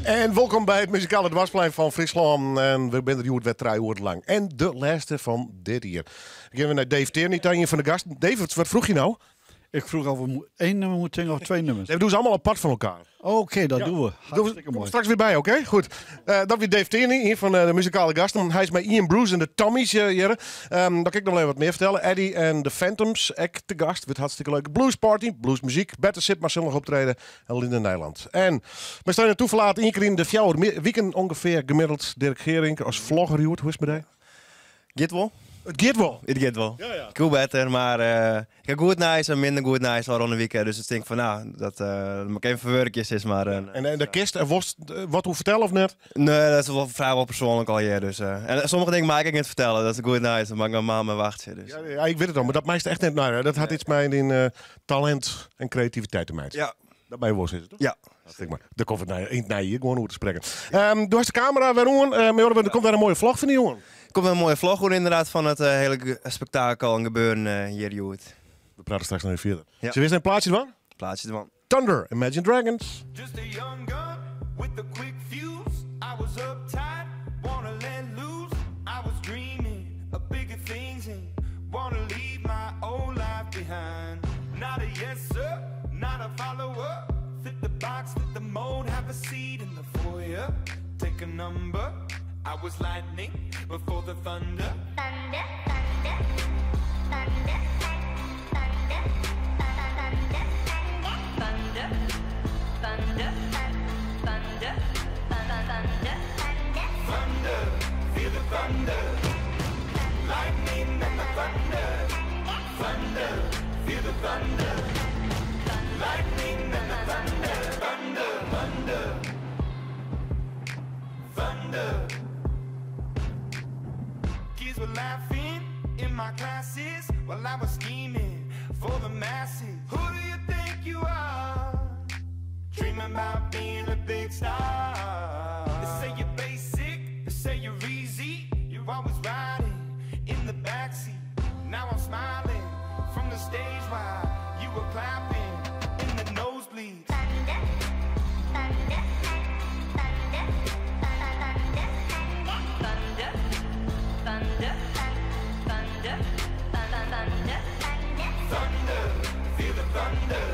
En wolkom by it muzikale dwarsplein fan Fryslân. En we binne der hjoed wer trije oeren lang. En de lêste fan dit jier. Dan gean we nei Dave Tierney ta, ien fan de gasten. Dave, wat froech je no? Ik vroeg of we één nummer moeten zingen of twee nummers. Nee, we doen ze allemaal apart van elkaar. Oké, dat doen we. Hartstikke Kom mooi. straks weer bij, oké? Goed. Dat wie Dave Tierney, ien fan de muzikale gasten. Hy is mei Ian Bruce en de Tommies hjir. Dan kin ik noch even wat mear fertelle. Eddie en de Phantoms, ek te gast. Wurdt hartstikke leuk. Blues Party, bluesmuzyk. Bette Sipma sil noch optrede. En Linda Nijland. En we stean in toeverlaat ien kear yn de fjouwer wiken ûngefear gemiddeld. Dirk Geerink as vlogger hjoed. Hoe is it mei dy? Giet wol. It giet wol? It giet wol. Ja, ja. Koe better, mar uh, ik ha goed nijs en minder goed nijs al rûn de wike. Dus ik tink fan nou, dat uh, moat ik even ferwurkje, sis mar. En, en, en de kist, en wolst wat oer fertelle of net? Nee, dat is wol frijwol persoanlik allegear. Dus, uh, en sommige dingen mei ik ek net fertelle, dat is goed nijs. Dan moat ik noch maand wachtsje. Dus. Ja, ja, ik wit it al, mar dat meist echt net. Nou, dat hat iets mei dyn uh, talint en kreativiteit te meitsjen. Ja. Dat meie wol sizze, toch? Ja. Maar dêr komt it nei, nei hjir gewoan oer te sprekken. Um, do hast de kamera wer oan. Uh, der komt wer in moaie vlog fan dy jongen. Der komt wer in moaie vlog oer ynderdaad fan it hiele spektakel en gebeuren hjir hjoed. We prate straks noch even fierder. Ja. Sille we earst in plaatsje dwaan? Plaatsje dwaan. Thunder, Imagine Dragons. Just a young gun with a quick fuse. I was uptight, wanna let loose. I was dreaming of bigger things and wanna leave my old life behind. Not a yes sir, not a follower. Fit the box, fit the mold, have a seat in the foyer. Take a number. I was lightning before the thunder. Thunder, thunder, thunder, thunder, thunder, thunder, thunder, thunder, thunder, thunder, Thunder, feel the thunder. Lightning and the thunder. Thunder, feel the thunder. Lightning and the thunder. Thunder, thunder. Thunder. Kids were laughing in my classes while I was scheming for the masses. Who do you think you are? Dreaming about being a big star. They say you're basic, they say you're easy. You're always riding in the backseat. Now I'm smiling from the stage while you were clapping in the nosebleeds. Thunder, thunder, thunder, thunder, thunder, thunder, thunder, thunder, thunder, Thunder, feel the thunder.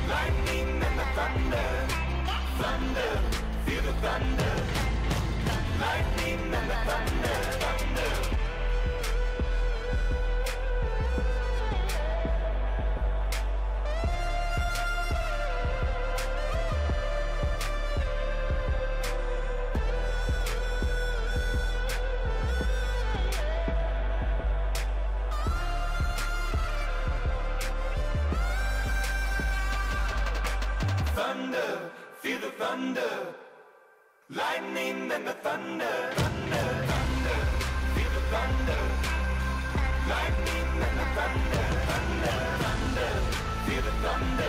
Lightning and the thunder. Thunder, feel the thunder. Lightning and the thunder, thunder. Thunder, feel the thunder. Lightning and the thunder, thunder, thunder, feel the thunder. Lightning and the thunder, thunder, thunder, feel the thunder.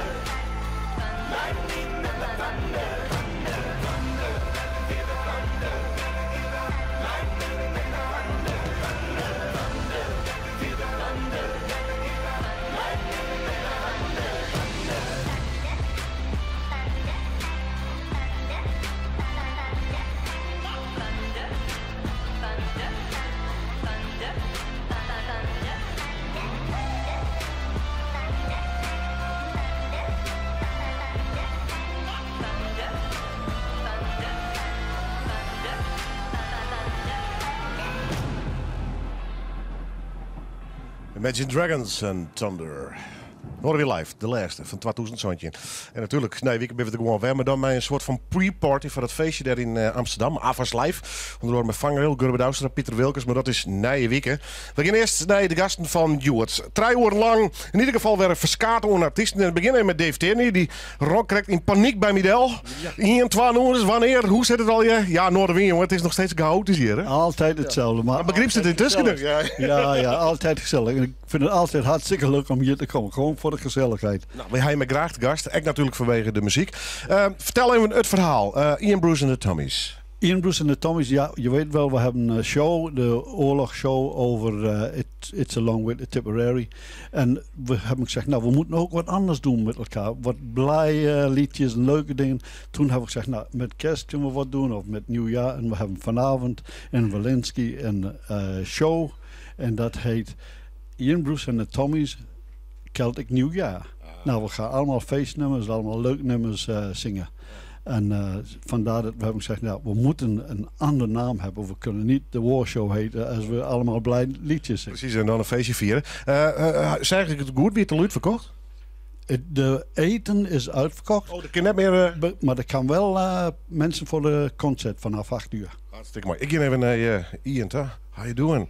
Lightning and the thunder, thunder, thunder, feel the thunder. Lightning and the thunder, thunder, thunder, feel the thunder. Lightning and the thunder, thunder. Thunder, thunder, thunder, thunder, thunder, thunder, thunder, thunder. Imagine Dragons en Thunder. Horen we live, de lêste fan 2017. En natuerlik, nee, wike binne we der gewoan wer, mar dan mei in soart fan pre-party foar it feestje dêr yn eh, Amsterdam, AFAS Live. Ûnder oare mei Vangrail, Gurbe Douwstra, Piter Wilkens, mar dat is nije wike. We gean earst nei de gasten fan hjoed. Trije oeren lang, yn ieder gefal wer in ferskaat oan artysten. En we begjinne mei Dave Tierney, dy rôp krekt yn panyk by my del. Ien, twa nûmers, wannear, hoe sit it allegear? Ja, Noardewyn, jonge, it is noch steeds chaotysk hjir, hè? Altijd hetzelfde. Maar Maar begrypst it yntusken altijd noch? gezellig. Ja, ja, altijd gezellig. En ik vind het altijd hartstikke leuk om hier te komen. Gewoon voor de gezelligheid. Nou, wy ha jim graach te gast, ek natuerlik fanwege de muzyk. Fertel even it ferhaal. Ian Bruce en de Tommies. Ian Bruce en de Tommies, ja, je weet wel, we hebben een show, de oorlogsshow over It's a Long Way to Tipperary. En we hebben gezegd, nou, we moeten ook wat anders doen met elkaar. Wat blije liedjes en leuke dingen. Toen hebben we gezegd, nou, met kerst kunnen we wat doen of met nieuwjaar. En we hebben vanavond in Walensky een show. En dat heet Ian Bruce en de Tommies Celtic Nieuwjaar. Nou, we gaan allemaal feestnummers, allemaal leuke nummers zingen. En vandaar dat we hebben gezegd, nou, we moeten een andere naam hebben. We kunnen niet de War Show heten als we allemaal blij liedjes zingen. Precies, en dan een feestje vieren. Zeg ik het goed, wie het al uitverkocht? De eten is uitverkocht. Oh, dat kan net meer... Maar er kan wel mensen voor de concert vanaf 8 uur. Hartstikke mooi. Ik ga even naar Ian, hè? How you doing?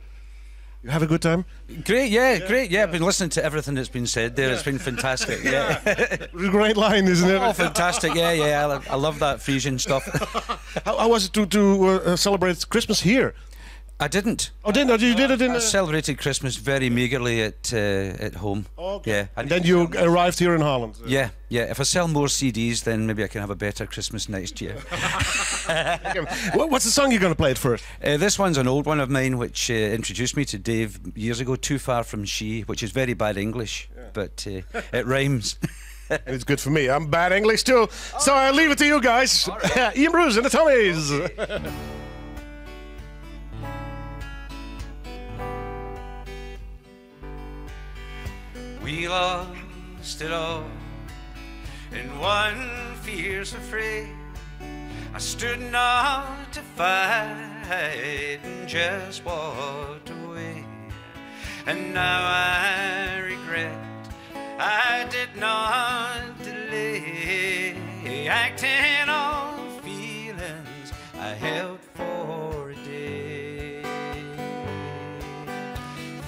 You have a good time? Great, yeah, great. Yeah, I've been listening to everything that's been said there. It's been fantastic. Yeah. It's a great line, isn't it? Oh, fantastic. Yeah. I love that Frisian stuff. How was it to celebrate Christmas here? I didn't. Oh, didn't you? did it in... I celebrated Christmas very meagerly at home. Okay. Yeah. And then you arrived here in Holland. Yeah. If I sell more CDs, then maybe I can have a better Christmas next year. What's the song you're going to play at first? This one's an old one of mine, which introduced me to Dave years ago. Too Far From She, which is very bad English, but it rhymes. And it's good for me. I'm bad English too. So I leave it to you guys. Ian Bruce and the Tommies. Okay. We lost it all in one fierce affray. I stood not to fight and just walked away. And now I regret I did not delay acting on feelings I held for a day.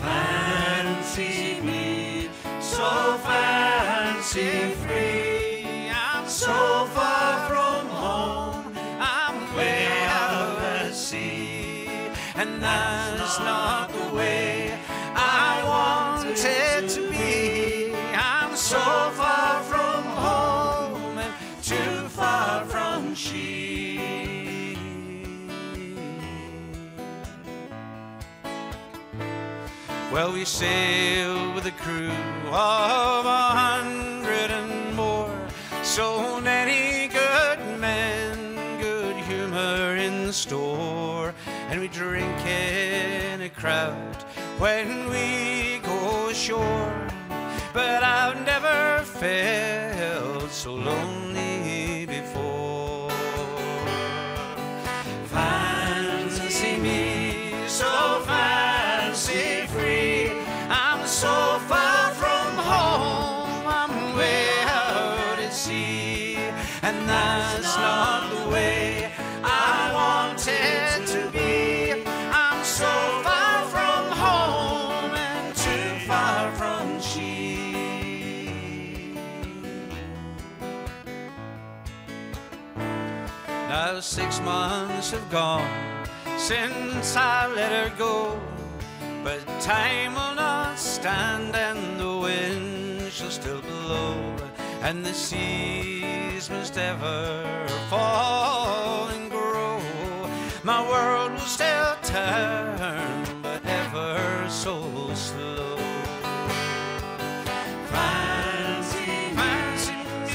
Fancy me, so fancy free. I'm so far from home, I'm way out at sea. And that's not the way I wanted to be. I'm so far from home and too far from she. Well, we sailed with a crew of 100 and more. So many good men, good humor in store. And we drink in a crowd when we go ashore. But I've never felt so lonely before. Fancy me, so fancy free. I'm so far from home, I'm way out at sea. And that's not the way I wanted to be. I'm so far from home and too far from she. Now 6 months have gone since I let her go, but time will not stand and the wind shall still blow, and the seas must ever fall and grow. My world will still turn, but ever so slow. Fancy, fancy me,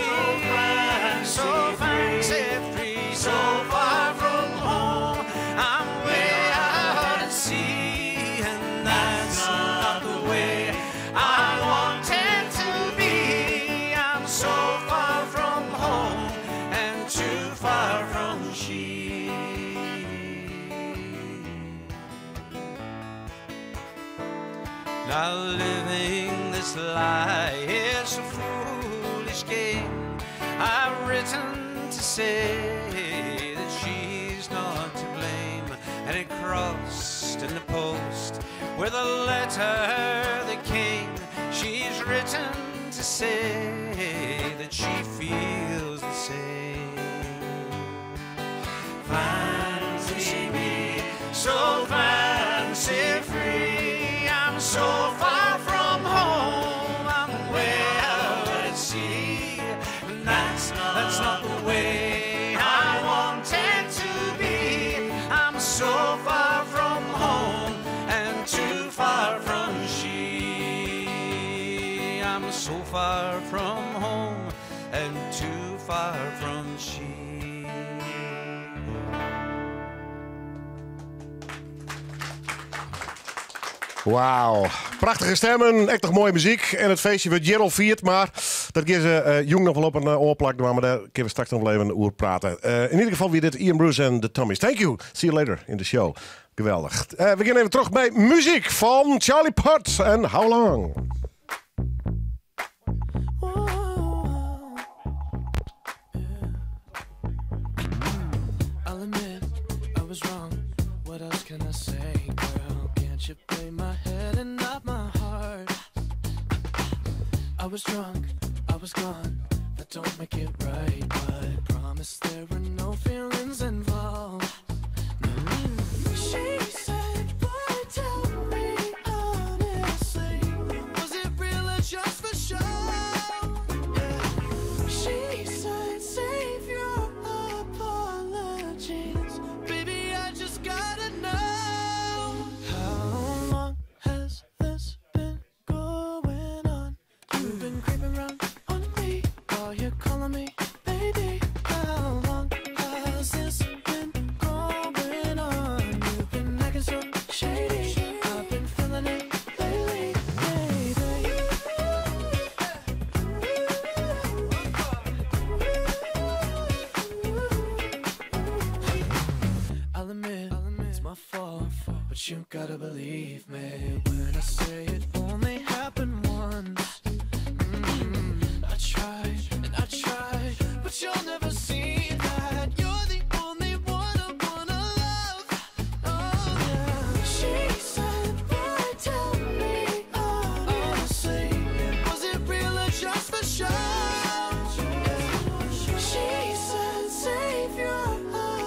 so fancy free, so far from home. I'm way out at sea, and that's not the way I wanted to be. I'm so far from home and too far from she. Now living this lie is a foolish game. I've written to say that she's not to blame, and it crossed in the post with a letter that came. She's written to say that she feels the same. Fancy me, so fancy free. I'm so far from home, I'm way out at sea. And that's not the way I wanted to be. so far from home and too far from she. Wauw. Prachtige stemmen, echt toch mooie muziek. En it feestje wurdt hjir al fierd, mar dat gean se eh, jûn noch wol op in eh, oar plak dwaan. Mar dêr kinne we straks noch wol even oer prate. Eh, in ieder geval wie dit Ian Bruce en de Tommies. Thank you. See you later in the show. Geweldich. We gean even troch mei muzyk fan Charlie Puth en How Long. I'll admit I was wrong. What else can I say, girl? Can't you play my head and not my heart? I was drunk, I was gone. That don't make it right, but promise there were no feelings involved. She said, "Boy, tell me honestly, was it real or just for show?" Yeah. She said, "Save your apologies, baby. I just gotta know how long has this been going on? You've been creeping round on me while you're calling me baby. How long has this been going on? You've been acting so shady. I've been feeling it lately, baby. I'll admit, it's my fault, but you gotta believe me when I say it only happened once. I tried and I tried, but you'll never see that you're the only one I wanna love. Oh yeah. She said, "Boy, tell me honestly, was it real or just for show?" She said, "Save your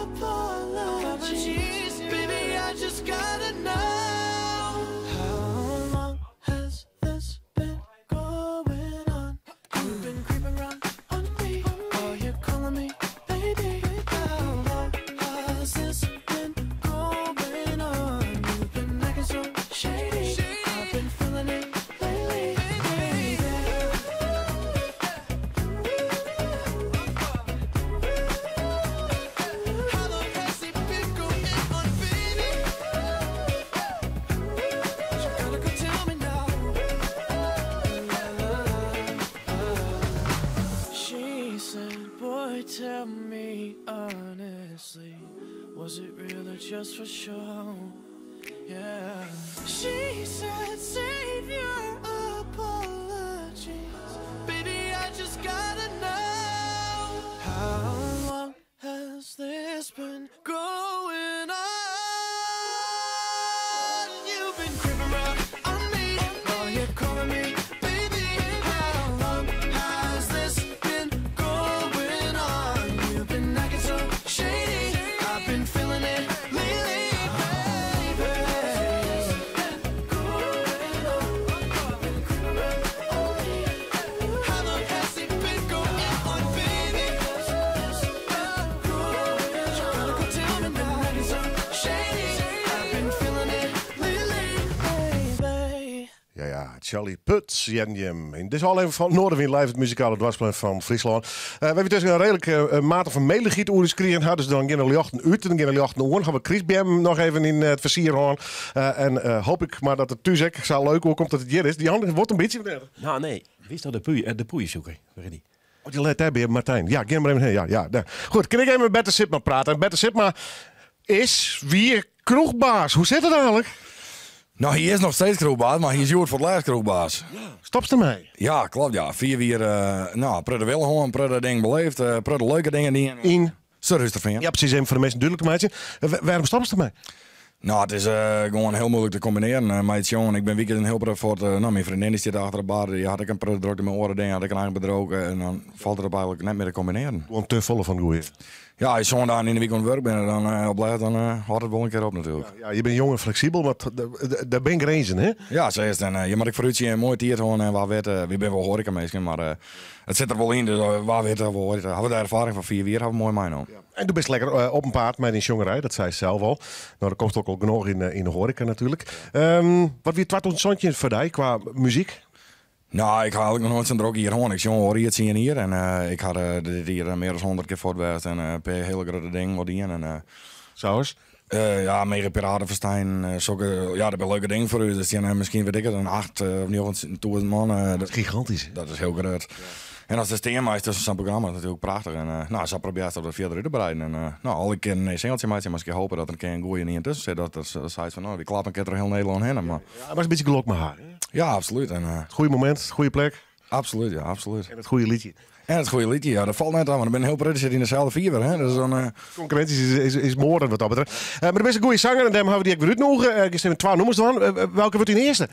apologies, baby. I just gotta know how long has this been going on? You've been creeping round on me, while you're calling me baby. How long has this been going on? You've been acting so shady. I've been feeling it lately, baby. How long has it been going on, baby? You gotta go tell me now. She said, "Boy, tell me honestly, was it real or just for show?" Yeah. She said, "Save your apologies, baby. I just gotta know how long has this been going on? You've been creeping round on me while you're calling me baby. How long has this been going on? You've been acting so shady. I've been feeling it lately, baby. How long has it been going on, baby? You gotta go tell me now. So shady. I've been feeling it lately, baby. Ja, Charlie Puth, Jen Jim. Dit is al even fan Noardewyn Live, it muzikale doarpsplein fan Fryslân. We hawwe yntusken in reedlike mate fan melichheid oer ús krigen. Ha, dus dan geane de ljochten út en dan geane de ljochten oan. Hawwe we krystbeammen noch even yn it fizier hân. En hoop ik mar dat it thús ek sa leuk oerkomt dat it hjir is. Dy hân wurdt in bytsje net. Nou, nee. Wist dat de poeier zoeken? Waar is die? Oh, dy leit dêr by Martijn. Ja, gean mar even hinne. Ja, ja, dêr. Goed, kin ik even mei Bette Sipma prate? En Bette Sipma is wie kroechbaas. Hoe sit it eigenlik? No, hy is noch steeds kroechbaas, mar hy is hjoed foar it lêst kroechbaas. Stopst dermei? Ja, kloppet, ja. 4 jier, no, protte wille hân, protte dingen beleefd, protte leuke dingen dien. Yn? Surhústerfean. Ja, presys. Even foar de minsken dúdlik te meitsjen. Wêrom stopst dermei? No, it is gewoan hiel muoilik te kombinearjen mei it sjongen. Ik bin wykeins in hiel protte fuort. No, myn freondin dy stiet achter de bar. Dy hat ek in protte drokte mei oare dingen, hat ek in eigen bedriuw. En dan falt it op eigenlik net mear te kombinearjen. Gewoan te folle fan it goeie. Ja, as je sân dagen yn de wike oan it wurk binne, dan op lêst dan hâldt it wol in kear op natuerlik. Ja, je binne jong en fleksibel, mar der binne grinzen, hè? Ja, sa is it. En je moatte ek foarútsjen en moaie tiid hân en wa wit, wy binne wol hoareka-minsken, mar it sit der wol yn, dus wa wit, hawwe we de erfaring fan 4 jier hawwe we moai meinaam. En do bist lekker op 'en paad mei dyn sjongerij, dat seist sels al. No, der komst ek al genôch yn de hoareka natuerlik. Wat wie 2017 foar dy kwa muzyk? Nou, ik ha eigenlik noch noait sa'n drok jier hân. Ik sjong al ried tsien jier en ik ha dit jier mear as 100 kear fuort west en in pear hiele grutte dingen wol dien. En, Sa as? Ja, Mega Piratenfestijn, sokke, ja, dat binne leuke dingen foar ús. Der steane miskien, wit ik it, in acht of 9000 man. Dat is gigantysk. Dat is hiel grut. En ast der stean meist tusken sa'n programma, is natuerlik prachtich. En nou, sa probearrest dat fierder út te breiden. En nou, alle kearen in nij singeltsje meitsje, mar ik hoopje dat der in kear in goeie ien tusken sit. Dat der seit fan, no, dy klap in kear troch hiel Nederlân hinne. Mar Ja, mar in bytsje gelok mei ha. Ja, absolút. En, it goede momint, it goede plek. Absolút, ja, absolút. En it goede lietsje. En it goede lietsje, ja, dat falt net ôf, want der binne in hiel protte sit yn deselde fiver, hè. Dus dan, Konkurrinsje is moardend wat dat betreft. Mar do bist in goede sanger en dêrom hawwe we dy ek wer útnûge. Giest even twa nûmers dwaan. Welke wurdt dyn earste?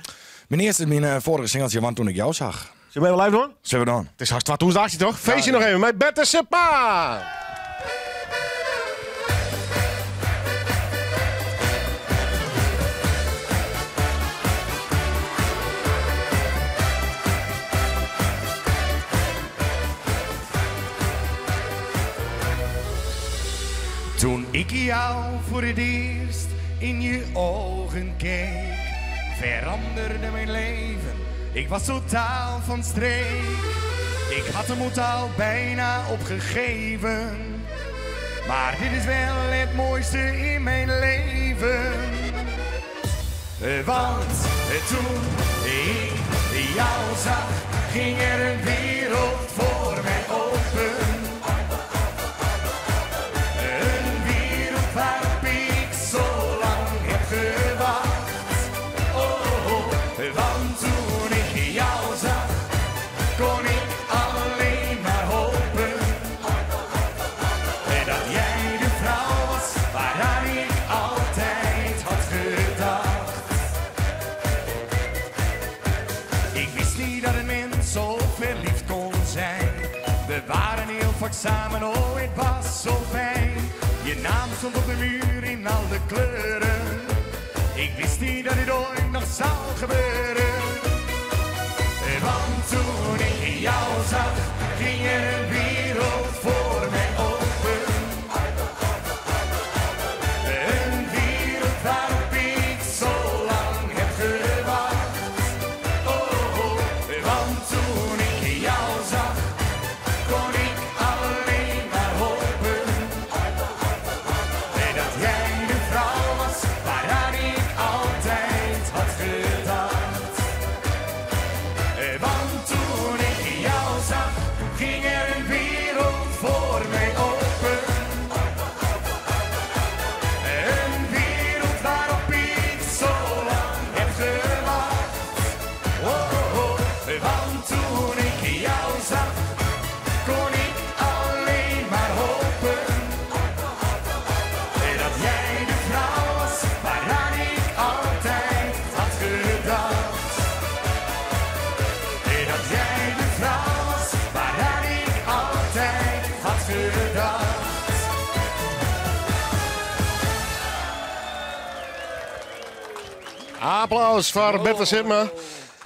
Myn earste is myn foarige singeltsje Want toen ik jou zag. Sille we even live dwaan? Sille we dwaan. It is hast 2018 toch? Feestje noch even mei Berte Sipma! Toen ik jou voor het eerst in je ogen keek, veranderde mijn leven. Ik was totaal van streek. Ik had de moed al bijna opgegeven. Maar dit is wel het mooiste in mijn leven. Want toen ik jou zag, ging er een wereld voor mij open. Een wereld waarop ik zo lang heb gewacht. Oh, want toen ik jou zag, kon ik alleen maar hopen. Dat jij de vrouw was waaraan ik altijd had gedacht. Ik wist niet dat een mens zo verliefd kon zijn. We waren heel vaak samen, oh het was zo fijn. Je naam stond op de muur in alle kleuren. Ik wist niet dat dit ooit nog zou gebeuren. Want toen ik jou zag, ging er een wereld voor mij open. Een wereld waarop ik zo lang heb gewacht. Oh, want toen ik jou zag, kon ik alleen maar hopen. Dat jij de vrouw was waaraan ik altijd had gedacht. Want toen ik jou zag, ging er een wereld voor mij open. Een wereld waarop ik zo lang heb gewacht. Oh, oh, want toen ik jou zag, kon ik alleen maar hopen. Dat jij de vrouw was waaraan ik altijd had gedacht. Dat jij de vrouw was waaraan ik altijd had gedacht. Applaus foar Berte Sipma.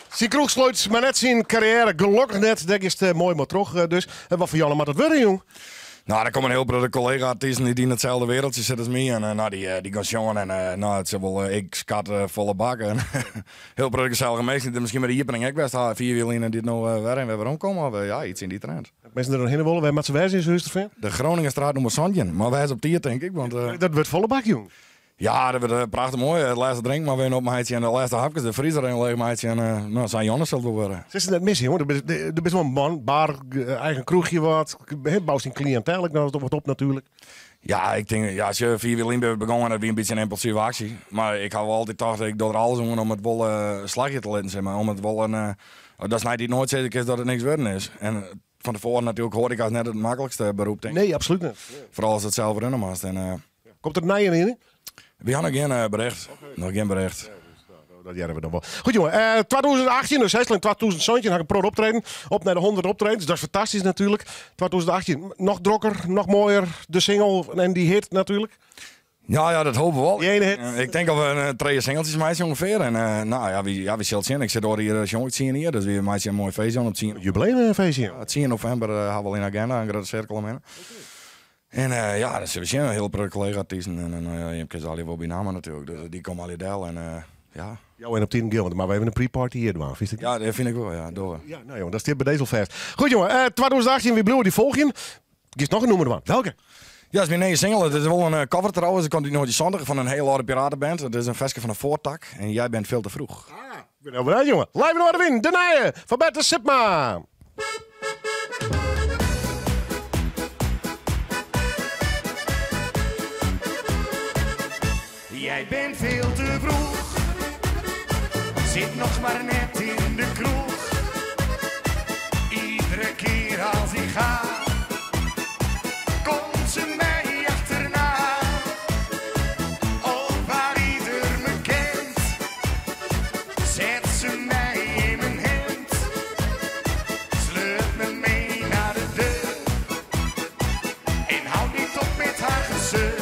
Syn kroech sluit mar net syn karriêre gelokkich net. Dêr giest moai mei troch dus. En wat foar Janne moat it wurde, jong? Nou, der komme in hiel protte kollega-artysten dy't yn itselde wereldje sitte as my. En nou, dy gean sjongen en nou, it sil wol, ik skat folle bak. En hiel protte gesellige minsken dy't der miskien by de iepening ek west ha, 4 jier lyn, en dy't no wer en wer weromkomme. Of ja, iets yn dy trend. Minsken der noch hinne wolle, wêr moatte se wêze yn Surhústerfean? De Groningerstraat nûmer 17, mar wês op tiid tink ik, want Dat wurdt folle bak, jong. Ja, dat wurdt prachtich moai. It lêste drink mar wer opmeitsje en de lêste hapkes de friezer even leech meitsje en no, sa'n Janne sil it wol wurde. Silst it net misse, jonge. Do bist wol in man, bar, eigen kroechje wat. Boust dyn kliïnteel ek noch wat op natuerlik. Ja, ik tink, ja, sjoch, 4 jier lyn binne we begûn en dat wie in bytsje in ympulsive aksje. Mar ik ha wol altyd tocht, ik doch der alles oan om it wol slagje te litten, sis mar. Om it wol in, datst neitiid noait sizze kinst dat it niks wurden is. En fan tefoaren natuerlik, hoareka is net it maklikste beroep, tink ik. Nee, absolút net. Foaral ast it sels runne moatst. En, Komt der nije yn? Wy ha noch gjin bericht. Noch gjin bericht. Dat hearre we dan wol. Goed jonge, 2018, dus in 2017 ha ik in protte optreden. Op nei de 100 optredens, dat is fantastysk natuerlik. 2018, noch drokker, noch moaier, de single en dy hit natuerlik. Ja, ja, dat hoopje we wol. Dy ene hit. Ik tink dat we in trije singeltsjes meitsje ûngefear. En nou ja, ja, wy sille sjen. Ik sit oar jier sjong ik 10 jier, dus wy meitsje in moai feestje op 10. Jubileumfeestje. Ja, 10 novimber ha we al yn de agenda in grutte sirkel omhinne. En ja, dan sille we sjen. In hiele protte kollega-artysten. En ja, jim kenne se allegear wol by namme natuerlik. Dus dy komme allegear del. En Ja. Jo en op tien gil, maar we even een pre-party hier doen. Vind je dat? Ja, dat vind ik wel, ja. Door. Ja, nou jongen, dat staat bij deze al vast. Goed jongen, 2018, wie blijven die volgen? Kies nog een nummer man. Welke? Ja, het is mijn nieuwe single. Het is wel een cover trouwens. Ik komt die nooit zondag van een hele oude piratenband. Het is een versje van een voortak. En jij bent veel te vroeg. Ah, ik ben heel benieuwd, jongen. Live in de win, de Nijen van Bert Sipma. Jij bent veel te vroeg, zit nog maar net in de kroeg. Iedere keer als ik ga, komt ze mij achterna. Ook waar ieder me kent, zet ze mij in mijn hemd. Sleurt me mee naar de deur en houdt niet op met haar gezeur.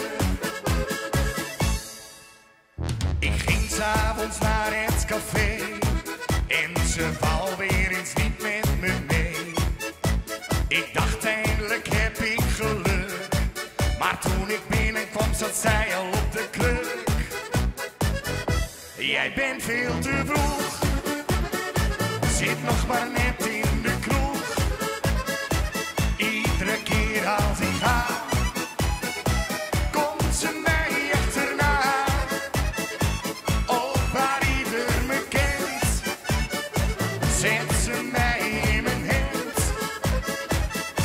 Ik ging s'avonds naar het café en ze wou weer eens niet met me mee. Ik dacht eindelijk heb ik geluk, maar toen ik binnenkwam zat zij al op de kruk. Jij bent veel te vroeg, zit nog maar net in de kroeg. Iedere keer als ik ga, komt ze mij achterna. Ook waar ieder me kent, zet ze mij in mijn hemd.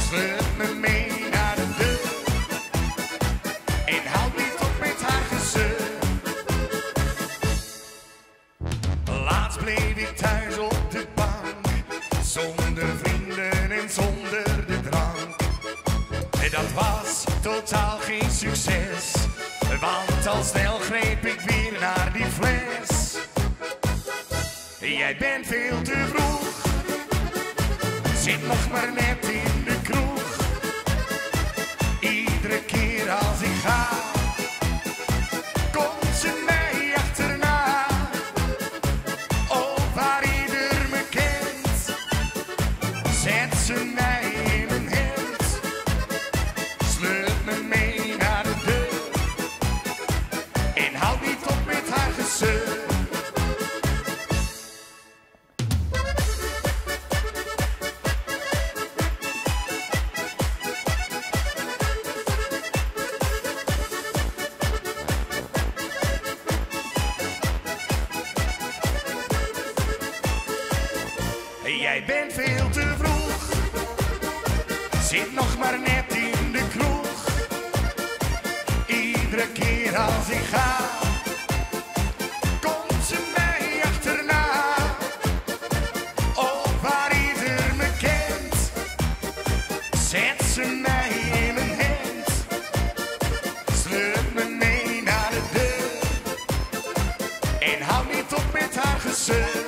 Sleurt me mee naar de deur en houdt niet op met haar gezeur. Laatst bleef ik thuis op de bank, zonder vrienden en zonder de drank. En dat was totaal geen succes, want al snel greep ik weer naar die fles. Jij bent veel te vroeg, zit nog maar net in de kroeg. Iedere keer als ik ga, komt ze mij achterna. Ook waar ieder me kent, zet ze mij in mijn hemd. Sleurt me mee naar de deur en houdt niet op met haar gezeur. Jij bent veel te vroeg, zit nog maar net in de kroeg. Iedere keer als ik ga, komt ze mij achterna. Ook waar ieder me kent, zet ze mij in mijn hemd. Sleurt me mee naar de deur en houdt niet op met haar gezeur.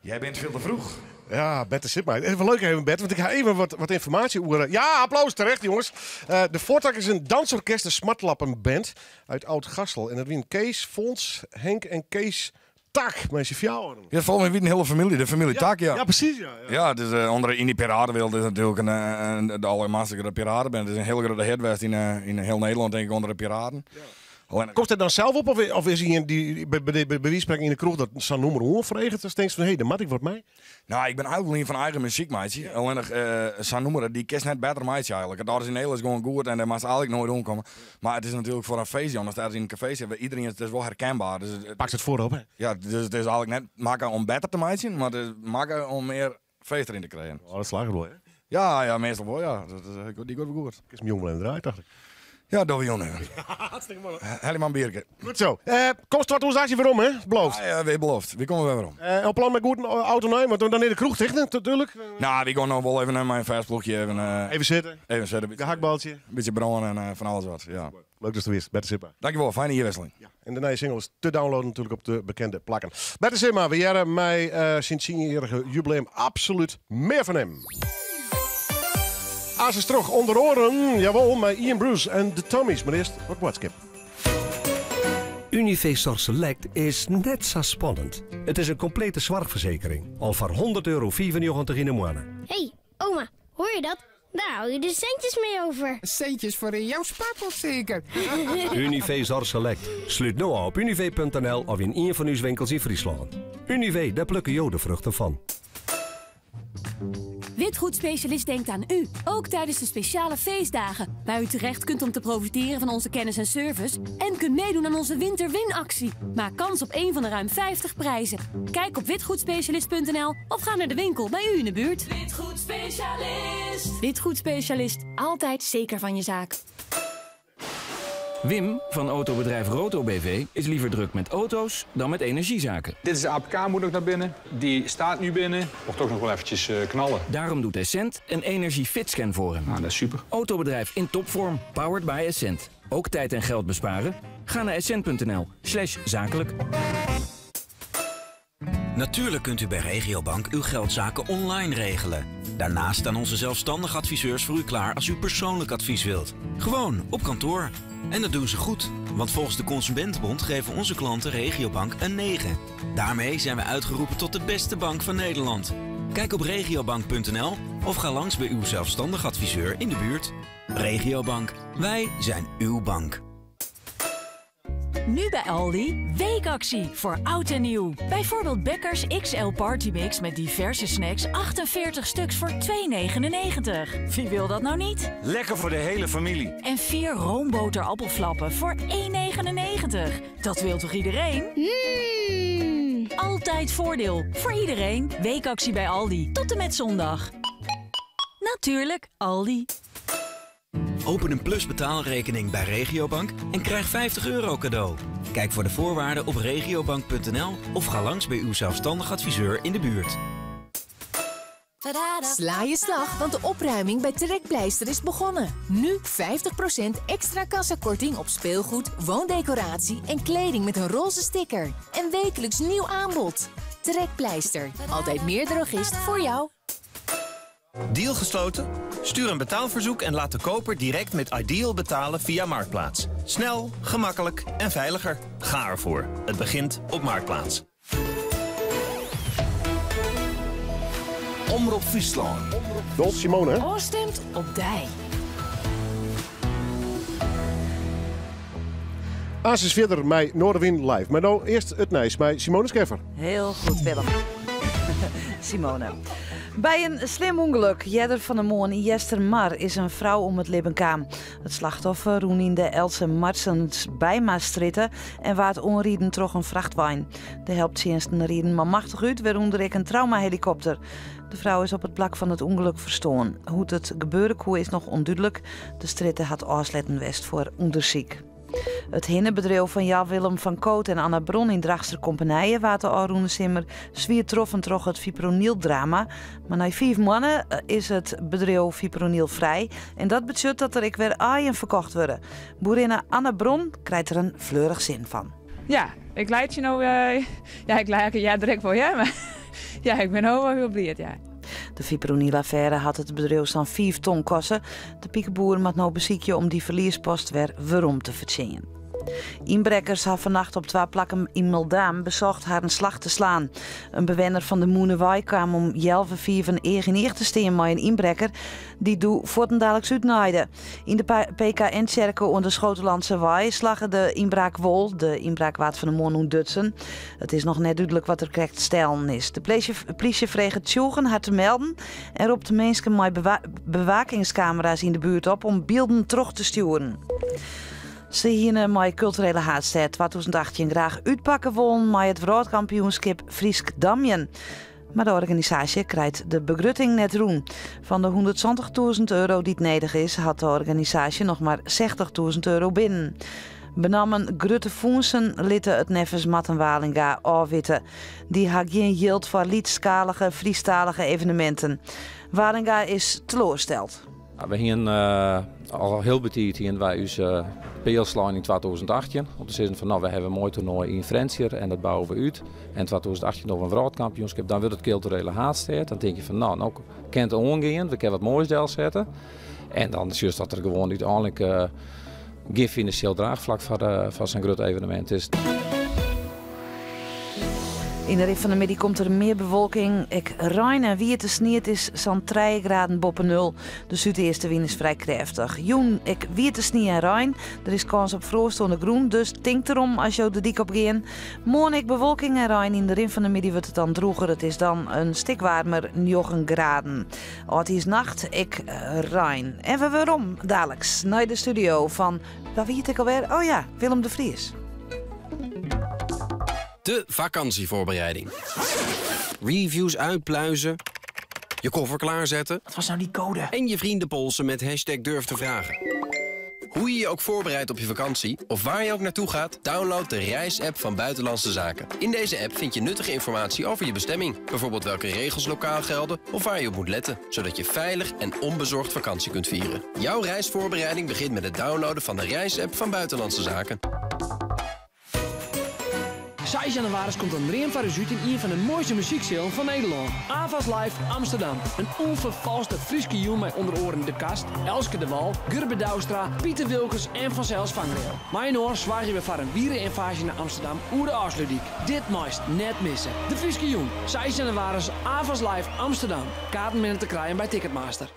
Jij bent veel te vroeg. Ja, Bert Sipma. Even leuk even, Bert, want ik ga even wat informatie oeren. Ja, applaus terecht, jongens. De Voortak is een dansorkest, een smartlappenband uit Oud-Gastel. En dat wien Kees, Fons, Henk en Kees Tak, met z'n fjouwen. Ja, volgens mij wie een hele familie, de familie Tak, ja. Ja, precies, ja. Ja, Ja, het is onder in die piratenwereld is natuurlijk de allermaatste de piratenband. Het is een hele grote hit geweest in heel Nederland, denk ik, onder de piraten. Alleen, Komt het dan zelf op of is hij in die, bij wie spreken in de kroeg dat zo'n nummer onvregen? Dan denk je van, hé, hey, de mat ik wat mij. Nou, ik ben eigenlijk niet van eigen muziek, meisje. Alleen nog, zo'n nummer, die kist net beter meisje eigenlijk. Het origineel is gewoon goed en daar mag ze eigenlijk nooit omkomen. Maar het is natuurlijk voor een feestje, anders daar in een café zitten, iedereen is, het is wel herkenbaar. Dus het, Pak het voorop, hè? Ja, dus het is eigenlijk net maken om beter te meisje, maar het is maken om meer feest erin te krijgen. Oh, dat slagen wel, hè? Ja, ja, meestal wel, ja. Dat is, die gaat wel goed. Ik is mijn jong blijven draaien, dacht ik. Ja, dat we jongen. Helemaal bierke. Goed zo. Kost wat ons actie weer om, hè? Beloofd. Ja, ja, weer beloofd. We komen weer om. Op plan met goed een auto nemen, want dan in de kroeg dicht natuurlijk. Nou, we gaan nog wel even naar mijn versploegje. Even, even zitten. Even zitten. De hakbaltje. Een beetje branden en van alles wat. Ja. Leuk dat je er is, Bert Sipma. Dankjewel, fijne jaarwisseling. Ja. En de nieuwe single is te downloaden natuurlijk op de bekende plakken. Bert Sipma, we jaren mij sinds 10-jarige jubileum absoluut meer van hem. Aas is terug onder oren, jawel, met Ian Bruce en de Tommies. Maar eerst wat boodschap. Univé Zorg Select is net zo spannend. Het is een complete zorgverzekering. Al voor €100,95 in de maand. Hey, oma, hoor je dat? Daar hou je de centjes mee over. Centjes voor in jouw spaarpot zeker? Univé Zorg Select. Slút no ôf op univé.nl of yn ien fan ús winkels yn Fryslân. Univé, dêr plukke jo de fruchten fan. Witgoedspecialist denkt aan u, ook tijdens de speciale feestdagen. Waar u terecht kunt om te profiteren van onze kennis en service... en kunt meedoen aan onze winterwinactie. Maak kans op een van de ruim 50 prijzen. Kijk op witgoedspecialist.nl of ga naar de winkel bij u in de buurt. Witgoedspecialist. Witgoedspecialist, altijd zeker van je zaak. Wim van autobedrijf Roto BV is liever druk met auto's dan met energiezaken. Dit is de APK, moet nog naar binnen. Die staat nu binnen. Mocht ook nog wel eventjes knallen. Daarom doet Essent een energiefitscan voor hem. Nou, dat is super. Autobedrijf in topvorm, powered by Essent. Ook tijd en geld besparen? Ga naar essent.nl/zakelijk. Natuurlijk kunt u bij Regiobank uw geldzaken online regelen. Daarnaast staan onze zelfstandige adviseurs voor u klaar als u persoonlijk advies wilt. Gewoon op kantoor. En dat doen ze goed, want volgens de Consumentenbond geven onze klanten Regiobank een 9. Daarmee zijn we uitgeroepen tot de beste bank van Nederland. Kijk op regiobank.nl of ga langs bij uw zelfstandig adviseur in de buurt. Regiobank, wij zijn uw bank. Nu bij Aldi, weekactie voor oud en nieuw. Bijvoorbeeld Bekkers XL Party Mix met diverse snacks, 48 stuks voor 2,99. Wie wil dat nou niet? Lekker voor de hele familie. En 4 roomboter appelflappen voor 1,99. Dat wil toch iedereen? Mm. Altijd voordeel voor iedereen. Weekactie bij Aldi. Tot en met zondag. Natuurlijk, Aldi. Open een Plus betaalrekening bij Regiobank en krijg €50 cadeau. Kijk voor de voorwaarden op regiobank.nl of ga langs bij uw zelfstandig adviseur in de buurt. Sla je slag, want de opruiming bij Trekpleister is begonnen. Nu 50% extra kassakorting op speelgoed, woondecoratie en kleding met een roze sticker. En wekelijks nieuw aanbod. Trekpleister, altijd meer drogist voor jou. Deal gesloten? Stuur een betaalverzoek en laat de koper direct met iDEAL betalen via Marktplaats. Snel, gemakkelijk en veiliger. Ga ervoor. Het begint op Marktplaats. Omrop Fryslân. Dolf Simone. Ôfstimd op dy. Aansens fierder mei Noardewyn live. Mar no earst it nijs mei Simone Scheffer. Hiel goed, Willem. Simone. By in slim ûngelok earder fan 'e moarn yn Eastermar is in frou om it libben kaam. It slachtoffer rûn yn de Else Marsens Bijmastrjitte en waard oanriden troch in frachtwein. De helptsjinsten rieden manmachtich út, wêrûnder ek in traumahelikopter. De frou is op it plak fan it ûngelok ferstoarn. Hoe't it gebeure koe is noch ûndúdlik. De strjitte hat ôfsletten west foar ûndersyk. It hinnebedriuw fan Jan Willem van Koot en Anna Bron yn Drachtsterkompenije waard de ôfrûne simmer swier troffen troch it fipronyldrama. Mar nei 5 moanne is it bedriuw fipronylfrij en dat betsjut dat der ek wer aaien ferkocht wurde. Boerinne Anna Bron krijt der in fleurich sin fan. Ja, ik laitsje no, ja, ik laitsje, ja, direkt wol, ja, mar ja, ik bin no wol hiel bliid, ja. De fipronylaffaire hat it bedriuw sa'n 5 ton koste. De pikeboer moat no besykje om dy ferliespost wer werom te fertsjinjen. Ynbrekkers ha fannacht op twa plakken yn Mildaam besocht harren slach te slaan. In bewenner fan de Mûnewei kaam om healwei fiven each yn each te stean mei in ynbrekker dy't doe fuortendaliks útnaaide. Yn de PKN-tsjerke oan de Schoterlandsewei slagge de ynbraak wol. De ynbraak waard fan 'e moarn ûntdutsen. It is noch net dúdlik wat der krekt stellen is. De plysje freget tsjûgen har te melden en ropt minsken mei bewakingskamera's yn de buert op om bylden troch te stjoeren. Se hiene mei Kulturele Haadstêd 2018 graach útpakke wollen mei it wrâldkampioenskip Frysk Damjen. Mar de organisaasje krijt de begrutting net rûn. Fan de 170.000 euro dy't nedich is, hat de organisaasje noch mar 60.000 euro binnen. Benammen grutte fûnsen litte it neffens Marten Walinga ôfwitte. Dy ha gjin jild foar lytsskalige Frysktalige eveneminten. Walinga is teloarsteld. We hiene al hiel betiid hiene wy ús peal slein yn 2018 om te sizzen fan no, we hawwe in moai toernoai yn Frjentsjer en dat bouwe we út. En 2018 dogge we in wrâldkampioenskip, dan wurdt it kulturele haadstêd. Dan tink je fan no, no kin it oangean, we kinne wat moais delsette. En dan sjochst dat der gewoan úteinlik gjin finansjeel draachflak foar sa'n grut evenemint is. Yn de rin fan de middei komt der mear bewolking. Ek rein en wiete snie. It is sa'n trije graden boppe nul. De súdeastewyn is frij krêftich. Jûn ek wiete snie en rein. Der is kâns op froast oan de grûn, dus tink derom as jo de dyk op gean. Moarn ek bewolking en rein. Yn de rin fan de middei wurdt it dan drûger. It is dan in stik waarmer, njoggen graden. Aldjiersnacht ek rein. En we werom daliks nei de studio fan, wa wie it ek alwer? Oh ja, Willem de Vries. De vakantievoorbereiding. Reviews uitpluizen. Je koffer klaarzetten. Wat was nou die code? En je vrienden polsen met hashtag durf te vragen. Hoe je je ook voorbereidt op je vakantie of waar je ook naartoe gaat, download de reisapp van Buitenlandse Zaken. In deze app vind je nuttige informatie over je bestemming. Bijvoorbeeld welke regels lokaal gelden of waar je op moet letten. Zodat je veilig en onbezorgd vakantie kunt vieren. Jouw reisvoorbereiding begint met het downloaden van de reisapp van Buitenlandse Zaken. 6 jannewaris komt in dream foar ús út yn ien fan de moaiste muzyksealen fan Nederlân. AFAS Live Amsterdam. In ûnferfalste Fryske jûn mei ûnder oaren De Kast, Elske DeWall, Gurbe Douwstra, Piter Wilkens en fansels Vangrail. Mei-inoar soargje we foar in wiere ynvaazje nei Amsterdam oer de Ofslútdyk. Dit meist net misse. De Fryske jûn, 6 jannewaris, AFAS Live Amsterdam. Kaarten binne te krijen by Ticketmaster.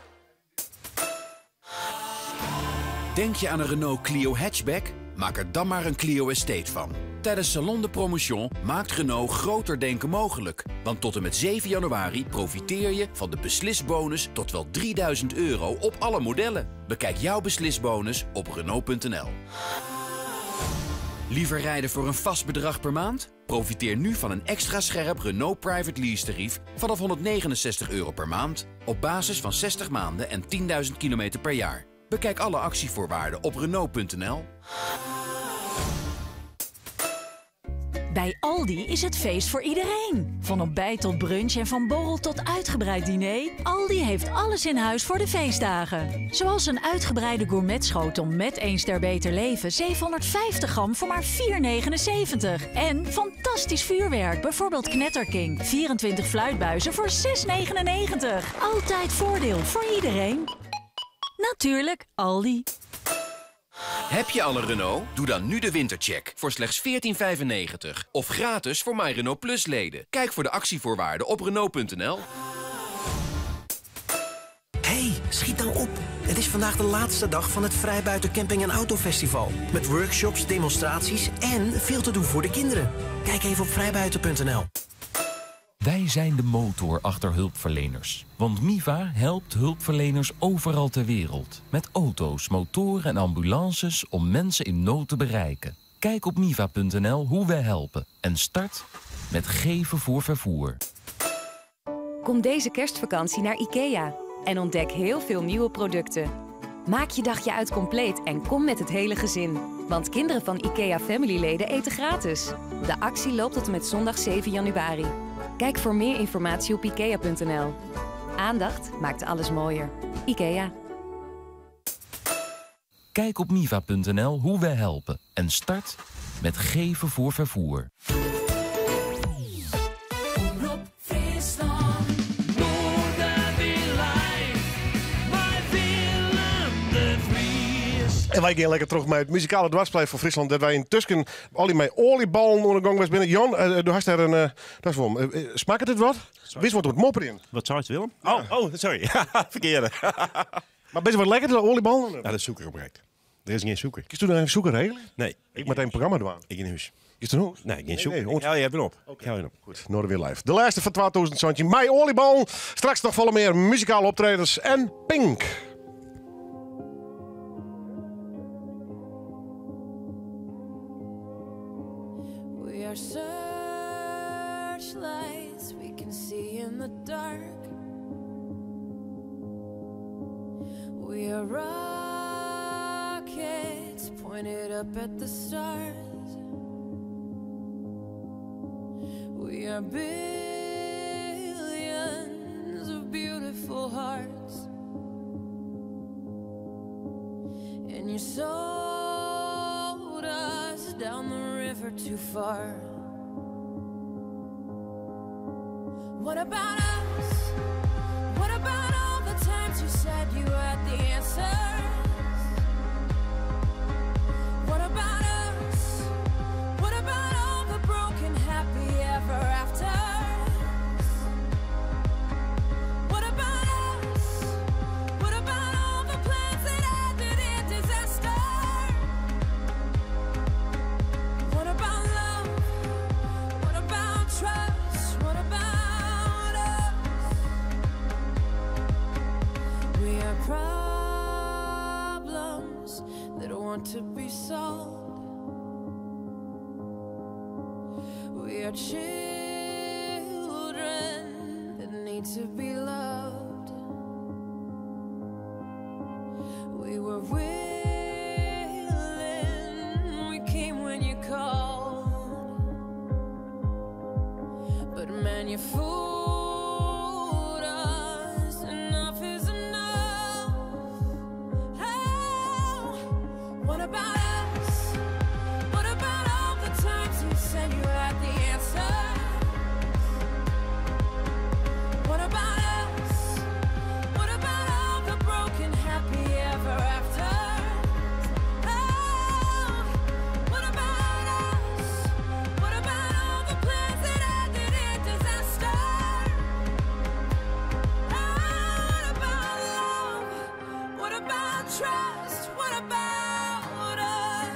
Denk je aan een Renault Clio hatchback? Maak er dan maar een Clio Estate van. Tijdens Salon de Promotion maakt Renault groter denken mogelijk. Want tot en met 7 januari profiteer je van de beslisbonus tot wel 3000 euro op alle modellen. Bekijk jouw beslisbonus op Renault.nl. Liever rijden voor een vast bedrag per maand? Profiteer nu van een extra scherp Renault Private Lease tarief vanaf 169 euro per maand. Op basis van 60 maanden en 10.000 kilometer per jaar. Bekijk alle actievoorwaarden op Renault.nl. Bij Aldi is het feest voor iedereen. Van ontbijt tot brunch en van borrel tot uitgebreid diner. Aldi heeft alles in huis voor de feestdagen. Zoals een uitgebreide gourmetschotel met 1 ster beter leven. 750 gram voor maar 4,79. En fantastisch vuurwerk, bijvoorbeeld Knetterking. 24 fluitbuizen voor 6,99. Altijd voordeel voor iedereen. Natuurlijk, Aldi. Heb je al een Renault? Doe dan nu de wintercheck voor slechts 14,95. Of gratis voor My Renault Plus leden. Kijk voor de actievoorwaarden op Renault.nl. Hey, schiet nou op. Het is vandaag de laatste dag van het Vrijbuiten Camping en Autofestival. Met workshops, demonstraties en veel te doen voor de kinderen. Kijk even op vrijbuiten.nl. Wij zijn de motor achter hulpverleners. Want MIVA helpt hulpverleners overal ter wereld. Met auto's, motoren en ambulances om mensen in nood te bereiken. Kijk op miva.nl hoe wij helpen. En start met geven voor vervoer. Kom deze kerstvakantie naar IKEA en ontdek heel veel nieuwe producten. Maak je dagje uit compleet en kom met het hele gezin. Want kinderen van IKEA Family-leden eten gratis. De actie loopt tot en met zondag 7 januari. Kijk voor meer informatie op ikea.nl. Aandacht maakt alles mooier. IKEA. Kijk op miva.nl hoe wij helpen. En start met geven voor vervoer. Omrop Fryslân. Noarderwyn live. Mei Willem de Vries. En wy gean lekker troch mei it muzikale doarpsplein fan Fryslân. Dêr't wy yntusken al mei oaljeballen oan de gong west binne. Jan, do hast dêr in. Dat is wol. Smakket it wat? Wist wat it mopperjen? Wat seist, Willem? Oh, oh, sorry. Ferkearde. Mar bist wat lekker, de oaljeballen? Ja, de sûker oprekt. Der is gjin sûker. Kinst do dan even sûker regelje? Nee. Ik moat even in programma dwaan. Ik yn hûs. Is der hûs? Nee, gjin Nee, sûker. nee, Ik helje even op. Ik helje op. Goed, Noarderwyn Live. De lêste fan 2017 mei oaljeballen. Straks noch folle mear muzikale optredens en Pink. We are searchlights we can see in the dark. We are rockets pointed up at the stars. We are billions of beautiful hearts. And you sold us down the river too far. What about us? What about all the times you said you had the answers? What about us? What about all the broken happy ever afters? be sold. We are children that need to be loved. We were willing, we came when you called. But man, you fooled us. Enough is enough. Oh, what about us? What about all the times you said you had the answer? What about us? What about all the broken happy ever after? Oh, what about us? What about all the plans that ended in disaster? Oh, what about love? What about trust? What about us?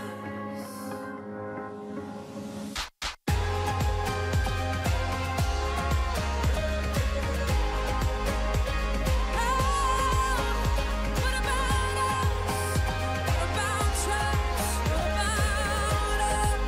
What about us? What about trust? What about us?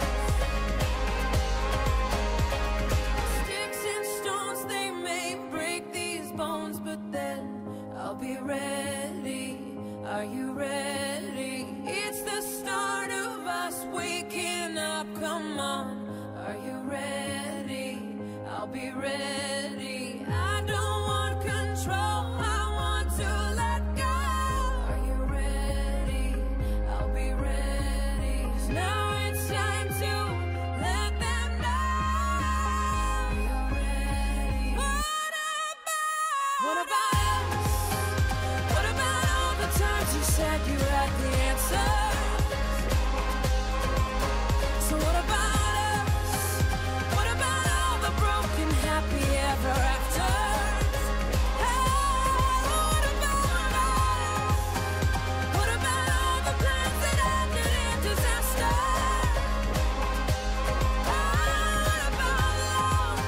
Sticks and stones, they may break these bones, but then I'll be ready. Are you ready? It's the start of us waking up. Come on, are you ready? I'll be ready. I don't want control, I want to let go. Are you ready? I'll be ready. 'Cause now it's time to let them know. You're ready. What about? What about us? What about all the times you said you had the answer? So what about us? What about all the broken happy ever after? Hey, what about us? What about all the plans that ended in disaster? Oh, what about love?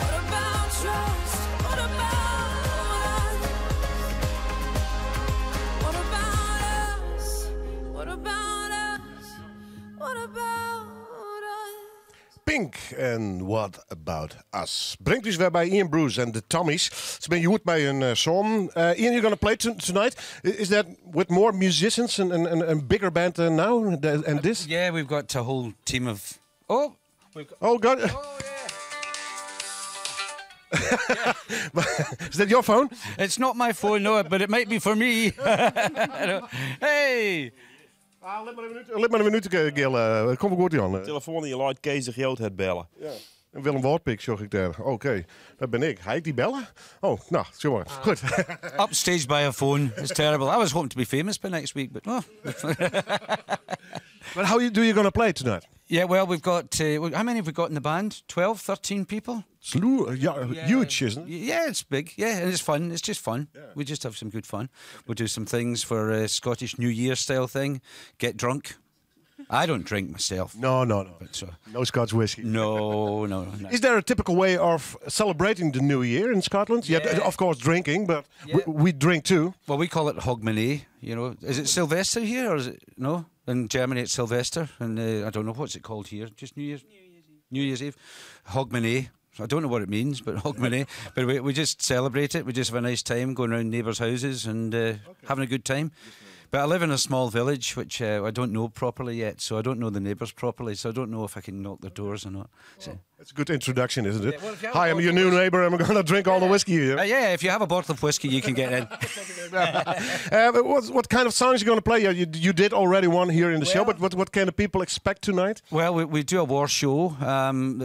What about trust? What about us? What about us? What about us? What about us? Pink en What About Us. Bringt ús wer by Ian Bruce en de Tommies. Se binne hjoed by in song. Ian, you're gonna play tonight. Is that with more musicians and bigger band than now and this? Yeah, we've got a whole team of. Oh, we've got, Oh, God. Oh, yeah. Is that your phone? It's not my phone, no, but it might be for me. Hey! Ah, lit mar in minút, lit mar in minút, Gil. Kom wol goed, Jan. Telefoan dy leit Kees de Groot het belle. Ja. En Willem Woordpik zag ik daar. Oké, dat ben ik. Ga ik die bellen? Oh, nou, zo maar. Goed. Upstaged by a phone. It's terrible. I was hoping to be famous by next week, but oh. But how do you gonna play tonight? Yeah, well, we've got, how many have we got in the band? 12, 13 people? It's yeah, huge, isn't it? Yeah, it's big. Yeah, and it's fun. It's just fun. We just have some good fun. We'll do some things for a Scottish New Year style thing. Get drunk. I don't drink myself. No. But, so, No Scotch whiskey. No. Is there a typical way of celebrating the New Year in Scotland? Yeah, of course, drinking, but we drink too. Well, we call it Hogmanay. Is it Sylvester here or is it no? In Germany, it's Sylvester, and I don't know what's it called here. Just New Year's. New Year's Eve. Hogmanay. I don't know what it means, but Hogmanay. But we just celebrate it. We just have a nice time going around neighbours' houses and having a good time. But I live in a small village, which I don't know properly yet, so I don't know the neighbours properly, so I don't know if I can knock their doors or not. So. That's a good introduction, isn't it? Yeah, well, if you have a Hi, I'm bottle your of new whiskey- neighbour. I'm going to drink all the whiskey here. Yeah, if you have a bottle of whiskey, you can get in. But what kind of songs are you going to play? Yeah, you did already one here in the show, but what can the people expect tonight? Well, we do a war show.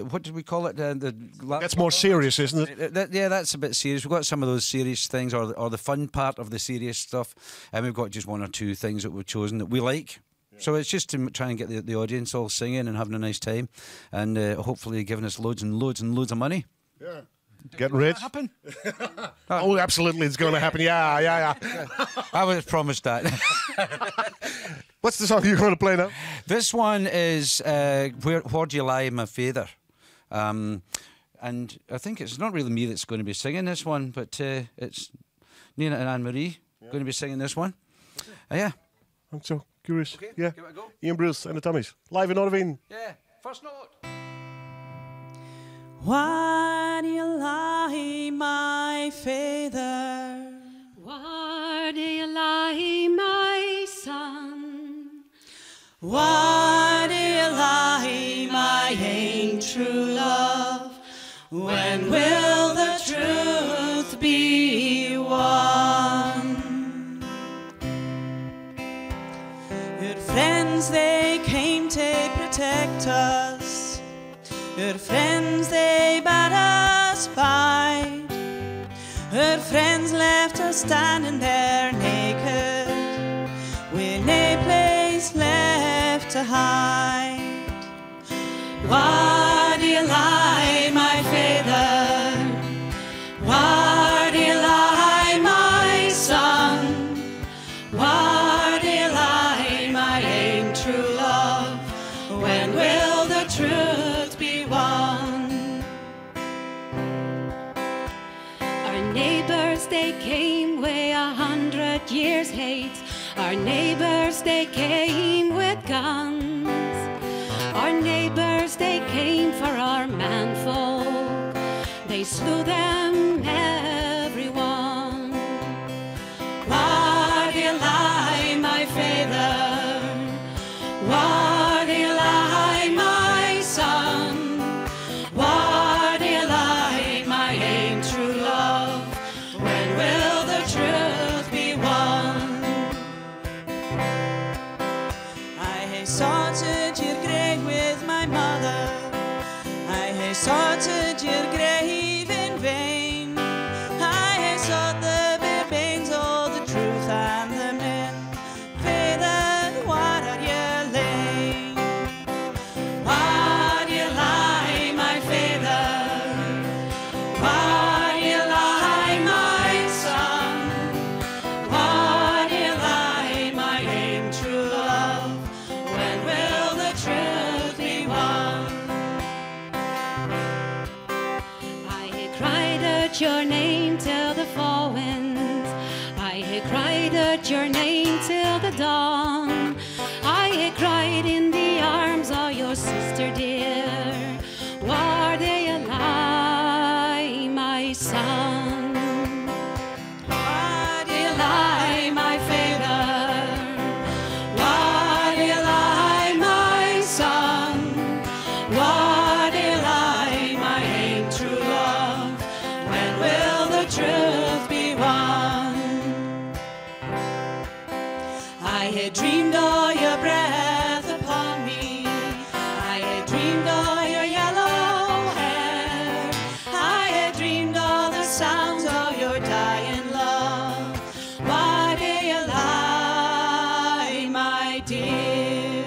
What did we call it? That's more serious, isn't it? Yeah, that's a bit serious. We've got some of those serious things, or the fun part of the serious stuff, and we've got just one or two things that we've chosen that we like. So it's just to try and get the audience all singing and having a nice time, and hopefully giving us loads and loads and loads of money. Yeah. Get rich. Happen? Oh, absolutely, it's going to happen. Yeah. I was promised that. What's the song you're going to play now? This one is Where Do You Lie, My Faither? And I think it's not really me that's going to be singing this one, but it's Nina and Anne-Marie going to be singing this one. Yeah. I'm so Curious. Okay, Yeah. give it a go. Ian Bruce and the Tommies. Live in Noardewyn. Yeah, first note. Why do you lie, my father? Why do you lie, my son? Why do you lie, my ain true love? When will the truth be won? Your friends they came to protect us. Your friends they bade us fight. Her friends left us standing there naked, with nae place left to hide. Why do you lie, my father? Why do you lie, my son? Why do you lie, my ain true love? When will the truth be won? Our neighbors they came with 100 years hate. Our neighbors they came with guns. Our neighbors they came for our manfolk. They slew them everyone. Why do you lie, my father? Why do you lie, my son? Why do you lie, my ain true love? When will the truth be won? I hae sorted your grave with my mother. I hae sorted your grave in vain. I hae sought the bare bones, all the truth and the men. Father, why are you lying? Why do you lie, my father? Why do you lie, my son? Why do you lie, my ain true love? When will the truth be won? I hae cried out your name till the fall winds. I hae cried out your name till the dawn. I hae cried in the arms of your sister dear. Why do you lie, my son? Why do you lie, my father? Why do you lie, my son? Why do you lie, my ain true love? When will the truth be won? I had dreamed all your breath upon me. I had dreamed all your yellow hair. I had dreamed all the sounds of your dying love. Why do you lie, my dear?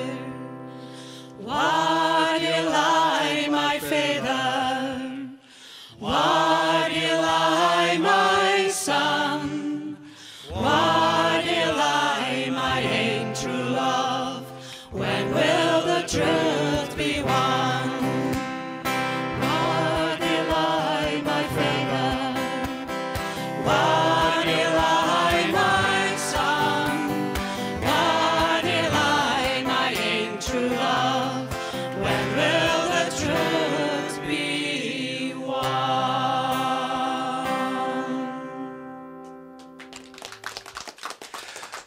Why do you lie, my father? Why do you lie, my son? Why do you lie, my ain true love? When will the truth be won? Why do you lie, my father? Why do you lie, my son? Why do you lie, my ain true love? When will the truth be won?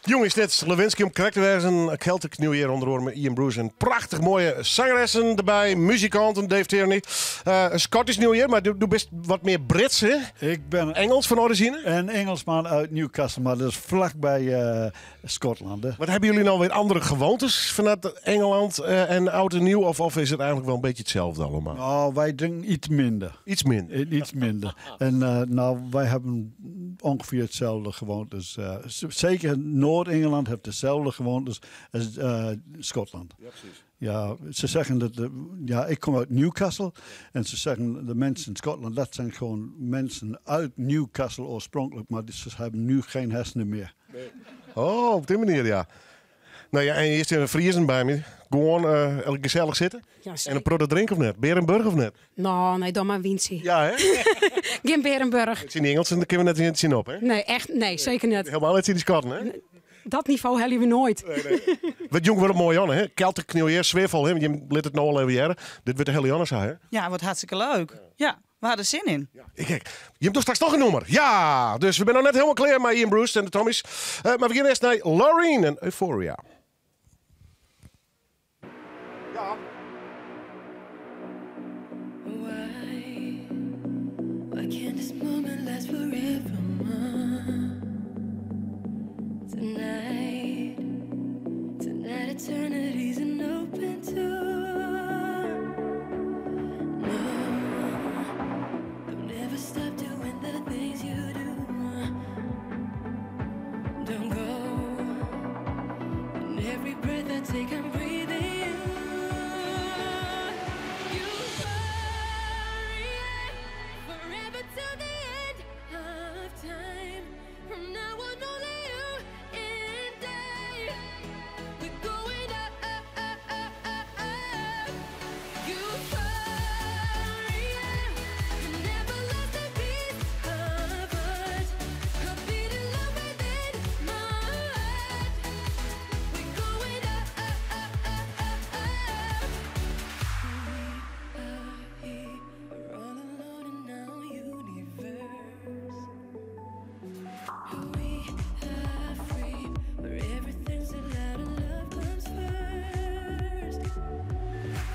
Jong is dit, Lewinsky om correct te wezen. Celtic New Year onder andere met Ian Bruce. En prachtig mooie zangeressen erbij, muzikanten, Dave Tierney. Scottish New Year, maar du bist wat meer Brits, hè? Ik ben Engels van origine? Een Engelsman uit Newcastle, maar dat is vlakbij Schotland. Hè. Wat hebben jullie nou weer andere gewoontes vanuit Engeland en oud en nieuw? Of is het eigenlijk wel een beetje hetzelfde allemaal? Nou, wij drinken iets minder. Iets minder? Iets minder. En wij hebben ongeveer hetzelfde gewoontes. Zeker Noord-Engeland heeft dezelfde gewoontes als Schotland. Ja, precies. Ja, ze zeggen dat de, ja, ik kom uit Newcastle en ze zeggen de mensen in Schotland, dat zijn gewoon mensen uit Newcastle oorspronkelijk, maar ze hebben nu geen hersenen meer. Nee. Oh, op die manier, ja. Nou ja, en hier zit een Friesen bij me. Gewoon gezellig zitten. Ja, en een product drinken of net? Berenburg of net? Nou, nee, dan maar Wientje. Ja, hè? Geen Berenburg. Het zijn die Engelsen, daar kunnen we net niet zien op, hè? Nee, echt, nee, zeker niet. Helemaal niet zien die Schotten, hè? Dat nivo helje we noait. Wat jong wordt mooi aan, hè? Celtic New Year, sfeervol, hè? Je liet it no al even hearre. Dit wurdt de hele Jannes, hè? Ja, wordt hartstikke leuk. Ja, we hadden zin in. Ik, kijk, je hebt toch straks nog een nummer. Ja, dus we zijn nog net helemaal klaar met Ian Bruce en de Tommies. Maar we gaan eerst naar Loreen en Euphoria. Ja. Why? Why can't this moment last forever? Tonight, tonight eternity's an open door. No, don't ever stop doing the things you do. Don't go. In every breath I take, I'm breathing you. Euphoria, forever till the end of time. From now on, only you and I. We're going up, up, up, up, up, up. Euphoria, you never lost a beat of heart. A beating love within my heart. We're going up, up, up, up, up, up. We are here, we're all alone in our universe. We are free, where everything's allowed and love comes first.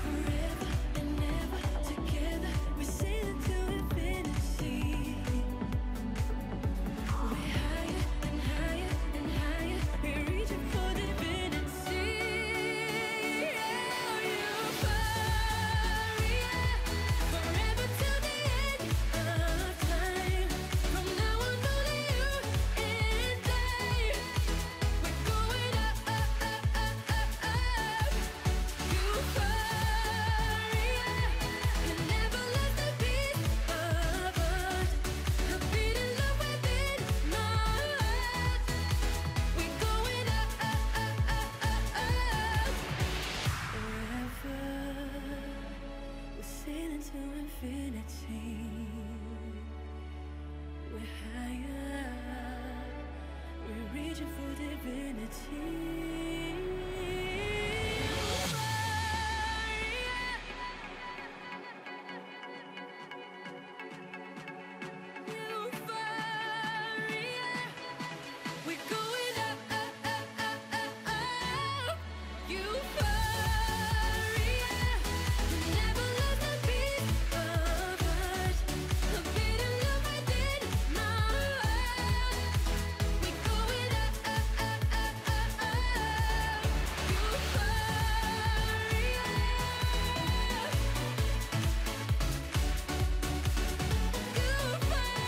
Forever and ever together, we sail into infinity. We're higher and higher and higher, we're reaching for divinity. Euphoria, forever till the end of time. From now on, only you and I. We're going up, up, up, up, up, up. Euphoria, you never lost a beat of heart. A beating love within my heart. We're going up, up, up, up, up, up. Forever, we're sailing to infinity. We're higher, we're reaching for divinity. Euphoria, we're going up, up, up, up, up, up. Euphoria, you never lost a beat of heart. A beating love within my heart. We're going up, up, up, up, up, up. Euphoria. We're going up, up,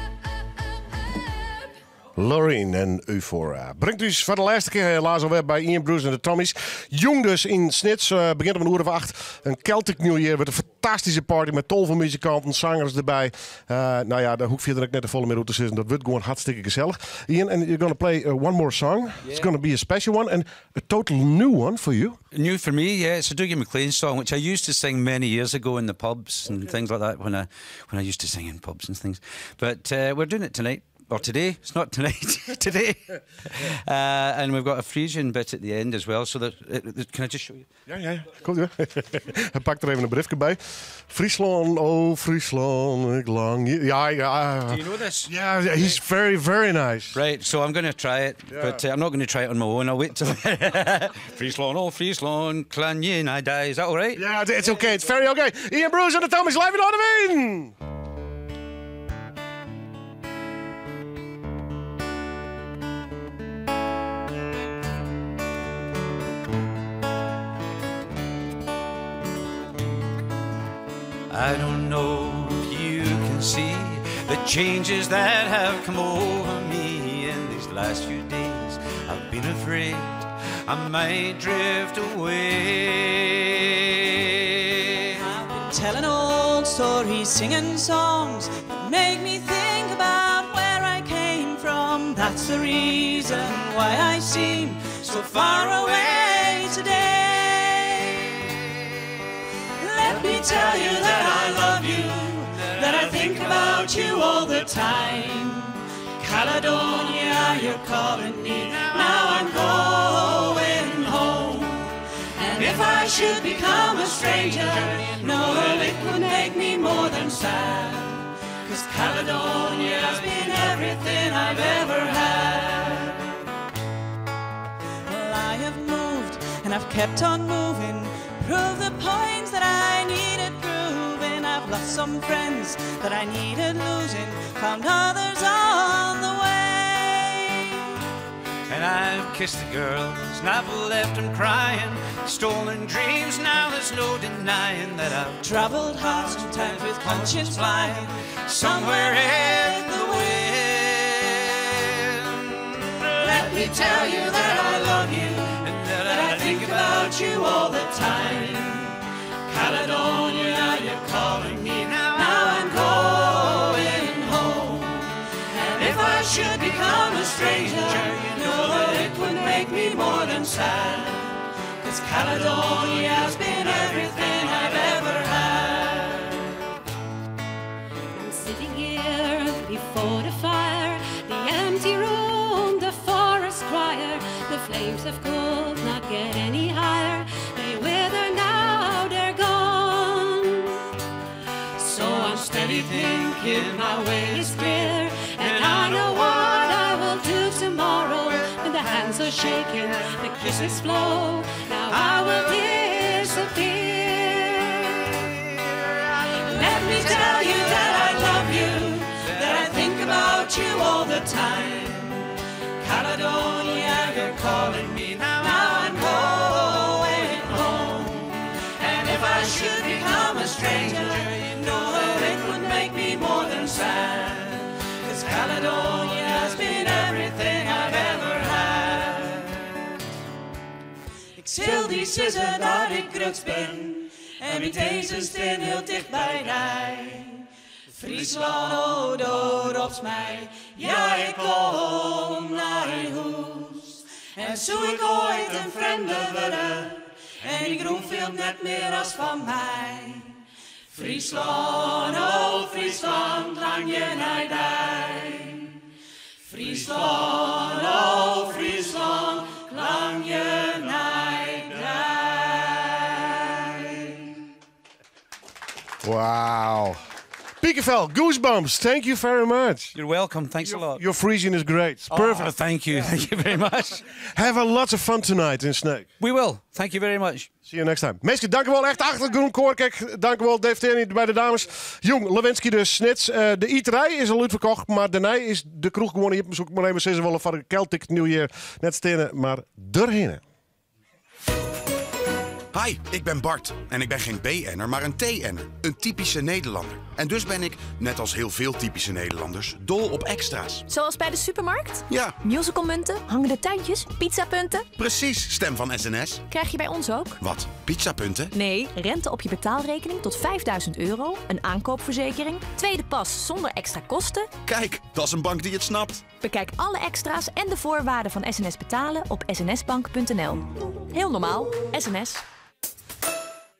up, up, up, up. Loreen en Euphoria. Bringt dus voor de laatste keer helaas alweer bij Ian Bruce en de Tommies. Jong dus in Snits. Begint om een uur of 8. Een Celtic New Year met een fantastische party met tol van muzikanten, zangers erbij. Nou ja, daar hoef je er ook net de volle meer op te zitten. Dat wordt gewoon hartstikke gezellig. Ian, and you're gonna play one more song. It's gonna be a special one and a total new one for you. New for me, yeah. It's a Dougie MacLean song, which I used to sing many years ago in the pubs and things like that when I used to sing in pubs and things. But we're doing it tonight. Or today. It's not tonight. Today. And we've got a Frisian bit at the end as well. So that can I just show you? Ja. Komt ie. Hij pakt er even een briefje bij. Fryslân, oh Fryslân, ik lang. Ja. Do you know this? Yeah, he's very, very nice. Right, so I'm going to try it, but I'm not going to try it on my own. I'll wait till Fryslân, oh Fryslân, kleanje nei dy. Is that all right? Yeah, it's okay. It's very okay. Ian Bruce and the Tommies live in Noardewyn. I don't know if you can see the changes that have come over me in these last few days. I've been afraid I might drift away. I've been telling old stories, singing songs that make me think about where I came from. That's the reason why I seem so far away today. Let me tell you that I love you, that I think about you all the time. Caledonia, you're calling me. Now I'm going home. And if I should become a stranger, know that it would make me more than sad. Cause Caledonia's been everything I've ever had. Well, I have moved and I've kept on moving. Prove the points that I needed proving. I've lost some friends that I needed losing. Found others on the way. And I've kissed the girls and I've left them crying. Stolen dreams, now there's no denying that I've traveled hard sometimes with conscience flying somewhere in the wind. Let me tell you that I love you and that I think about you all the time. Caledonia, you're calling me now. I'm going home. And if I should become a stranger, you know that it would make me more than sad. Cause Caledonia's been everything I've ever had. I'm sitting here before the fire, the empty room, the forest crier. The flames have cooled, not get any higher. They wither now, they're gone. So I'm steady thinking my way is clear, and I know what I will do tomorrow. When the hands are shaking, the kisses flow. Now I will disappear. Let me tell you that I love you, that I think about you all the time. Caledonia, you're calling me now. I'm going home. And if I should become a stranger, you know that it would make me more than sad. Cause Caledonia's been everything I've ever had. Ik sil dy sizze dat ik grutsk bin en myn tinzen stean hiel ticht by dy. Fryslân, oh, do ropst my, ja, ik kom nei hûs. En soe ik oait in frjemde wurde, en dy grûn fielt net mear as fan my. Fryslân, oh Fryslân, langje nei dy. Fryslân, oh Fryslân, langje nei dy. Wow. Piekenvel, goosebumps. Thank you very much. You're welcome. Thanks a lot. Your Frisian is great. Oh, Perfect. thank you. Thank you very much. Have a lot of fun tonight in Sneek. We will. Thank you very much. See you next time. Minsken, dank u wel. Echt achter het Groen Koor. Kijk, dank u wel Dave Tierney bij de dames. Jong, Lewinski de Snits. De iterij is al uitverkocht, maar daarna is de kroeg gewoon hier. Zoek maar even zeggen wel van de Celtic New Year. Net stenen, maar doorheen. Hi, ik ben Bart en ik ben geen BN'er, maar een TN'er. Een typische Nederlander. En dus ben ik, net als heel veel typische Nederlanders, dol op extra's. Zoals bij de supermarkt? Ja. Musicalmunten, hangende tuintjes, pizzapunten. Precies, stem van SNS. Krijg je bij ons ook? Wat, pizzapunten? Nee, rente op je betaalrekening tot 5000 euro, een aankoopverzekering, tweede pas zonder extra kosten. Kijk, dat is een bank die het snapt. Bekijk alle extra's en de voorwaarden van SNS betalen op snsbank.nl. Heel normaal, SNS.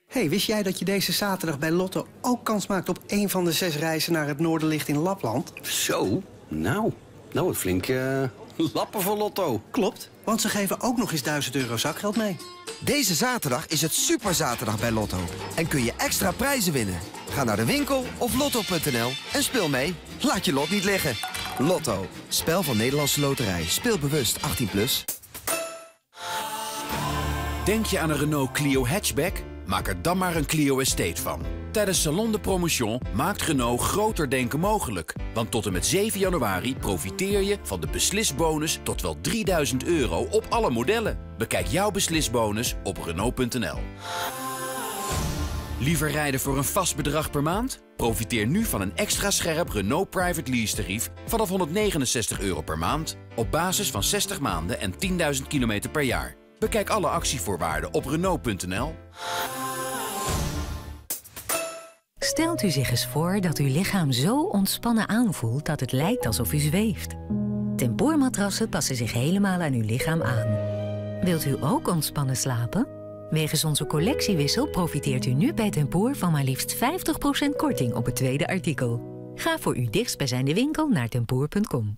Hey, wist jij dat je deze zaterdag bij Lotto ook kans maakt op één van de 6 reizen naar het Noorderlicht in Lapland? Zo, nou, nou wat flink lappen voor Lotto. Klopt, want ze geven ook nog eens 1000 euro zakgeld mee. Deze zaterdag is het superzaterdag bij Lotto. En kun je extra prijzen winnen. Ga naar de winkel of lotto.nl en speel mee. Laat je lot niet liggen. Lotto, spel van Nederlandse Loterij. Speel bewust 18+. Plus. Denk je aan een Renault Clio hatchback? Maak er dan maar een Clio Estate van. Tijdens Salon de Promotion maakt Renault groter denken mogelijk. Want tot en met 7 januari profiteer je van de beslisbonus tot wel 3000 euro op alle modellen. Bekijk jouw beslisbonus op Renault.nl. Liever rijden voor een vast bedrag per maand? Profiteer nu van een extra scherp Renault Private Lease tarief vanaf 169 euro per maand. Op basis van 60 maanden en 10.000 kilometer per jaar. Bekijk alle actievoorwaarden op Renault.nl. Stelt u zich eens voor dat uw lichaam zo ontspannen aanvoelt dat het lijkt alsof u zweeft. Tempoormatrassen passen zich helemaal aan uw lichaam aan. Wilt u ook ontspannen slapen? Wegens onze collectiewissel profiteert u nu bij Tempoor van maar liefst 50% korting op het tweede artikel. Ga voor uw dichtstbijzijnde winkel naar tempoor.com.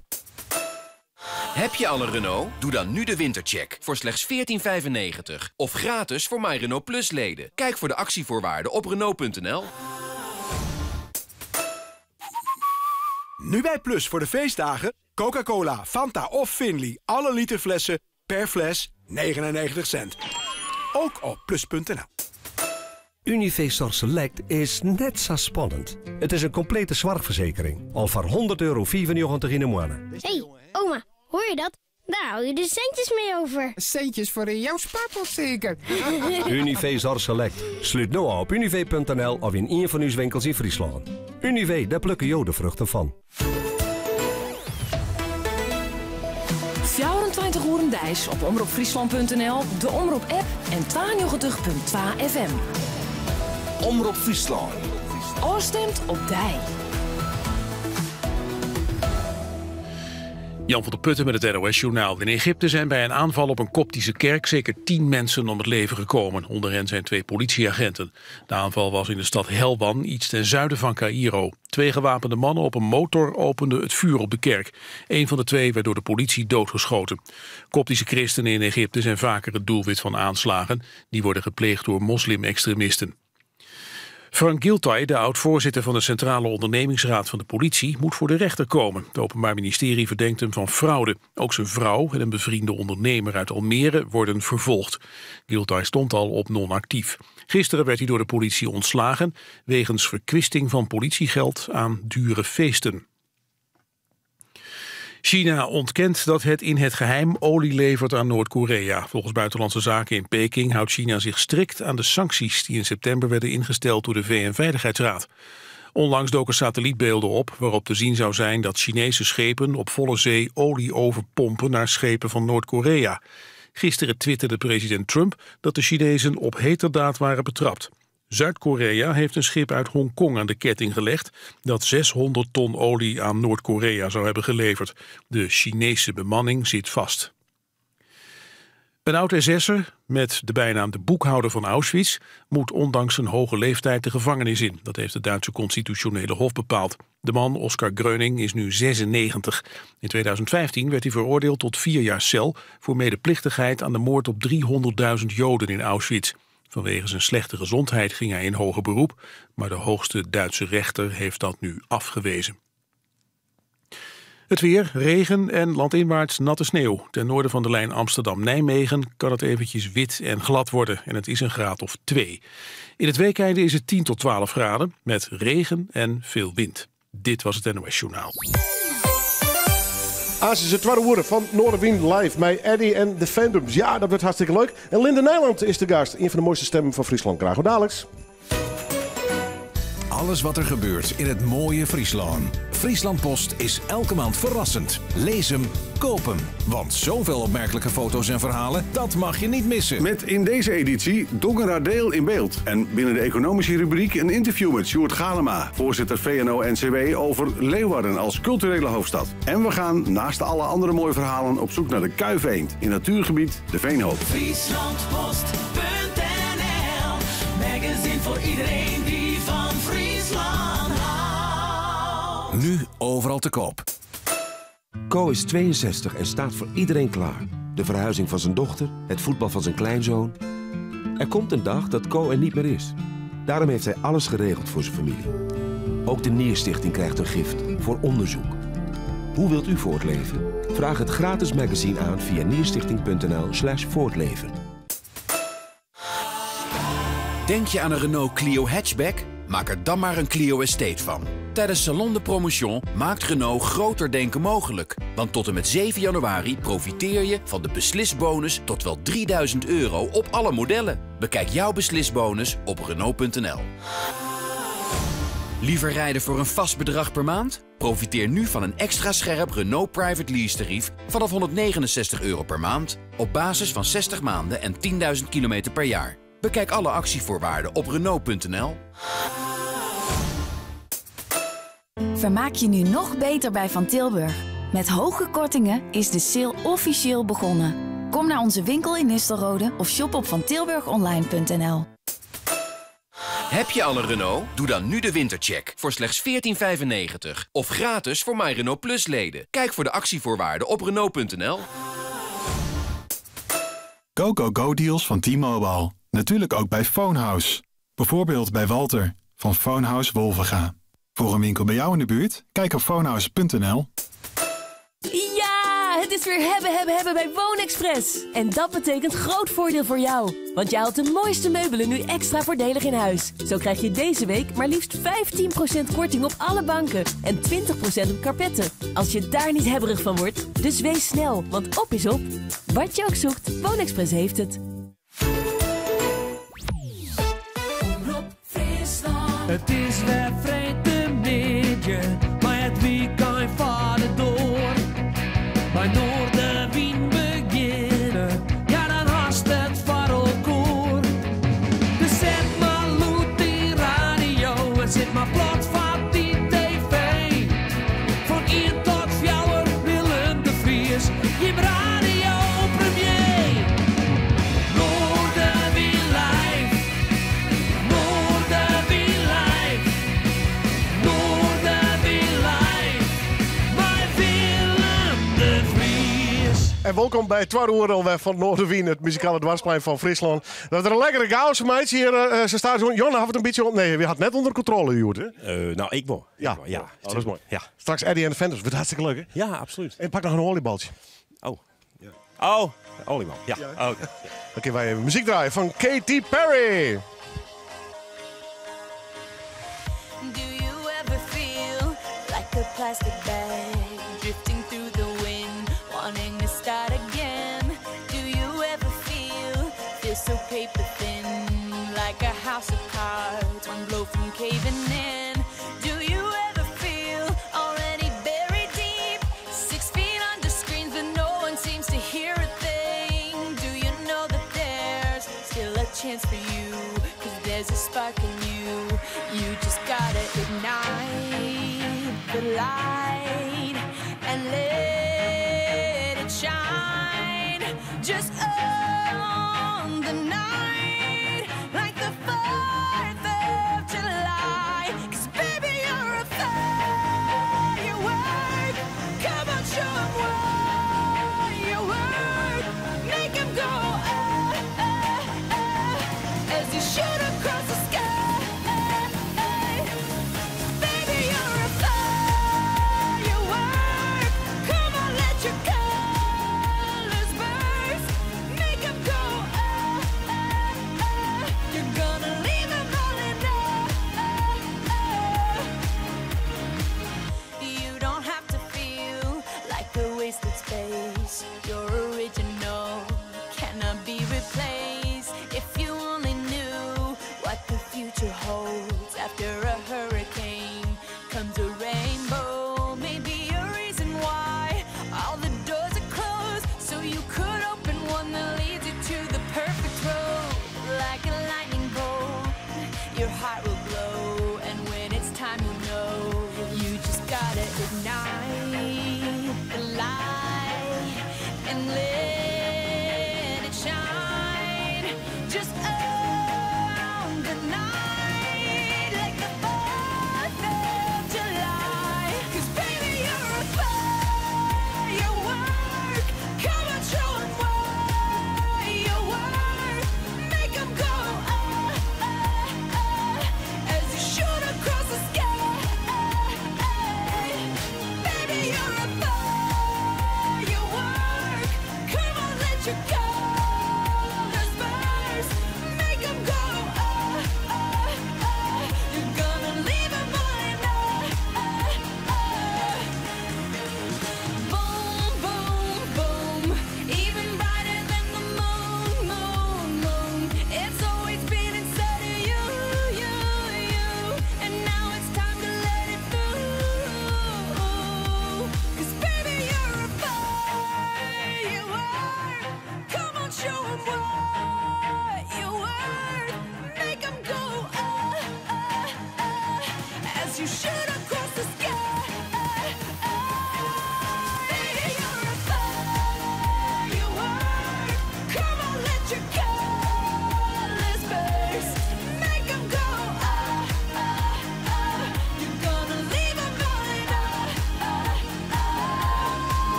Heb je al een Renault? Doe dan nu de wintercheck voor slechts 14,95. Of gratis voor My Renault Plus leden. Kijk voor de actievoorwaarden op Renault.nl. Nu bij Plus voor de feestdagen. Coca-Cola, Fanta of Finley. Alle liter flessen per fles 99 cent. Ook op plus.nl. Unive Select is net zo spannend. Het is een complete zorgverzekering. Al voor 100,94 euro in de maand. Hey, oma, hoor je dat? Daar hou je de centjes mee over. Centjes voor in jouw spaarpot zeker? Unive Zorg Select. Sluit nu op unive.nl of in een van uw winkels in Friesland. Unive, daar plukken jou de vruchten van. 24 uur deis op omroepfriesland.nl, de Omroep app en 92.2 FM. Omroep Friesland. Oorstemt op dij. Jan van der Putten met het NOS-journaal. In Egypte zijn bij een aanval op een koptische kerk zeker tien mensen om het leven gekomen. Onder hen zijn twee politieagenten. De aanval was in de stad Helwan, iets ten zuiden van Cairo. Twee gewapende mannen op een motor openden het vuur op de kerk. Een van de twee werd door de politie doodgeschoten. Koptische christenen in Egypte zijn vaker het doelwit van aanslagen. Die worden gepleegd door moslim-extremisten. Frank Giltay, de oud-voorzitter van de Centrale Ondernemingsraad van de politie, moet voor de rechter komen. Het Openbaar Ministerie verdenkt hem van fraude. Ook zijn vrouw en een bevriende ondernemer uit Almere worden vervolgd. Giltay stond al op non-actief. Gisteren werd hij door de politie ontslagen wegens verkwisting van politiegeld aan dure feesten. China ontkent dat het in het geheim olie levert aan Noord-Korea. Volgens Buitenlandse Zaken in Peking houdt China zich strikt aan de sancties die in september werden ingesteld door de VN-veiligheidsraad. Onlangs doken satellietbeelden op waarop te zien zou zijn dat Chinese schepen op volle zee olie overpompen naar schepen van Noord-Korea. Gisteren twitterde president Trump dat de Chinezen op heterdaad waren betrapt. Zuid-Korea heeft een schip uit Hongkong aan de ketting gelegd dat 600 ton olie aan Noord-Korea zou hebben geleverd. De Chinese bemanning zit vast. Een oud-SS'er met de bijnaam de boekhouder van Auschwitz moet ondanks zijn hoge leeftijd de gevangenis in. Dat heeft het Duitse constitutionele hof bepaald. De man, Oskar Gröning, is nu 96. In 2015 werd hij veroordeeld tot vier jaar cel voor medeplichtigheid aan de moord op 300.000 Joden in Auschwitz. Vanwege zijn slechte gezondheid ging hij in hoger beroep, maar de hoogste Duitse rechter heeft dat nu afgewezen. Het weer, regen en landinwaarts natte sneeuw. Ten noorden van de lijn Amsterdam-Nijmegen kan het eventjes wit en glad worden en het is een graad of 2. In het weekeinde is het 10 tot 12 graden met regen en veel wind. Dit was het NOS Journaal. Aas is het tweede woorden van Noorderwind live met Eddie en de Phantoms. Ja, dat wordt hartstikke leuk. En Linda Nijland is de gast. Een van de mooiste stemmen van Friesland. Graag dadelijk. Alles wat er gebeurt in het mooie Friesland. Friesland Post is elke maand verrassend. Lees hem, koop hem. Want zoveel opmerkelijke foto's en verhalen, dat mag je niet missen. Met in deze editie Dongeradeel in beeld. En binnen de economische rubriek een interview met Sjoerd Galema, voorzitter VNO-NCW, over Leeuwarden als culturele hoofdstad. En we gaan naast alle andere mooie verhalen op zoek naar de Kuiveend in natuurgebied de Veenhoop. Frieslandpost.nl Magazine voor iedereen die van Friesland houdt. Nu overal te koop. Co is 62 en staat voor iedereen klaar. De verhuizing van zijn dochter, het voetbal van zijn kleinzoon. Er komt een dag dat Co er niet meer is. Daarom heeft hij alles geregeld voor zijn familie. Ook de Nierstichting krijgt een gift voor onderzoek. Hoe wilt u voortleven? Vraag het gratis magazine aan via nierstichting.nl slash voortleven. Denk je aan een Renault Clio hatchback? Maak er dan maar een Clio Estate van. Tijdens Salon de Promotion maakt Renault groter denken mogelijk. Want tot en met 7 januari profiteer je van de beslisbonus tot wel 3000 euro op alle modellen. Bekijk jouw beslisbonus op Renault.nl. Liever rijden voor een vast bedrag per maand? Profiteer nu van een extra scherp Renault Private Lease tarief vanaf 169 euro per maand. Op basis van 60 maanden en 10.000 kilometer per jaar. Bekijk alle actievoorwaarden op Renault.nl. Vermaak je nu nog beter bij Van Tilburg. Met hoge kortingen is de sale officieel begonnen. Kom naar onze winkel in Nistelrode of shop op vantilburgonline.nl. Heb je al een Renault? Doe dan nu de wintercheck voor slechts 14,95. Of gratis voor My Renault Plus leden. Kijk voor de actievoorwaarden op Renault.nl. Go, go, go deals van T-Mobile. Natuurlijk ook bij Phonehouse. Bijvoorbeeld bij Walter van Phonehouse Wolvega. Voor een winkel bij jou in de buurt? Kijk op phonehouse.nl. Ja, het is weer hebben, hebben, hebben bij Woonexpress. En dat betekent groot voordeel voor jou. Want jij haalt de mooiste meubelen nu extra voordelig in huis. Zo krijg je deze week maar liefst 15% korting op alle banken en 20% op karpetten. Als je daar niet hebberig van wordt. Dus wees snel, want op is op. Wat je ook zoekt, Woonexpress heeft het. Het is weer freedtemiddei, mar it wykein foar de doar. By Noardewyn begjinne, ja dan hast it foar elkoar. Dus set mar lûd dyn radio en sit mar plat foar dyn TV. Fan ien tot fjouwer Willem de Vries, jim radiopremier. Noardewyn live, Noardewyn live, Noardewyn live, mei Willem de Vries. En welkom by twadde oere alwer fan Noardewyn, it muzikale doarpsplein fan Fryslân. Dat der in lekkere chaos meitsje hjir, se staat zo. Jon, ha we it in bytsje op? Nee, we ha it net ûnder kontrôle hjoed, hè? Nou, ik wol. Ja. Ik wol, ja. Oh, dat is moai. Ja. Straks Eddie en de Phantoms. Wurdt hartstikke leuk, hè? Ja, absoluut. En pak noch in oaljebaltsje. Oh. Oh, oaljebal. Ja. Ja. Oké. Dan kinne wy even muzyk draaie fan Katy Perry. Do you ever feel like a plastic bag drifting through the wind, wanting to start again? Do you ever feel so paper thin, like a house of cards, one blow from caving in? Do you ever feel already buried deep, 6 feet under screens, but no one seems to hear a thing? Do you know that there's still a chance for you? 'Cause there's a spark in you. You just gotta ignite the light and let it shine. Just own the night like the 4th of July. 'Cause baby, you're a firework. Come on, show 'em what you're worth. Make 'em go, ah, ah, ah, as you shoot across the sky. Baby, you're a firework. Come on, let your colors burst.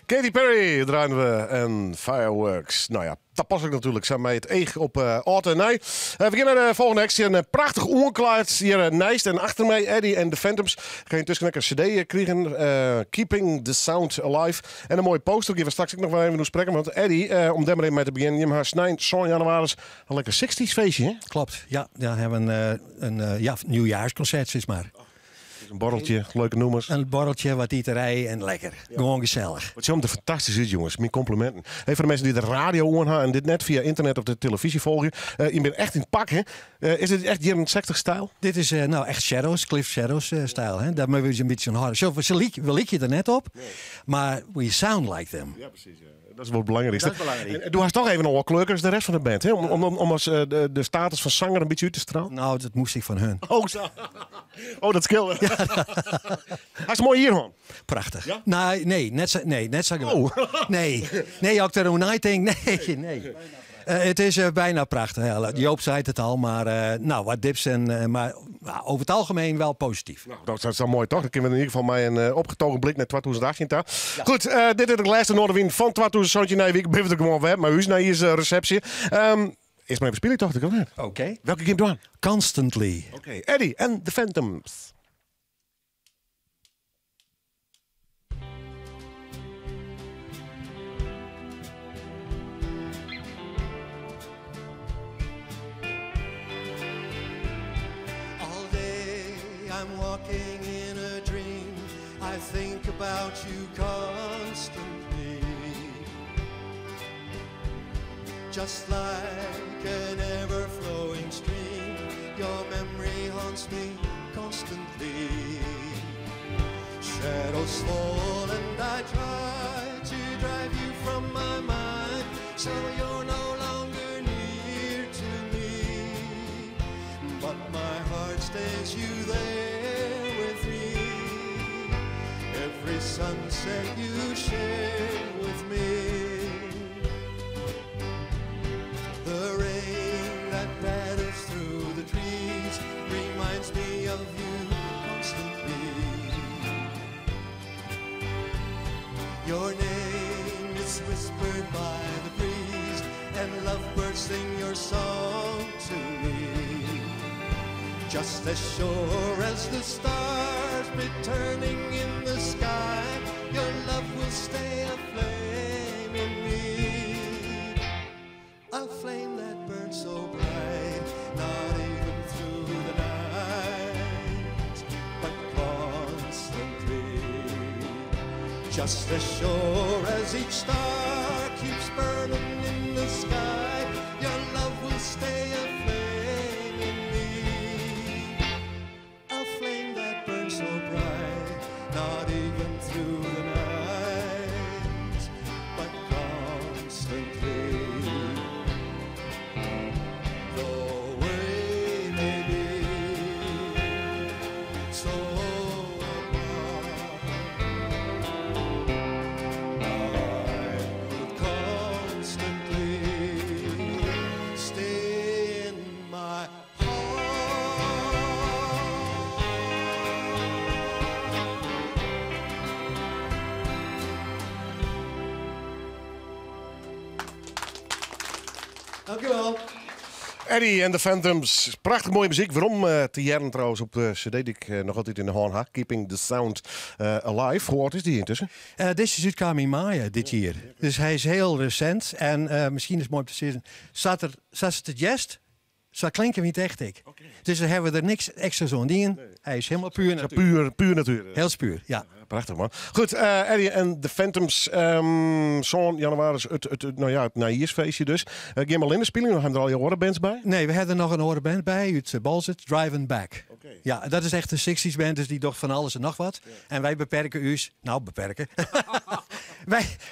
Katy Perry draaiden we en Fireworks. Nou ja, tapasselijk natuurlijk zijn wij het eeg op âld en nij. We gaan naar de volgende act. Hier een prachtich oanklaaid. Hier neist en achter mij Eddie en de Phantoms. Ga je intussen lekker een cd krijgen. Keeping the Sound Alive. En een mooie poster. Die we straks ook nog wel even bespreken. Want Eddie, om daar maar even mee te beginnen. Je hebt snijn, zo'n januari een lekker 60s feestje, hè? Klopt, ja. Ja, hebben we een nieuwjaarsconcert, zeg maar. Een borreltje, leuke nummers. Een borreltje, wat iterij en lekker. Gewoon gezellig. Wat ziet er fantastisch uit, jongens. Mijn complimenten. Even voor de mensen die de radio aan en dit net via internet of de televisie volgen. Je bent echt in het pak, hè? Is dit echt jaren 60 stijl? Dit is nou echt Shadows, Cliff Shadows stijl. Hè? Daar moeten we een beetje aan houden. Zo, we liek je er net op, Nee. maar we sound like them. Ja, precies. Ja. Dat is wel het belangrijkste. Dat is belangrijk. En doe haar toch even nog wat kleurkers de rest van de band, hè? Om als de status van zanger een beetje uit te stralen. Nou, dat moest ik van hun. Oh, zo. Oh, dat scheelde. Ja. Hij is mooi hier, man. Prachtig. Ja? Nou, nee, net zo, nee, net zo. Oh. Nee, nee, ook de Uniting, nee, nee. Het is bijna prachtig. Ja, Joop zei het al, maar nou, wat dips en, maar nou, over het algemeen wel positief. Nou, dat is dan mooi, toch? Dan kunnen we in ieder geval met een opgetogen blik naar 2018 ta. Goed, dit is de laatste Noardewyn van 2017. Nee, ik ben het gewoon weer, maar u is naar hier is receptie. Eerst maar even spelen, toch? Ik Oké. Okay. Welke game doen? Constantly. Oké, okay. Eddie and the Phantoms. All day I'm walking in a dream. I think about you constantly. Just like an ever-flowing stream, your memory haunts me constantly. Shadows fall and I try to drive you from my mind, so you're no longer near to me. But my heart stays you there with me. Every sunset you share with me. The rain that patters through the trees reminds me of you constantly. Your name is whispered by the breeze, and lovebirds sing your song to me. Just as sure as the stars be turning in the sky, your love will stay aflame in me. A flame that burns so bright, not even through the night, but constantly. Just as sure as each star keeps burning in the sky, your love will stay aflame in me. A flame that burns so bright, not even through the night, but constantly. Though we may be so apart, I could constantly stay in my heart. Dank u wel. Eddie en de Phantoms. Prachtig mooie muziek. Waarom te jaren trouwens op de cd die ik nog altijd in de hand had. Keeping the Sound Alive. Hoe oud is die intussen? Dit is uitkwam in mei dit jaar. Dus hij is heel recent. En misschien is het mooi om te zeggen. Staat het jazz? Zo klinkt hem niet echt ik. Dus daar hebben we er niks extra zo'n dingen. Hij is helemaal puur natuur. Puur, puur natuur. Heel puur, ja. Ja, prachtig man. Goed, Eddie en de Phantoms. Zo'n januari is het, nou ja, het najaarsfeestje dus. Uh, Geen spelen, nog hebben er al je orenbands bij? Nee, we hebben er nog een orenband bij uit Boalsert, Driving Back. Ja, dat is echt een 60s band, dus die docht van alles en nog wat. En wij beperken u, nou beperken.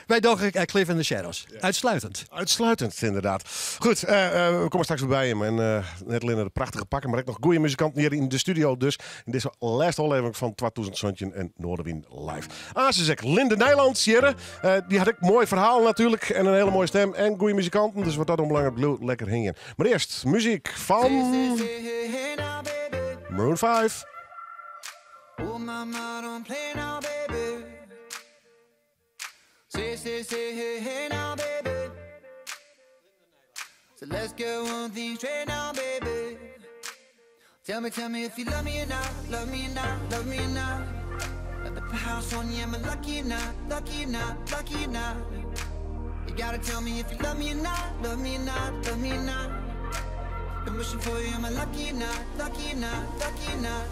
Wij doggen Cliff and the Shadows. Uitsluitend. Uitsluitend, inderdaad. Goed, we komen straks weer bij hem. En net alleen de prachtige pakken, maar ook nog goede muzikanten hier in de studio. Dus in deze laatste aflevering van 2017 en Noardewyn Live. Ah, ze zegt Linde Nijland, Sierra. Die had ik mooi verhaal natuurlijk en een hele mooie stem en goede muzikanten. Dus wat dat ombelangt, bleef lekker hingen. Maar eerst muziek van Maroon 5. Oh mama, don't play now, baby. Say, say, say, hey, hey now, baby. So let's get one thing straight now, baby. Tell me, tell me if you love me or not, love me or not, love me or not. At the house on you, am I lucky or not, lucky or not, lucky or not? You gotta tell me if you love me or not, love me or not, love me or not. Been wishing for you, am I lucky or not, lucky or not, lucky or not?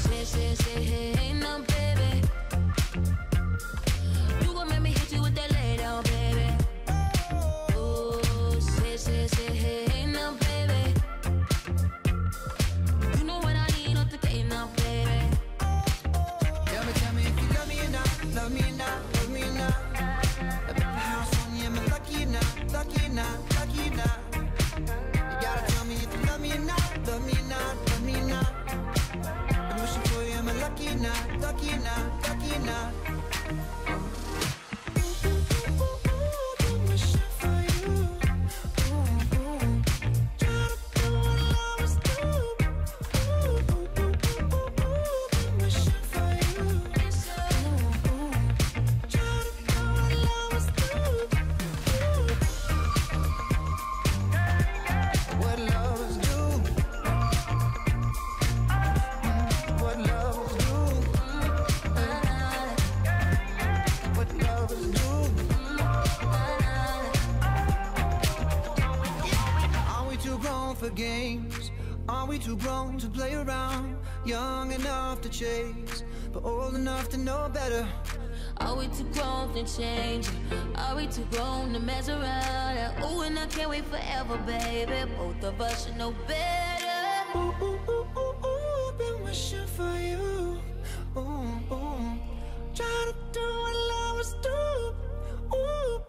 Say, say, say, hey, hey, now, baby. You gon' make me hit you with that lay down, baby. Oh, say, say, say, hey, hey, now, baby. You know what I need off the game now, baby. Tell me, tell me if you love me or not, love me or not, love me or not. I bet the house on you, am I lucky or not, lucky or not, lucky or not? You gotta tell me if you love me or not, love me or not, love me or not. Been wishing for you, am I lucky or not, lucky or not, lucky or not? What lovers do. What lovers do. What lovers do. Are we too grown for games? Are we too grown to play around? Young enough to chase, but old enough to know better. Are we too grown to change? Are we too grown to mess around? Oh, and I can't wait forever, baby. Both of us should know better. Ooh, ooh, ooh, ooh, ooh, been wishing for you. Ooh, ooh. Try to do what lovers do. Ooh.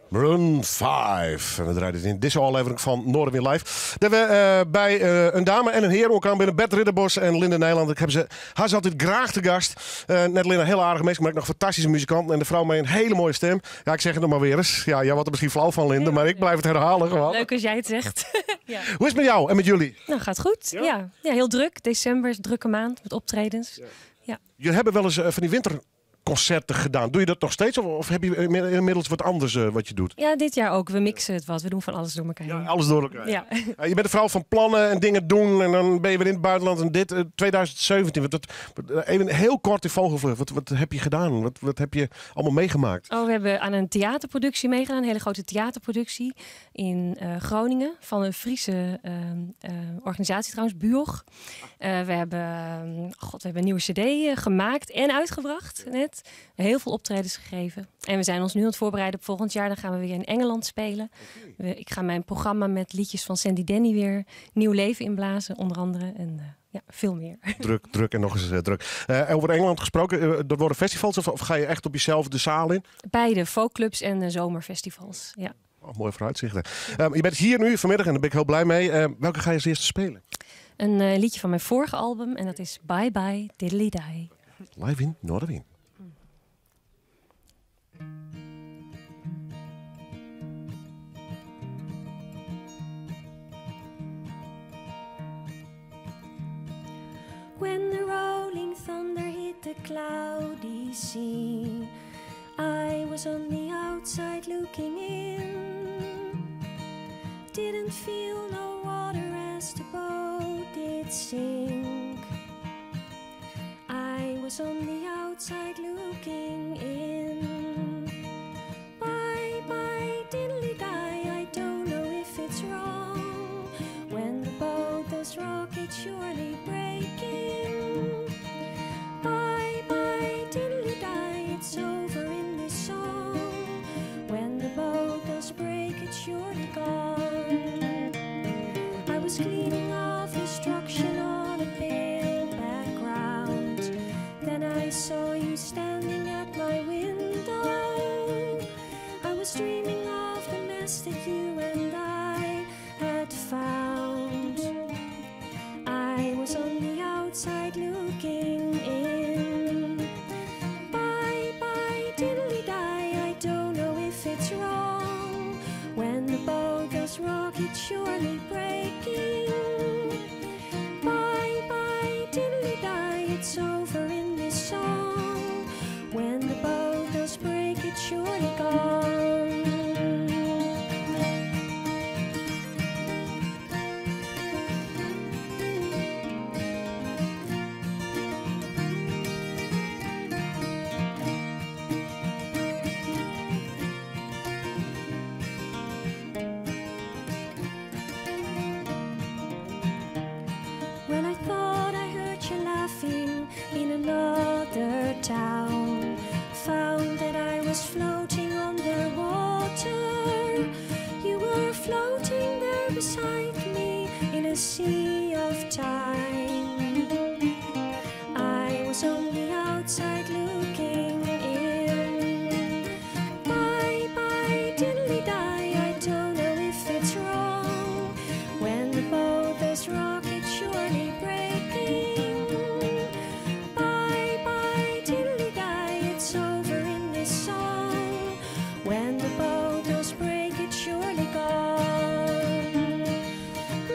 Maroon 5. En we draaien dit in deze aflevering van Noardewyn Live. Dat we bij een dame en een heer elkaar binnen Bert Ridderbos en Linda Nijland. Ik heb ze haar is altijd graag te gast. Net Linda, heel aardige mens, maar ook nog fantastische muzikant. En de vrouw met een hele mooie stem. Ja, ik zeg het nog maar weer eens. Ja, jij wordt er misschien flauw van, Linda, maar ik blijf het herhalen gewoon. Leuk als jij het zegt. Ja. Hoe is het met jou en met jullie? Nou, gaat goed. Ja? Ja, heel druk. December is een drukke maand met optredens. Ja. Jullie hebben wel eens van die winterconcerten gedaan. Doe je dat nog steeds of heb je inmiddels wat anders wat je doet? Ja, dit jaar ook. We mixen het wat. We doen van alles door elkaar heen. Ja, alles door elkaar. Ja. Je bent een vrouw van plannen en dingen doen. En dan ben je weer in het buitenland. En dit, 2017. Even heel kort in vogelvlucht. Wat heb je gedaan? Wat heb je allemaal meegemaakt? Oh, we hebben aan een theaterproductie meegedaan. Een hele grote theaterproductie in Groningen. Van een Friese organisatie trouwens, BUOG. We hebben een nieuwe cd gemaakt en uitgebracht net. Heel veel optredens gegeven. En we zijn ons nu aan het voorbereiden op volgend jaar. Dan gaan we weer in Engeland spelen. Okay. Ik ga mijn programma met liedjes van Sandy Denny weer nieuw leven inblazen, onder andere. En ja, veel meer. Druk, druk en nog eens druk. Over Engeland gesproken, dat worden festivals of ga je echt op jezelf de zaal in? Beide, folkclubs en zomerfestivals, ja. Oh, mooi vooruitzichten. Je bent hier nu vanmiddag en daar ben ik heel blij mee. Welke ga je als eerste spelen? Een liedje van mijn vorige album en dat is Bye Bye Diddly Die. Live in Noardewyn. When the rolling thunder hit the cloudy sea, I was on the outside looking in. Didn't feel no water as the boat did sink. I was on the outside looking in. Bye bye diddly die, I don't know if was cleaning off destruction on a pale background. Then I saw you standing at my window. I was dreaming of the mess that you and I had found. I was on the outside looking in. Bye bye, diddly die. I don't know if it's wrong. When the boat does rock, it's surely breaking. Bye bye, diddly die. It's over in this song. When the boat does break, it's surely gone. Well, I thought I heard you laughing in another town. Found that I was floating on the water. You were floating there beside me in a sea of time. I was on the outside looking in. Bye bye, diddly die. I don't know if it's wrong. When the boat does rock, it's surely breaking. Bye bye, diddly die. It's over in this song. When the boat does break, it's surely gone.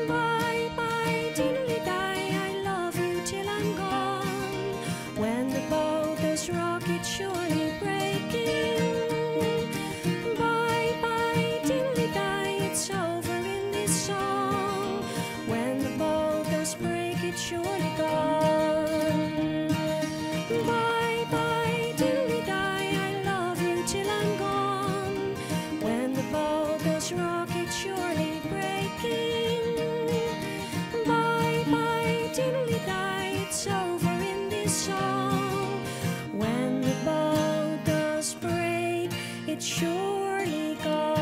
Bye bye, diddly die. I love you till I'm gone. When the boat does rock, it's surely breaking. Bye bye, diddly die. It's over in this song. When the boat does break, it's surely gone. Bye bye, diddly die. I love you till I'm gone. When the boat does rock, it's surely breaking. Bye bye, diddly die. It's over in this song. When the boat does break, it's surely gone.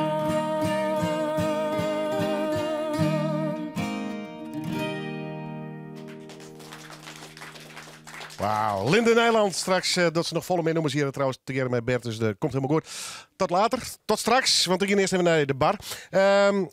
Wauw. Linde Nijland straks, dat ze nog volle meer nummers hier trouwens te met Bert, dus dat komt helemaal goed. Tot later, tot straks, want ik ga eerst even naar de bar.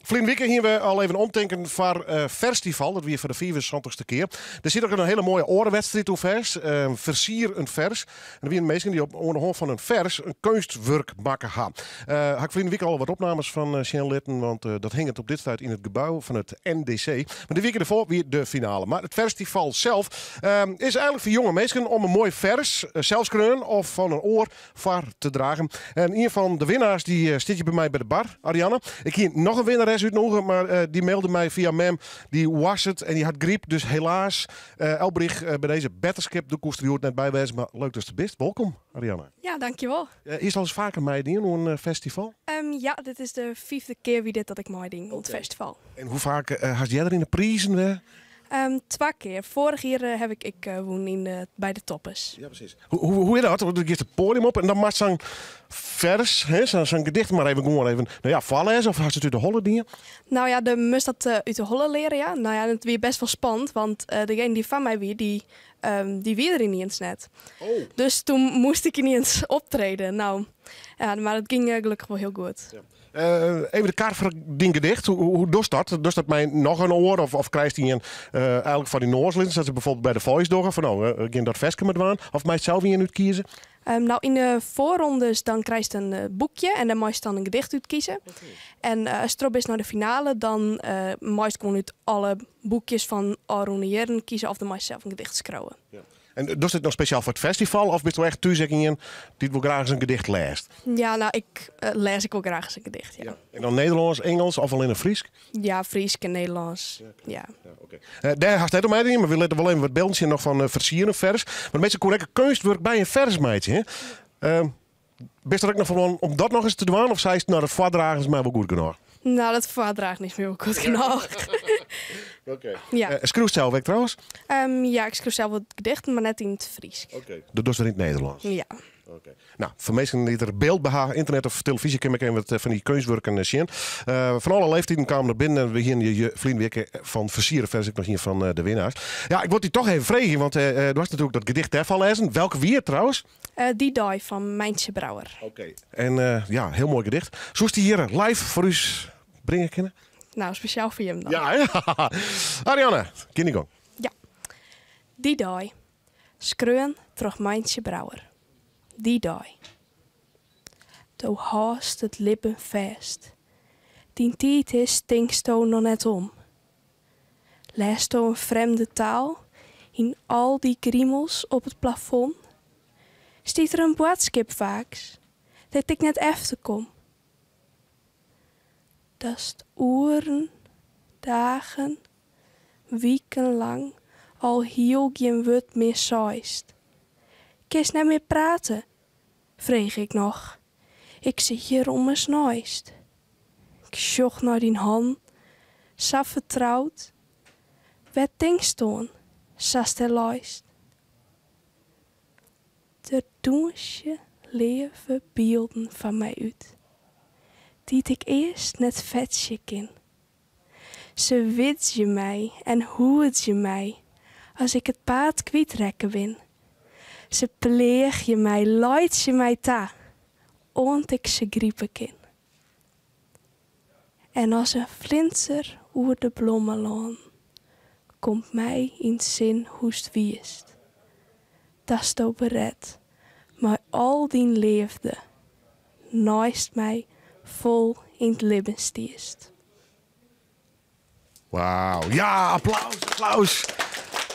Vlien Wieken hier we al even omdenken voor festival, dat weer voor de 74ste keer. Er zit ook een hele mooie orenwedstrijd toe vers. Versier een vers. En er wie mensen die op de hand van een vers een kunstwerk maken gaan. Had ik Vlien Wieken al wat opnames van uh, Litten, want dat hing het op dit tijd in het gebouw van het NDC. Maar de week ervoor weer de finale. Maar het festival zelf is eigenlijk voor jonge mensen om een mooi vers, zelfs of van een oor voor te dragen. En een van de winnaars die zit je bij mij bij de bar, Ariane. Ik hier nog een winnares uitnodigen, maar die mailde mij via mem. Die was het en die had griep. Dus helaas, Elbrich bij deze betterskip, de koester die hoort net bijwijzen. Maar leuk dat je bent. Welkom, Ariane. Ja, dankjewel. Is al eens vaker meedingen op een festival? Ja, dit is de vijfde keer wie dit dat ik meeding op het festival. En hoe vaak had jij er in de prijzen weer? Twee keer. Vorig jaar heb ik woon in, bij de toppers. Ja, precies. Hoe is dat? Want je het podium op en dan maakt zo'n vers, zo'n gedicht maar even gewoon even, nou ja, vallen of had het uit de holle dingen? Nou ja, de moest dat uit de holle leren, ja. Nou ja, het weer best wel spannend, want degene die van mij wie, die wie er niet eens net. Oh. Dus toen moest ik niet eens optreden. Nou, ja, maar het ging gelukkig wel heel goed. Ja. Even de kaart voor het gedicht. Hoe doet dat? Doet dat mij nog een oor? Of krijgt hij een, eigenlijk van die Noorslins, dat ze bijvoorbeeld bij de Voice doorgaan van nou, uh, dat versje met waan. Of mij zelf in uitkiezen? Nou, in de voorrondes dan krijg je een boekje en dan mag je dan een gedicht uitkiezen. Okay. En als het is naar de finale, dan mag je gewoon uit alle boekjes van Aron Jeren kiezen of dan mag je zelf een gedicht schrijven. Ja. En doet dit nog speciaal voor het festival of ben je echt thuis in die wil graag eens een gedicht leest? Ja, nou, ik lees ik wel graag eens een gedicht, ja. Ja. En dan Nederlands, Engels of alleen een Fries? Ja, Fries en Nederlands, ja. Ja, oké. Daar had het om mij maar we laten wel even wat beeldjes nog van versieren vers. Maar mensen correcte kunstwerk bij een versmeidje, hè? Best er ook nog van om dat nog eens te doen of zei het nou dat voordragen is mij wel goed genoeg? Nou, dat voordragen is meer wel goed genoeg. Oké. Ja. Schrijf zelf ook trouwens? Ja, ik schrijf zelf wat gedichten, maar net in het Fries. Oké. Dat doe je in het Nederlands? Ja. Nou, foar minsken dy't der byld by ha, ynternet of telefyzje, kin ik even wat fan dy keunstwurken sjen. Fan alle leeftiden kamen der binnen en we hiene je ferline wike fan Fersiere Vers ek noch ien fan de winnaars. Ja, ik wol dy toch even freegje, want do hast natuerlik dat gedicht dêrfan lêzen. Welke wie it trouwens? Dy dei fan Meintje Brouwer. Oké. En ja, hiel moai gedicht. Soest dy hjir live foar ús bringe kinne? Nou, spesjaal foar jim dan. Ja, hè? Arianne, gean dyn gong. Ja. Dy dei. Skreaun troch Meintje Brouwer. Dy dei. Do hâldst it libben fêst. Dyn tiid is, tinksto, noch net om. Lêsto in frjemde taal yn al dy grimels op it plafond? Stiet der in boadskip faaks dêr't ik net efter kom? Datst oeren, dagen, wiken lang alhiel gjin wurd mear seist. Kinst net mear prate? frege ik noch. Ik sit hjir ommers neist. Ik sjoch nei dyn hannen, sa fertroud. Wêr tinkst oan, sa'tst dêr leist? Der dûnsje leave bylden foar my út, dy't ik earst net fetsje kin. Se widzje my en hoedzje my as ik it paad kwytrekke bin. Se pleagje my, laitsje my ta, oant ik se gripe kin. En as in flintser oer de blommelân komt my yn 't sin hoe'tst wiest. Datsto beret mei al dyn leafde neist my fol yn 't libben stiest. Wauw. Ja, applaus, applaus.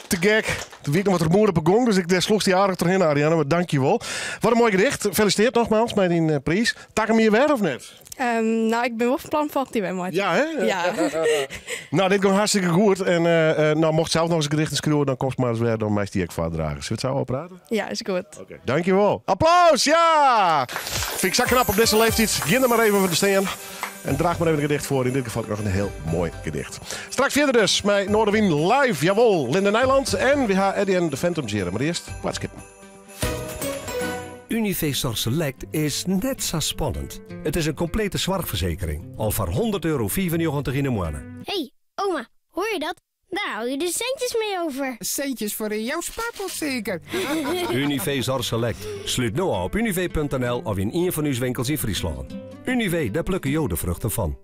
Te gek. Der wie noch wat rumoer op 'e gong, dus ik dêr sloechst dy aardich trochhinne, Arianne. Mar dank je wol. Wat in moai gedicht. Gefeliciteerd nogmaals mei dyn eh, priis. Takom jier wer of net? Um, nou, ik bin wol fan plan folgjend jier wer mei. Ja, hè? Ja. Nou, dit gong hartstikke goed. En eh, eh, nou, mochtst sels noch ris gedichten skriuwe, dan komst mar ris wer, dan meist dy ek foardrage. Sille we it sa ôfprate? Ja, is goed. Oké. Dank je wol. Applaus, ja! Fyn ik sa knap op dizze leeftiid. Gean der mar even foar te stean. En draach mar even in gedicht foar. Yn dit gefal noch in hiel moai gedicht. Straks fierder dus mei Noardewyn live. Jawol, Linda Nijland en we ha Eddie en de Phantoms hjir. Mar earst boadskippen. Univé Zorg Select is net sa spannend. It is in komplete soarchfersekering, al foar €100,95 yn 'e moanne. Hey, oma, hoor je dat? Daar hou je de centjes mee over. Centjes voor in jouw spaarpot zeker? Univé Zorg Select. Slút no ôf op univé.nl of yn ien fan ús winkels yn Fryslân. Univé, dêr plukke jo de fruchten fan.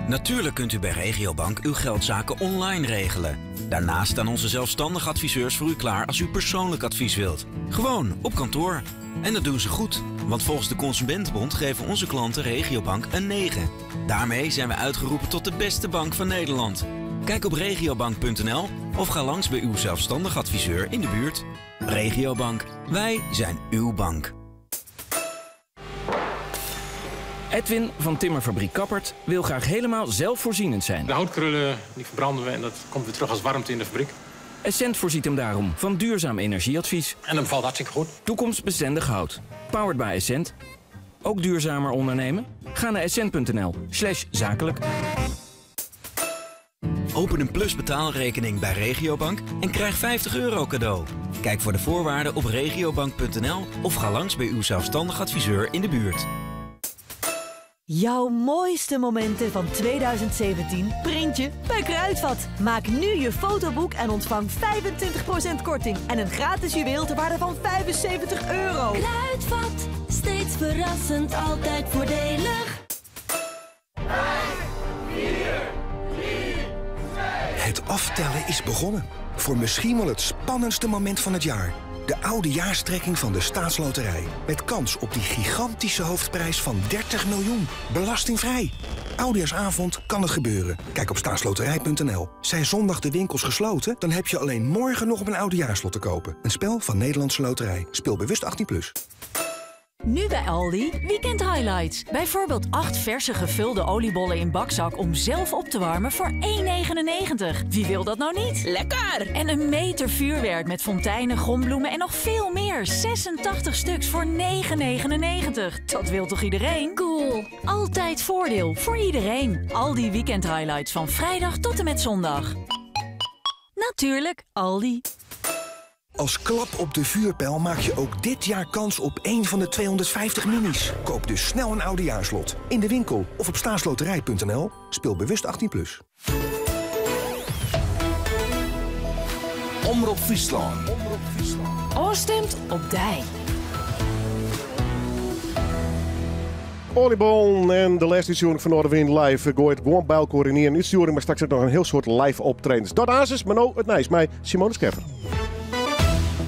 Natuurlijk kunt u bij Regiobank uw geldzaken online regelen. Daarnaast staan onze zelfstandig adviseurs voor u klaar als u persoonlijk advies wilt. Gewoon op kantoor. En dat doen ze goed, want volgens de Consumentenbond geven onze klanten Regiobank een 9. Daarmee zijn we uitgeroepen tot de beste bank van Nederland. Kijk op regiobank.nl of ga langs bij uw zelfstandig adviseur in de buurt. Regiobank, wij zijn uw bank. Edwin van Timmerfabriek Kappert wil graag helemaal zelfvoorzienend zijn. De houtkrullen die verbranden we en dat komt weer terug als warmte in de fabriek. Essent voorziet hem daarom van duurzaam energieadvies. En dat bevalt hartstikke goed. Toekomstbestendig hout. Powered by Essent. Ook duurzamer ondernemen? Ga naar essent.nl slash zakelijk. Open een Plus betaalrekening bij Regiobank en krijg €50 cadeau. Kijk voor de voorwaarden op regiobank.nl of ga langs bij uw zelfstandig adviseur in de buurt. Jouw mooiste momenten van 2017 print je bij Kruidvat. Maak nu je fotoboek en ontvang 25% korting en een gratis juweel ter waarde van €75. Kruidvat, steeds verrassend, altijd voordelig. Het aftellen is begonnen. Voor misschien wel het spannendste moment van het jaar. De oudejaarstrekking van de Staatsloterij. Met kans op die gigantische hoofdprijs van 30 miljoen. Belastingvrij. Oudejaarsavond kan het gebeuren. Kijk op staatsloterij.nl. Zijn zondag de winkels gesloten? Dan heb je alleen morgen nog op een oudejaarslot te kopen. Een spel van Nederlandse Loterij. Speel bewust 18+. Plus. Nu bij Aldi Weekend Highlights. Bijvoorbeeld 8 verse gevulde oliebollen in bakzak om zelf op te warmen voor 1,99. Wie wil dat nou niet? Lekker! En een meter vuurwerk met fonteinen, gombloemen en nog veel meer. 86 stuks voor 9,99. Dat wil toch iedereen? Cool! Altijd voordeel voor iedereen. Aldi Weekend Highlights van vrijdag tot en met zondag. Natuurlijk, Aldi. Als klap op de vuurpijl maak je ook dit jaar kans op één van de 250 minis. Koop dus snel een oudejaarslot. In de winkel of op staatsloterij.nl. Speel bewust 18+. Plus. Omrop Fryslân. Ofstimd op dy. Oliebol en de lêste útstjoering fan Noardewyn Live goait gewoan by elkoar yn ien útstjoering, mar straks ek noch in hiel soad live optredens. Dat aansens, mar no it nijs mei Simone Scheffer.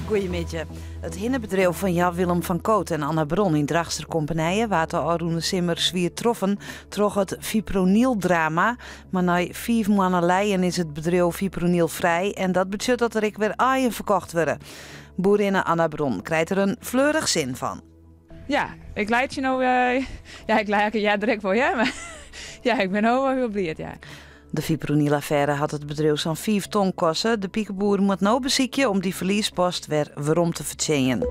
Goeiemiddei. It hinnebedriuw fan Jan Willem van Koot en Anna Bron yn Drachtsterkompenije waard de ôfrûne simmer swier troffen troch it fipronyldrama. Mar nei fiif moanne lijen is it bedriuw fipronylfrij en dat betsjut dat der ek wer aaien ferkocht wurde. Boerinne Anna Bron krijt der in fleurich sin fan. Ja, ik laitsje no. Ja, ik laitsje ja direkt wol, ja. Mar ja, ik bin no wol hiel bliid, ja. De fipronylafêre hat it bedriuw sa'n fiif ton koste. De pikeboer moat no besykje om dy ferliespost wer werom te fertsjinjen.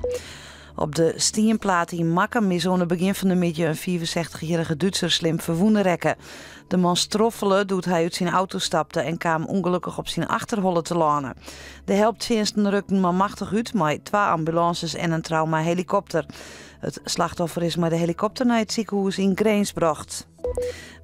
Op de Stienplaat yn Makkum is oan it begjin fan de middei in 65-jierrige Dútser slim ferwûne rekke. De man stroffele doe't hy út syn auto stapte en kaam ûngelokkich op syn achterholle telâne. De helptsjinsten rukten manmachtich út mei twa ambulânses en in traumahelikopter. It slachtoffer is mei de helikopter nei it sikehûs yn Grins brocht.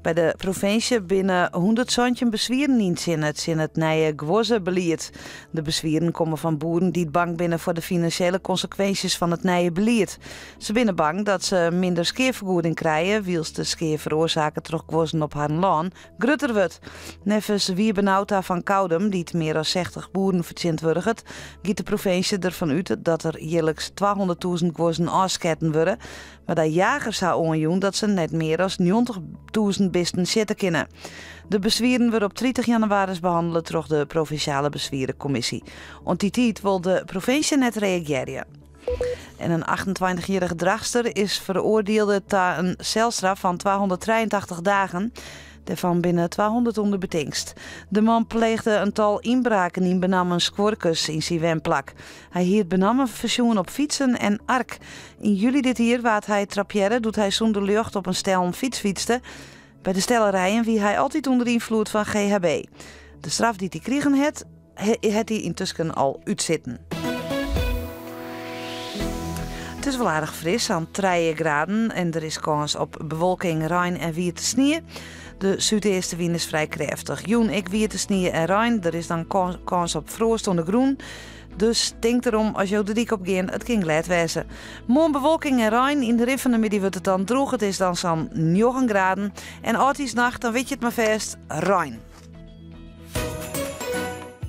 By de provinsje binne 117 beswieren yntsjinne tsjin it nije guozzebelied. De beswieren komme fan boeren dy't bang binne foar de finansjele konsekwinsjes fan it nije belied. Se binne bang dat se minder skeafergoeding krije, wylst de skea feroarsake troch guozzen op harren lân grutter wurdt. Neffens Wiebe Nauta fan Koudum, dy't mear as 60 boeren fertsjintwurdiget, giet de provinsje derfan út dat der jierliks 200.000 guozzen ôfsketten wurde, mar de jagers ha oanjûn dat se net mear as 90.000 bisten sjitte kinne. De beswieren wurde op 30 jannewaris behannele troch de provinsjale beswierekommisje. Oant dy tiid wol de provinsje net reagearje. En in 28-jierrige Drachtster is feroardiele ta in selstraf fan 283 dagen. Dêrfan binne 200 ûnder betingst. De man pleegde in tal ynbraken yn benammen skuorkes yn syn wenplak. Hy hie it benammen fersjoen op fytsen en ark. Yn july dit jier waard hy trapearre doe't hy sûnder ljocht op in stellen fyts fytste. By de stellerijen wie hy altyd ûnder ynfloed fan GHB. De straf dy't hy krigen hat, hat hy yntusken al útsitten. It is wol aardich fris, sa'n 3 graden en der is kâns op bewolking, rein en wiete snie. De súdeastewyn is frij krêftich. Jûn ek wiete snie en rein, der is dan kâns op froast oan de grûn. Dus tink derom as jo de dyk op gean, it kin glêd wêze. Moarn bewolking en rein, yn de rin fan de middei wurdt it dan drûch, it is dan sa'n 9 graden. En âldjiersnacht, dan wit je it mar fêst, rein.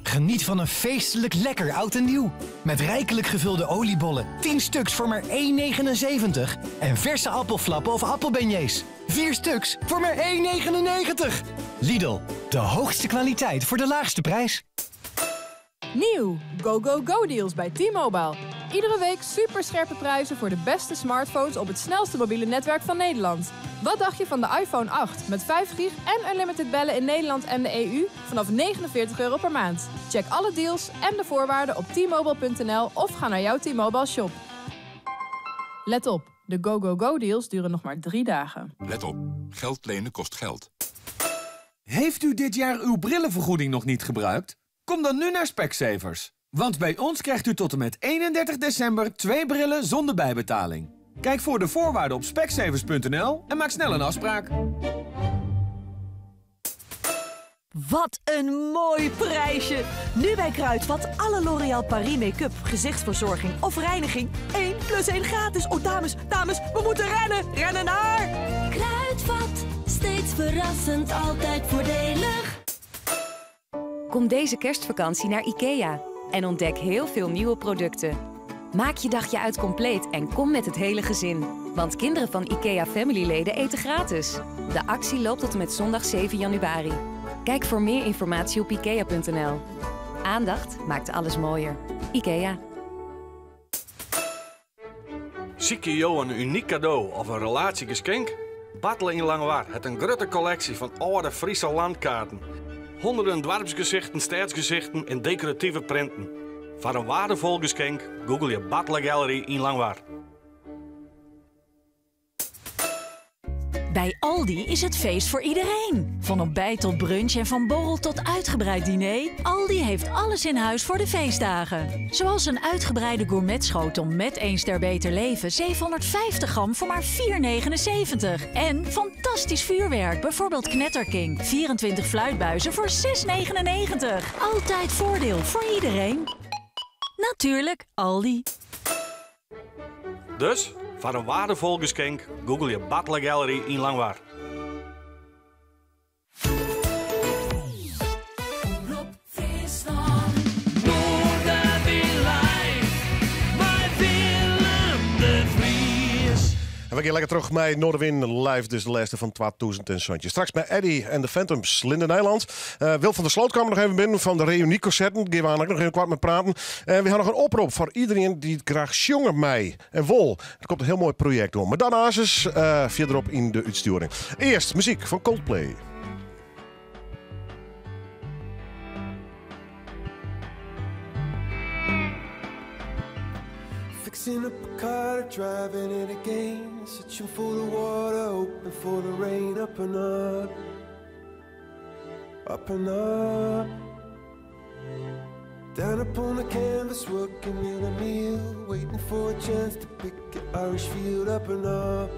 Geniet van een feestelijk lekker oud en nieuw. Met rijkelijk gevulde oliebollen, 10 stuks voor maar 1,79. En verse appelflappen of appelbeignets. 4 stuks voor maar 1,99. Lidl, de hoogste kwaliteit voor de laagste prijs. Nieuw! Go, go, go deals bij T-Mobile. Iedere week superscherpe prijzen voor de beste smartphones op het snelste mobiele netwerk van Nederland. Wat dacht je van de iPhone 8 met 5 gig en unlimited bellen in Nederland en de EU vanaf 49 euro per maand? Check alle deals en de voorwaarden op t-mobile.nl of ga naar jouw T-Mobile shop. Let op, de go, go, go deals duren nog maar 3 dagen. Let op, geld lenen kost geld. Heeft u dit jaar uw brillenvergoeding nog niet gebruikt? Kom dan nu naar Specsavers. Want bij ons krijgt u tot en met 31 december 2 brillen zonder bijbetaling. Kijk voor de voorwaarden op specsavers.nl en maak snel een afspraak. Wat een mooi prijsje! Nu bij Kruidvat alle L'Oréal Paris make-up, gezichtsverzorging of reiniging. 1 plus 1 gratis. Oh dames, dames, we moeten rennen! Rennen naar... Kruidvat, steeds verrassend, altijd voordelig. Kom deze kerstvakantie naar IKEA en ontdek heel veel nieuwe producten. Maak je dagje uit compleet en kom met het hele gezin. Want kinderen van IKEA Family-leden eten gratis. De actie loopt tot en met zondag 7 januari. Kijk voor meer informatie op ikea.nl. Aandacht maakt alles mooier. IKEA. Sykje jo in unyk kado of in relatiegeschenk? Bartele yn Langwar hat in grutte kolleksje fan âlde Fryske landkaarten. Honderden doarpsgesichten, stêdsgesichten en dekorative printen. Foar in waardefol geskink, googelje Bartele Gallery yn Langwar. Bij Aldi is het feest voor iedereen. Van ontbijt tot brunch en van borrel tot uitgebreid diner. Aldi heeft alles in huis voor de feestdagen. Zoals een uitgebreide gourmetschotel met 1 ster beter leven. 750 gram voor maar 4,79. En fantastisch vuurwerk. Bijvoorbeeld Knetterking. 24 fluitbuizen voor 6,99. Altijd voordeel voor iedereen. Natuurlijk, Aldi. Dus, foar in waardefol geskink, google je Bartele Gallery yn Langwar. En we gaan lekker terug bij Noardewyn Live, dus de laatste van 2017. Straks bij Eddie en de Phantoms, Linde Nijland. Wil van der Sloot kwam nog even binnen van de reunieconcerten. Gaan we ook nog even kwart met praten. En we hebben nog een oproep voor iedereen die het graag jongen mij en wol. Er komt een heel mooi project om. Maar daarnaast is verderop in de uitsturing. Eerst muziek van Coldplay. Fixing up a car, driving it again. Searching for the water, hoping for the rain. Up and up, up and up. Down upon the canvas, working in a meal. Waiting for a chance to pick an Irish field. Up and up,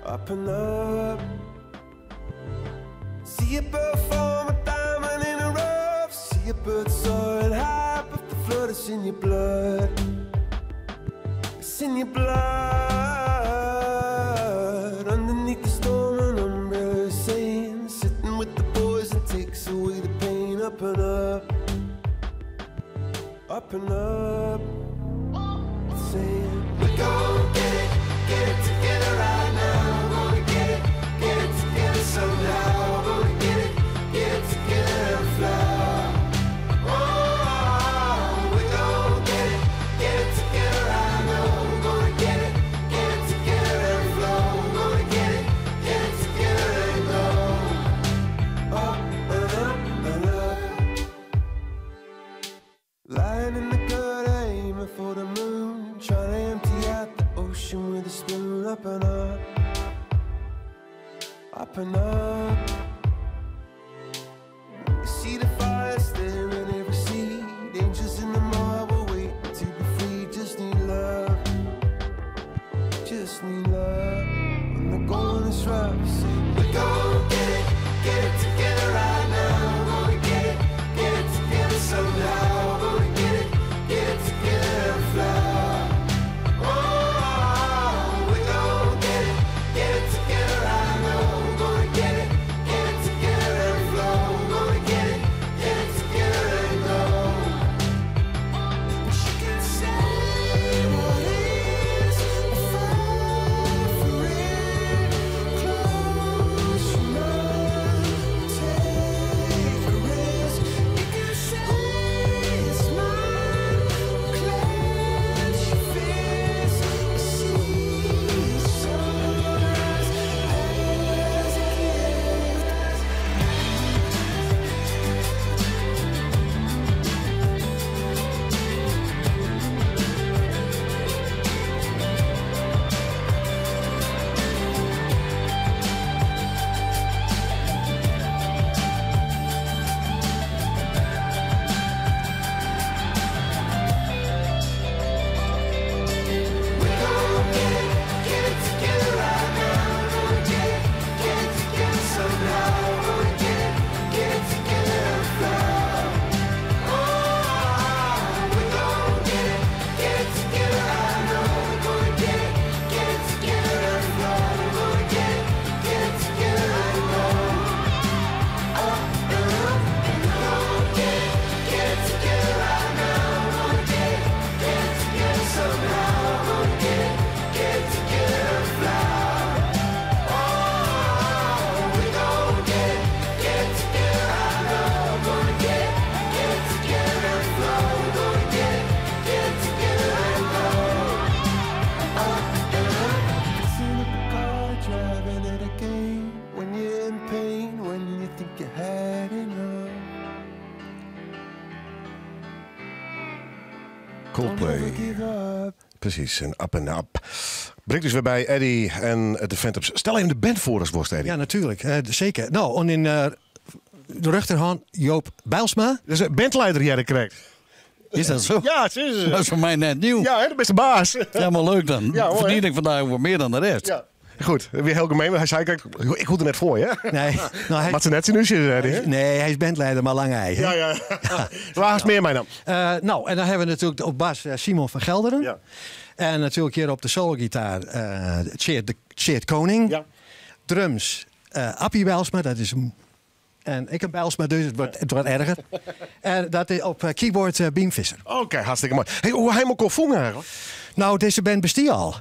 up and up. See a bird form a diamond in a rough. See a bird soaring high, but the flood is in your blood. It's in your blood. Underneath the storm, an umbrella is saying, sitting with the boys and takes away the pain. Up and up, up and up. Saying, we gon' get it together right now. Gonna get it together somehow. Gonna get it together and fly. Oh, we gon' get it together right now. Gonna get it together and flow. Gonna get it together and go. Up and up and up. Lying in the gutter, aiming for the moon. Trying to empty out the ocean with a spoon. Up and up, up and up. You see the fire staring every seed. Angels in the marble waiting to be free. Just need love, just need love. When the going is rough, say we gon' get it together right now. Gonna get it together somehow. Gonna get it together and fly. Oh, we gon' get it together right now. Gonna get it together and flow. Gonna get it together and go. She can say what is a for it. Close enough, take a risk. You can say it's mine. Clench your fist. See sunrise as a gift. We gon' get it together right now. Gonna get it together somehow. Gonna get it together and fly. Oh, we gon' get it together right now. Gonna get it together and flow. Gonna get it together and go. Up and up and gon' get it together right now. Gonna get it together somehow. Gonna get it together and fly. Oh, we gon' get it together right now. Gonna get it together and flow. Gonna get it together and go. Up and up. Fixing up a car, driving it again. When you're in pain, when you think you had enough. Coldplay. Don't ever give up. Precies, en up en up. Brengt ús wer by Eddie en de Phantoms. Stel even de band foar as wolst, Eddie. Ja, natuerlik. Seker. No, oan dyn de rjochterhân Joop Bijlsma. Dat is bandleider hear ik krekt. Is dat zo? Ja, het is. Dat is voor mij net nieuw. Ja, hè, de beste baas. Ja, maar leuk dan. Ja, mooi, Verdien hè? ik vandaag wat meer dan de rest. Ja. Goed, weer heel gemeen. want Hij zei, kijk, ik hoorde net voor je. hè? Nee. Nou, hij, Maar ze net zijn nu zei hij, hè? nee, hij is bandleider, maar lang hij. hè? Ja, ja. Waar is meer mij dan? Nou, en dan hebben we natuurlijk op bas Simon van Gelderen. Ja. En natuurlijk hier op de sologitaar Tjeerd Koning. Ja. Drums Appie Bijlsma, dat is hem. En ik heb Bijlsma, dus het wordt erger. En dat is op keyboard Bien Visser. Oké, hartstikke mooi. Hey, hoe hij elkaar vonden eigenlijk? Nou, deze band bestiet al.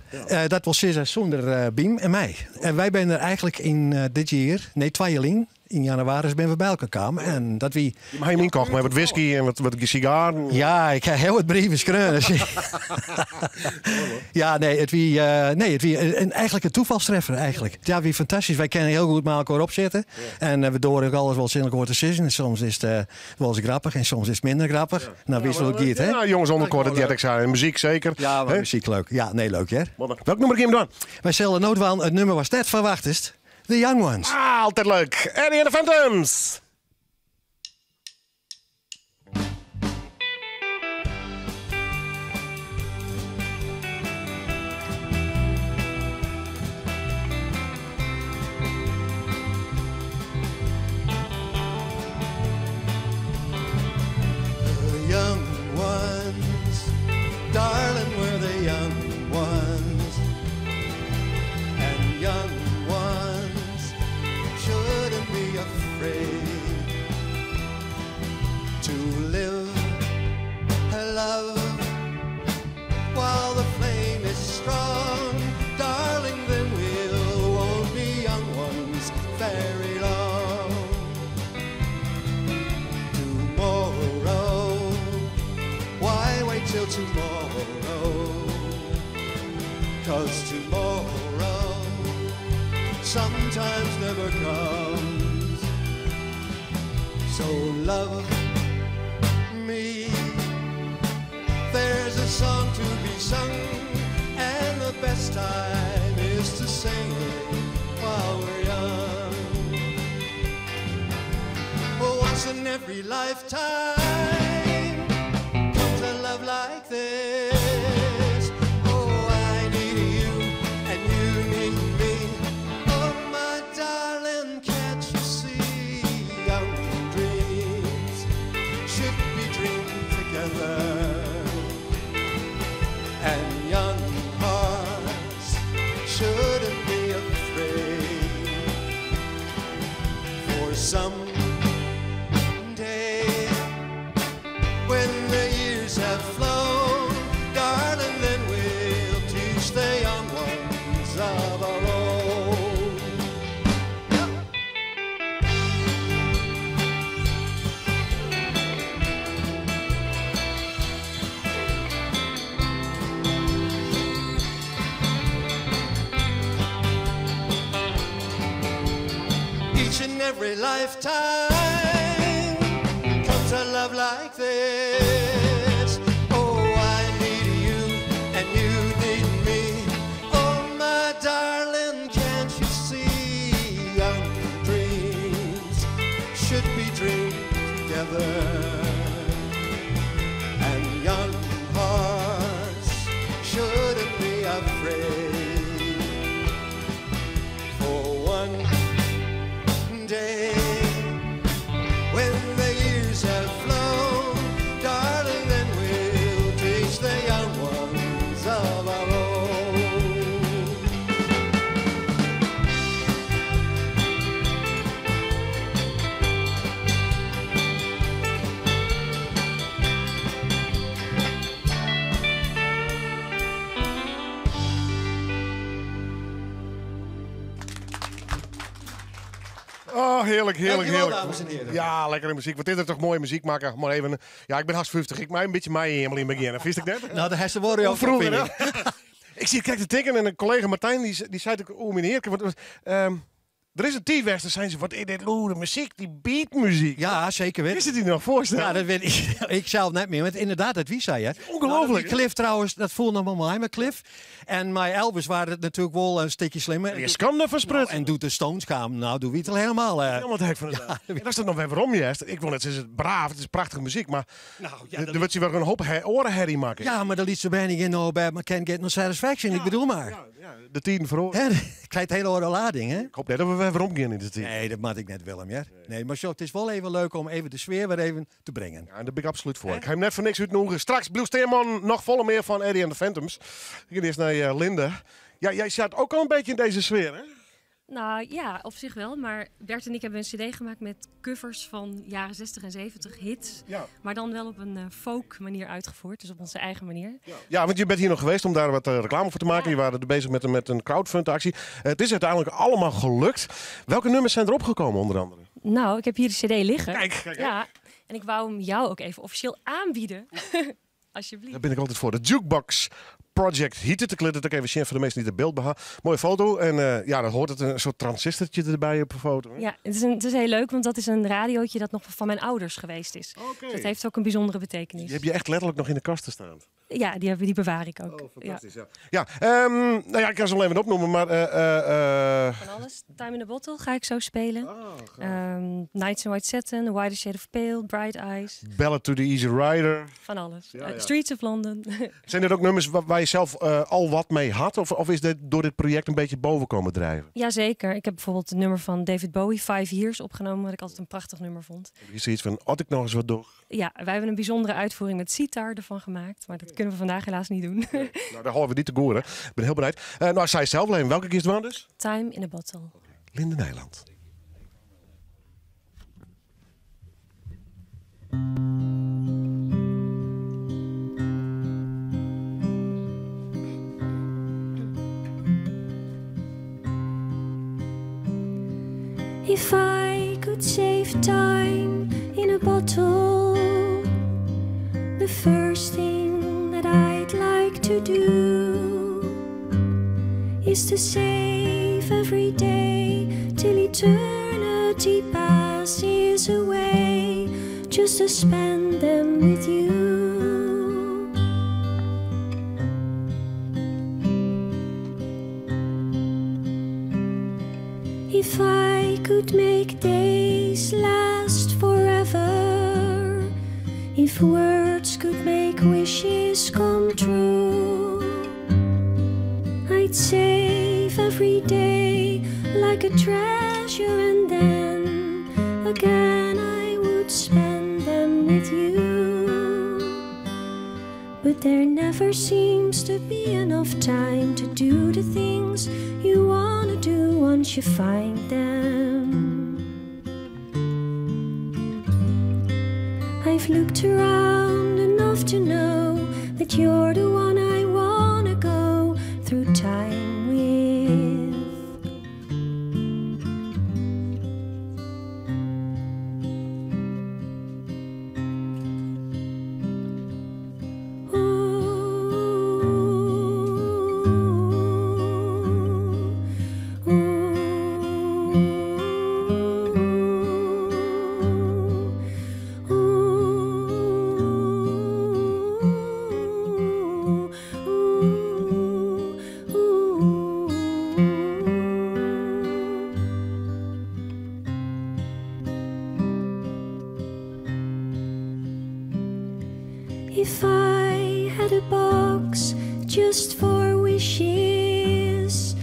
Dat was zeggen zonder Biem en mij. En wij zijn er eigenlijk in dit jaar, nee, 2 jaar in januari zijn we bij elkaar gekomen. En dat wie. Je mag hem inkocht met wat whisky en wat sigaren. Ja, ik heb heel wat brieven schreeuwen. Ja, nee, het wie, nee, het wie, en eigenlijk een toevalstreffer eigenlijk. Ja, wie fantastisch. Wij kennen heel goed met elkaar opzetten. En we door ook alles wel zinnig hoort te zitten. En soms is het wel eens grappig en soms is het minder grappig. Nou, wie is wel het, hè? Ja, jongens onder elkaar, dat jij zei. En muziek zeker. Ja, maar Hè? muziek leuk. Ja, nee, leuk, hè? Welk nummer ging je dan? Wij zullen noodwaan, het nummer was net verwacht is. The Young Ones. Ah, altijd leuk. Eddie and the Phantoms. The young ones, darling, we're the young ones. And young ones shouldn't be afraid to live a love while the flame is strong. Darling, then we'll won't be young ones very long. Tomorrow, why wait till tomorrow? 'Cause tomorrow sometimes never comes. So love me. There's a song to be sung, and the best time is to sing it while we're young. Oh, once in every lifetime comes a love like this. Oh, I need you and you need me. Oh, my darling, can't you see? Young dreams should be dreamed together, and young hearts shouldn't be afraid. For some day when the years have flown, darling, then we'll teach the young ones of our own. Each and every lifetime comes a love like this. Oh, I need you and you need me. Oh, my darling, can't you see? Young dreams should be dreamed together, and young hearts shouldn't be afraid. For one day when the years have flown, darling, then we'll teach the young ones of our own. Oh, heerlijk, heerlijk, Dankjewel, heerlijk. dames en heren. Ja, lekkere muziek. Wat is er toch mooie muziek maken. Maar even, ja, ik ben haast 50. Ik maak een beetje mij helemaal in het begin. Wist ik net? Nou, de hersenwoorden ook Vroeger, vind hè? Ik zie, kijk te tikken en een collega Martijn, die zei ook, oh meneer, want, Der is in tiid west, dan seinen se, wat is dit lûde muzyk, dy beatmuzyk. Ja, zeker weten. Is it dy noch foarstelle? Ja, dat weet ik, ik zelf net mear. Maar inderdaad, dat wie sei, hè. Ongelooflijk, Nou, die Cliff trouwens, dat voelde nog wel mooi met Cliff. En met Elvis waren het natuurlijk wel een stukje slimmer. Je schande van Nou, en doet de Stones kwamen, nou doe wie het al helemaal. Helemaal het hek van de ja. En als dat nog weer waarom juist. Ik wil net zeggen, het is braaf, het is prachtige muziek, maar Nou, ja, er wordt je wel een hoop orenherrie maken. Ja, maar dat liet ze bijna geen no bad, maar can't get no satisfaction. Ik bedoel maar. De tien verhoor. Hè, ik krijg het hele oren lading, hè? Ik hoop net dat we weer waarom gaan in de tien. Nee, dat moet ik net, Willem, ja. Nee, maar zo, het is wel even leuk om even de sfeer weer even te brengen. Ja, en daar ben ik absoluut voor. Ik ga hem net voor niks uitnoegen. Straks Blue Steerman nog volle meer van Eddie en de Phantoms. Ik ga eerst naar Linde. Ja, jij zat ook al een beetje in deze sfeer, hè? Nou ja, op zich wel. Maar Bert en ik hebben een cd gemaakt met covers van jaren 60 en 70 hits. Ja. Maar dan wel op een folk manier uitgevoerd. Dus op onze eigen manier. Ja, want je bent hier nog geweest om daar wat reclame voor te maken. Je waren er bezig met een crowdfund actie. Het is uiteindelijk allemaal gelukt. Welke nummers zijn er opgekomen onder andere? Nou, ik heb hier de cd liggen. Kijk, kijk, kijk. Ja, en ik wou hem jou ook even officieel aanbieden. Alsjeblieft. Daar ben ik altijd voor. De Jukebox Project Heat het. Ik liet het ook even zien voor de mensen die het beeld beha. Mooie foto. En ja, dan hoort het een soort transistortje erbij op de foto. hè? Ja, het is heel leuk, want dat is een radiootje dat nog van mijn ouders geweest is. Dus dat heeft ook een bijzondere betekenis. Die heb je echt letterlijk nog in de kast te staan. Ja, die bewaar ik ook. Oh, fantastisch, ja. Ja, nou ja, ik kan ze wel even opnoemen, maar... Van alles. Time in a Bottle ga ik zo spelen. Nights in White Satin, The Whiter Shade of Pale, Bright Eyes. Ballad to the Easy Rider. Van alles. Ja, ja. Streets of London. Zijn er ook nummers waar je zelf al wat mee had? Of is dit door dit project een beetje boven komen drijven? Jazeker. Ik heb bijvoorbeeld het nummer van David Bowie, Five Years, opgenomen. Wat ik altijd een prachtig nummer vond. Is er iets van, had ik nog eens wat door? Ja, wij hebben een bijzondere uitvoering met sitar ervan gemaakt. Maar dat kunnen we vandaag helaas niet doen. Nou, daar houden we niet te goren. Ik ben heel benieuwd. Nou, zij zelf alleen. Welke kiest het dus? Time in a Bottle. Linde Nijland. If I could save time in a bottle, the first thing that I'd like to do is to save every day till eternity passes away, just to spend them with you. If I could make days last forever, if words could make wishes come true, I'd save every day like a treasure, and then again I would spend them with you. But there never seems to be enough time to do the things you wanna do once you find them. I've looked around enough to know that you're the one I wanna go through time with. If I had a box just for wishes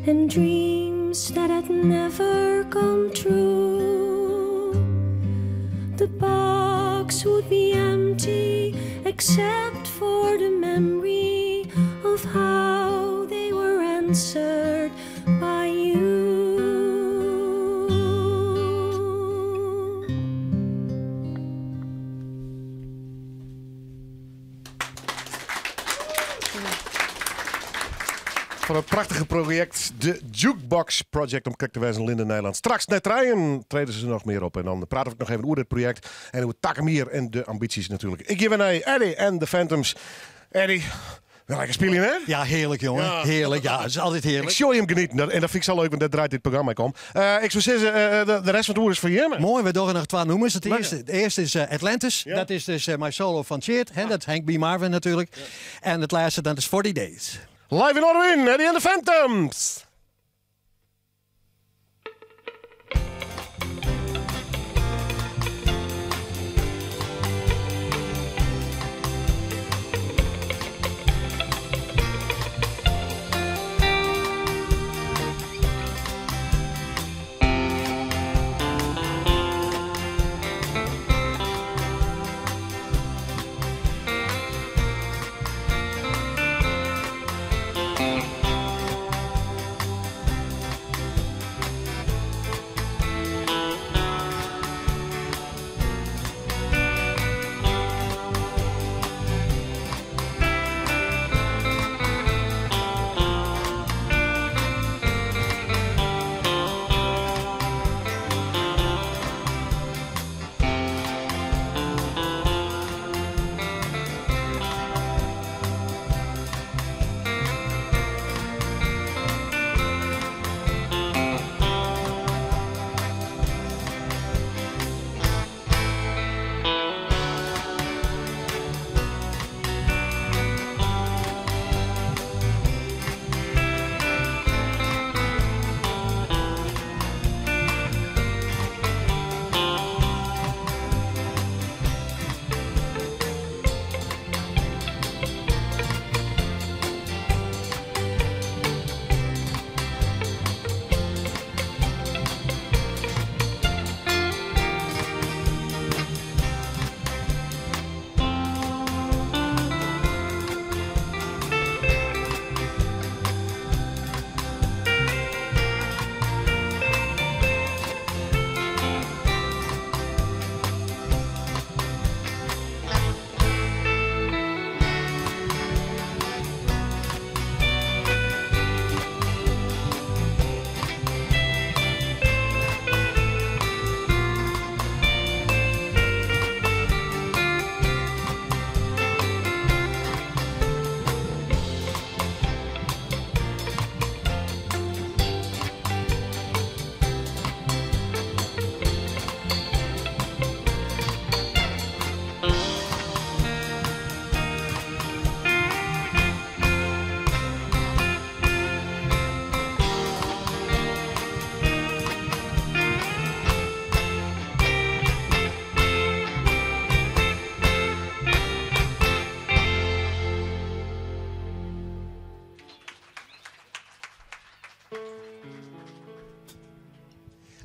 and dreams that had never come true, the box would be empty except for the memory of how they were answered by you. Van het prachtige project, de Jukebox Project, om kijk te wijzen Linde Nijland. Straks net rijen treden ze nog meer op. En dan praten we nog even over dit project en hoe het Takemier en de ambities natuurlijk. Ik geef naar Eddie en de Phantoms. Eddie, Nou, lekker spyljen, hè? Ja, heerlijk, jongen. Ja. Heerlijk, ja. Het is altijd heerlijk. Ik zie hem genieten en dat vind ik zo leuk, want dat draait dit programma om. Ik zou zeggen, de rest van het oer is voor je. Mooi, we doen nog twee nummers. Het Lekker. eerste is Atlantis. Dat is dus mijn solo van Tjeerd. Hè? Dat is Hank B. Marvin natuurlijk. En het laatste, dat is 40 Days. Live in Noardewyn, Eddy and the Phantoms.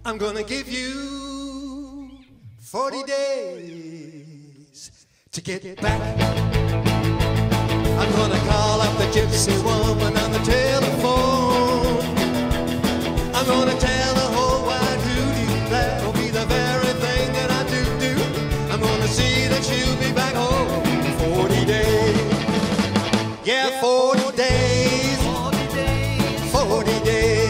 I'm gonna give you 40 days to get back. I'm gonna call up the gypsy woman on the telephone. I'm gonna tell the whole wide hootie that'll be the very thing that I do do. I'm gonna see that she'll be back home in 40 days. Yeah, 40 days. 40 days.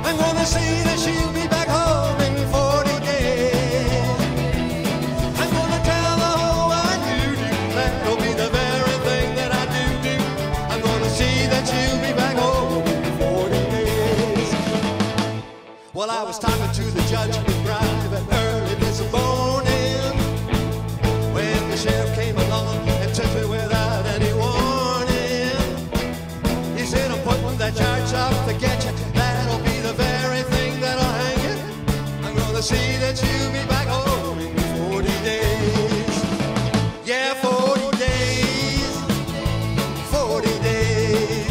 I'm gonna see that she'll be back home in 40 days. I'm gonna tell the whole wide hootie that'll be the very thing that I do do. I'm gonna see that she'll be back home in 40 days. Well, I was talking to the judge in private early this morning when the sheriff came along and took me without any warning. He said, I'm putting that charge up to get you. That'll be the very thing that'll hang you. I'm gonna see that you'll be back home in 40 days. Yeah, 40 days. 40 days.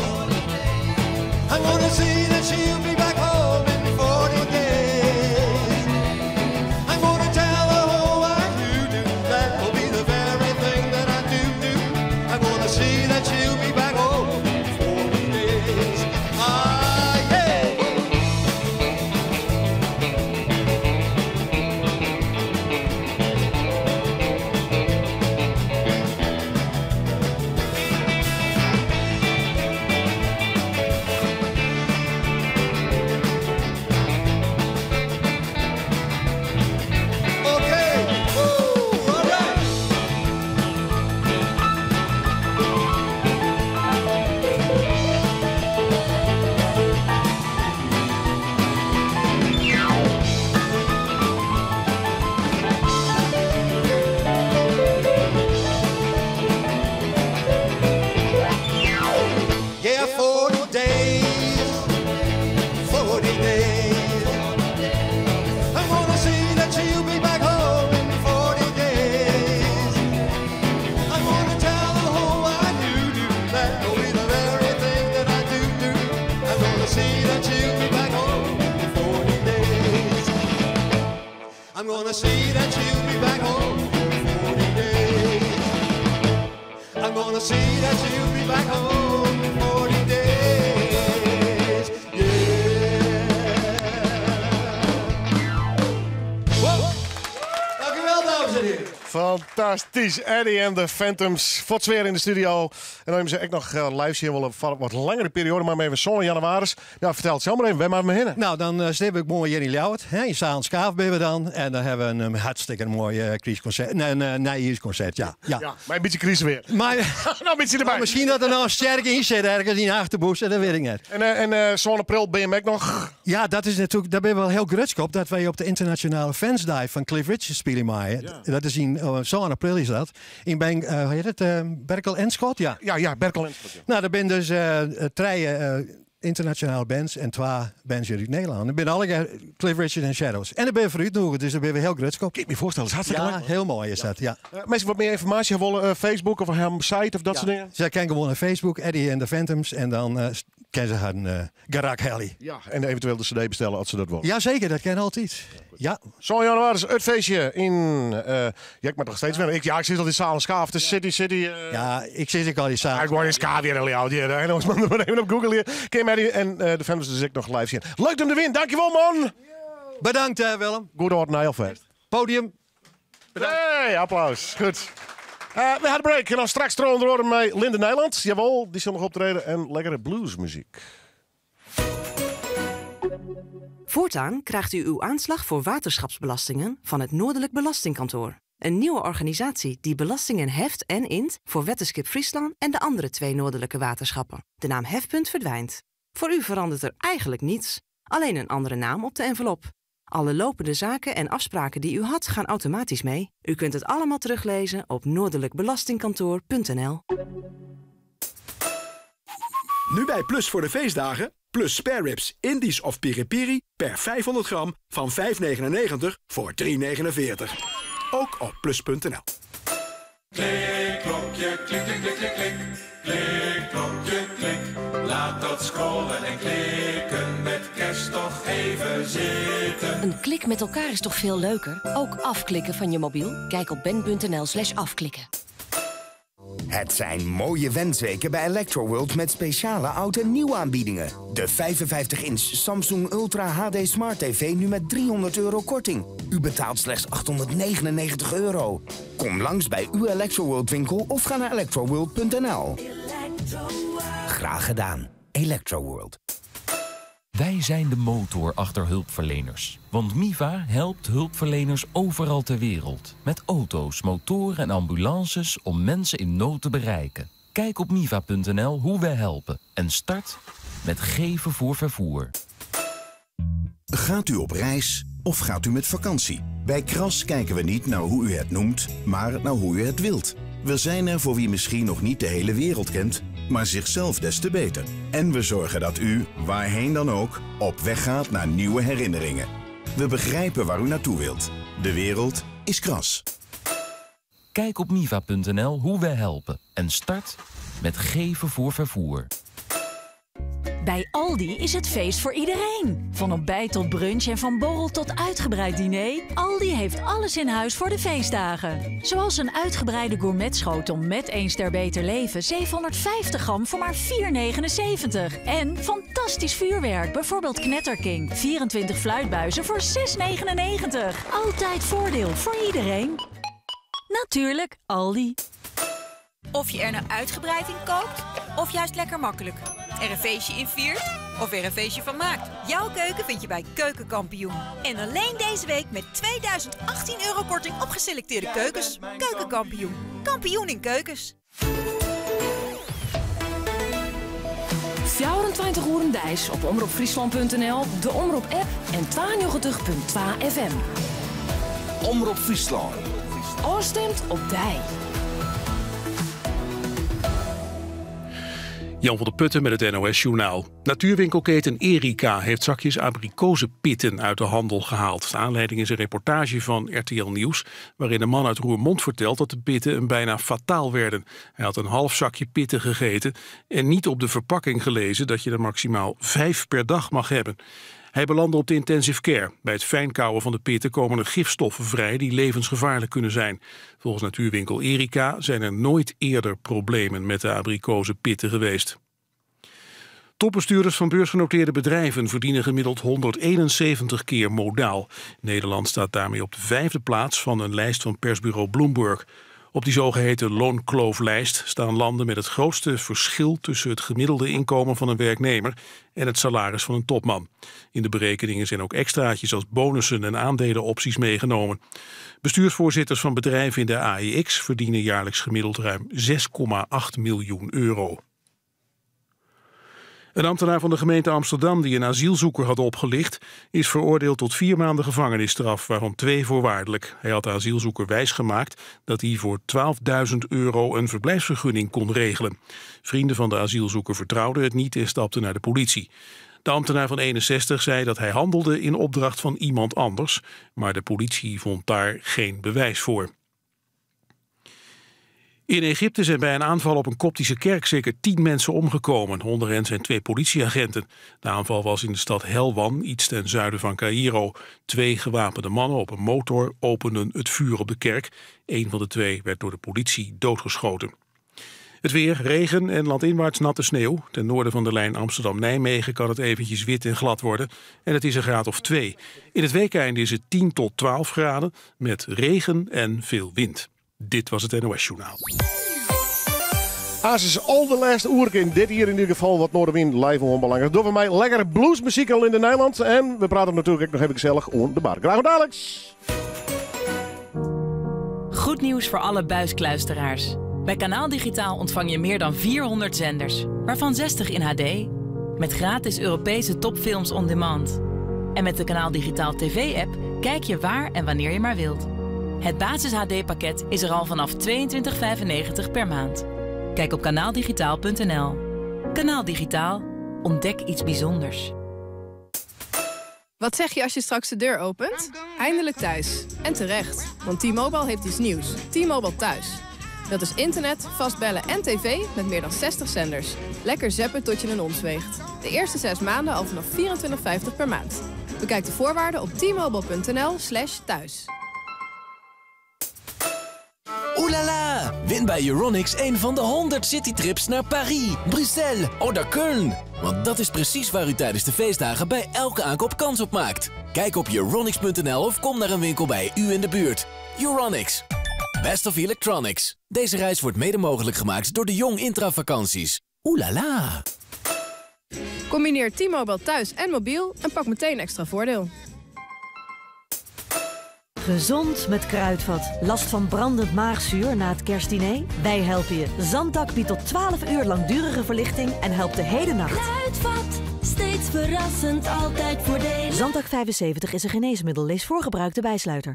I'm gonna see that she'll be back home in 40 days. I'm gonna tell her all I do do. That'll be the very thing that I do do. I'm gonna see that she'll be back home in 40 days. Ah, yeah. 40 days, 40 days. I'm gonna see that she'll be back home in 40 days. I'm gonna tell her whole I do do that with the very thing that I do do. I'm gonna see that she'll be back home in 40 days. I'm gonna see that she'll be back home in 40 days. I'm gonna see that she'll be back home in 40 days. Yeah. Wow. Dank u wel, dames en heren. Fantastisch. Eddie en de Phantoms. Voorts weer in de studio. En dan hebben ze echt nog live zien wel een wat langere periode, maar even zo'n januari. Nou, vertel het zelf maar even. Waar maar heen? Nou, dan zitten we mooi hier in Ljouwert. Hè, in Saal Skaaf ben we dan. En dan hebben we een hartstikke mooi crisisconcert. Nee, een nieuwjaarsconcert, ja. Ja. Ja, maar een beetje crisis weer. Maar, nou, een beetje erbij. misschien dat er nou een sterke in zit ergens in de Achterboes, dat weet ik net. En zo'n april ben je ook nog? Ja, dat is natuurlijk, daar ben je wel heel grutsk op, dat wij op de internationale Fans Dive van Cliff Richard spelen maaien. Ja. Dat is in zo'n april is dat. In Ben, hoe heet het? Berkel en Schot, ja. Ja, ja, Berkel en Schot. Ja. Nou, daar ben dus drie internationale bands en twee bands hier uit Nederland. Ik ben alle Cliff Richard en Shadows. En daar ben je voor uitnodigd, dus daar ben je heel grutsk op. Ik kan me voorstellen, dat is hartstikke Ja, leuk. heel mooi is dat, ja. Mensen wat meer informatie willen, Facebook of een site of dat soort dingen? Zij kijken gewoon naar Facebook, Eddie en de Phantoms. En dan kennen ze haar Garak Helly. Ja, en eventueel de cd bestellen als ze dat willen. Jazeker, dat kan altijd. Ja. Zo'n januari is het feestje in... ja, ik mag nog steeds wennen. Ik zit al in Zaal en Schaaf. De City, City... Ja, ik zit ook al in Zaal. Ik word in Schaaf hier, Leo. Hier, hè. En ons man maar even op Google hier. Kim Eddie en de Phantoms dus ik nog live zien. Leuk om te winnen. Dankjewel, man. Bedankt, Willem. Goed orde, Nijlfest. Podium. Bedankt. Hey, applaus. Goed. We hadden break. En dan straks onder andere met Linde Nijland. Jawel, die zal nog optreden. En lekkere bluesmuziek. Voortaan krijgt u uw aanslag voor waterschapsbelastingen van het Noordelijk Belastingkantoor. Een nieuwe organisatie die belastingen heft en int voor Wetterskip Friesland en de andere twee noordelijke waterschappen. De naam Hefpunt verdwijnt. Voor u verandert er eigenlijk niets. Alleen een andere naam op de envelop. Alle lopende zaken en afspraken die u had gaan automatisch mee. U kunt het allemaal teruglezen op noordelijkbelastingkantoor.nl. Nu bij Plus voor de feestdagen. Plus spare ribs, Indisch of piri piri per 500 gram van 5,99 voor 3,49. Ook op plus.nl. Klik, klokje, klik, klik, klik, klik, klik. Klik, klokje, klik. Laat dat scrollen en klikken met kerst toch even zitten. Een klik met elkaar is toch veel leuker? Ook afklikken van je mobiel? Kijk op ben.nl/afklikken. Het zijn mooie wensweken bij Electroworld met speciale oud- en nieuw aanbiedingen. De 55-inch Samsung Ultra HD Smart TV nu met €300 korting. U betaalt slechts €899. Kom langs bij uw Electroworld winkel of ga naar electroworld.nl. Graag gedaan. Electroworld. Wij zijn de motor achter hulpverleners. Want MIVA helpt hulpverleners overal ter wereld. Met auto's, motoren en ambulances om mensen in nood te bereiken. Kijk op miva.nl hoe wij helpen. En start met geven voor vervoer. Gaat u op reis of gaat u met vakantie? Bij Kras kijken we niet naar hoe u het noemt, maar naar hoe u het wilt. We zijn er voor wie misschien nog niet de hele wereld kent, maar zichzelf des te beter. En we zorgen dat u, waarheen dan ook, op weg gaat naar nieuwe herinneringen. We begrijpen waar u naartoe wilt. De wereld is Kras. Kijk op miva.nl hoe wij helpen. En start met geven voor vervoer. Bij Aldi is het feest voor iedereen. Van ontbijt tot brunch en van borrel tot uitgebreid diner. Aldi heeft alles in huis voor de feestdagen. Zoals een uitgebreide gourmetschotel met 1 ster beter leven. 750 gram voor maar 4,79. En fantastisch vuurwerk, bijvoorbeeld Knetterking. 24 fluitbuizen voor 6,99. Altijd voordeel voor iedereen. Natuurlijk, Aldi. Of je er nou uitgebreid in kookt, of juist lekker makkelijk. Er een feestje in viert, of er een feestje van maakt. Jouw keuken vind je bij Keukenkampioen. En alleen deze week met €2018 korting op geselecteerde keukens. Keukenkampioen. Kampioen in keukens. 24 uur deis op omroepfriesland.nl, de Omroep app en 92.2 FM. Omroep Friesland. Oorstemt op dij. Jan van der Putten met het NOS-journaal. Natuurwinkelketen Erika heeft zakjes abrikozenpitten uit de handel gehaald. De aanleiding is een reportage van RTL Nieuws... waarin een man uit Roermond vertelt dat de pitten hem bijna fataal werden. Hij had een half zakje pitten gegeten en niet op de verpakking gelezen... dat je er maximaal 5 per dag mag hebben. Hij belandde op de intensive care. Bij het fijnkouwen van de pitten komen er gifstoffen vrij die levensgevaarlijk kunnen zijn. Volgens natuurwinkel Erika zijn er nooit eerder problemen met de abrikozenpitten geweest. Topbestuurders van beursgenoteerde bedrijven verdienen gemiddeld 171 keer modaal. Nederland staat daarmee op de 5e plaats van een lijst van persbureau Bloomberg. Op die zogeheten loonklooflijst staan landen met het grootste verschil tussen het gemiddelde inkomen van een werknemer en het salaris van een topman. In de berekeningen zijn ook extraatjes als bonussen en aandelenopties meegenomen. Bestuursvoorzitters van bedrijven in de AEX verdienen jaarlijks gemiddeld ruim 6,8 miljoen euro. Een ambtenaar van de gemeente Amsterdam die een asielzoeker had opgelicht, is veroordeeld tot 4 maanden gevangenisstraf, waarvan 2 voorwaardelijk. Hij had de asielzoeker wijsgemaakt dat hij voor €12.000 een verblijfsvergunning kon regelen. Vrienden van de asielzoeker vertrouwden het niet en stapten naar de politie. De ambtenaar van 61 zei dat hij handelde in opdracht van iemand anders, maar de politie vond daar geen bewijs voor. In Egypte zijn bij een aanval op een koptische kerk zeker 10 mensen omgekomen. Onder hen zijn 2 politieagenten. De aanval was in de stad Helwan, iets ten zuiden van Caïro. 2 gewapende mannen op een motor openden het vuur op de kerk. Een van de 2 werd door de politie doodgeschoten. Het weer, regen en landinwaarts natte sneeuw. Ten noorden van de lijn Amsterdam-Nijmegen kan het eventjes wit en glad worden. En het is een graad of 2. In het weekeinde is het 10 tot 12 graden met regen en veel wind. Dit was het NOS Journaal. As is al de laatste oerk in dit hier in ieder geval wat Noardewyn live onbelangrijk. Door voor mij lekkere bluesmuziek al in de Nijland. En we praten natuurlijk ook nog even gezellig om de bar. Graag tot dadelijk. Goed nieuws voor alle buiskluisteraars. Bij Kanaal Digitaal ontvang je meer dan 400 zenders, waarvan 60 in HD. Met gratis Europese topfilms on demand. En met de Kanaal Digitaal TV-app kijk je waar en wanneer je maar wilt. Het basis HD-pakket is er al vanaf 22,95 per maand. Kijk op kanaaldigitaal.nl. Kanaal Digitaal. Ontdek iets bijzonders. Wat zeg je als je straks de deur opent? Eindelijk thuis. En terecht. Want T-Mobile heeft iets nieuws. T-Mobile Thuis. Dat is internet, vastbellen en tv met meer dan 60 zenders. Lekker zappen tot je een ons weegt. De eerste 6 maanden al vanaf 24,50 per maand. Bekijk de voorwaarden op t-mobile.nl/thuis. Oelala! Win bij Euronics een van de 100 citytrips naar Paris, Bruxelles of naar Köln. Want dat is precies waar u tijdens de feestdagen bij elke aankoop kans op maakt. Kijk op euronics.nl of kom naar een winkel bij u in de buurt. Euronics. Best of Electronics. Deze reis wordt mede mogelijk gemaakt door de Jong Intra vakanties. Oelala! Combineer T-Mobile thuis en mobiel en pak meteen extra voordeel. Gezond met Kruidvat. Last van brandend maagzuur na het kerstdiner? Wij helpen je. Zantac biedt tot 12 uur langdurige verlichting en helpt de hele nacht. Kruidvat, steeds verrassend, altijd voordelig. Zantac 75 is een geneesmiddel. Lees voor gebruik de bijsluiter.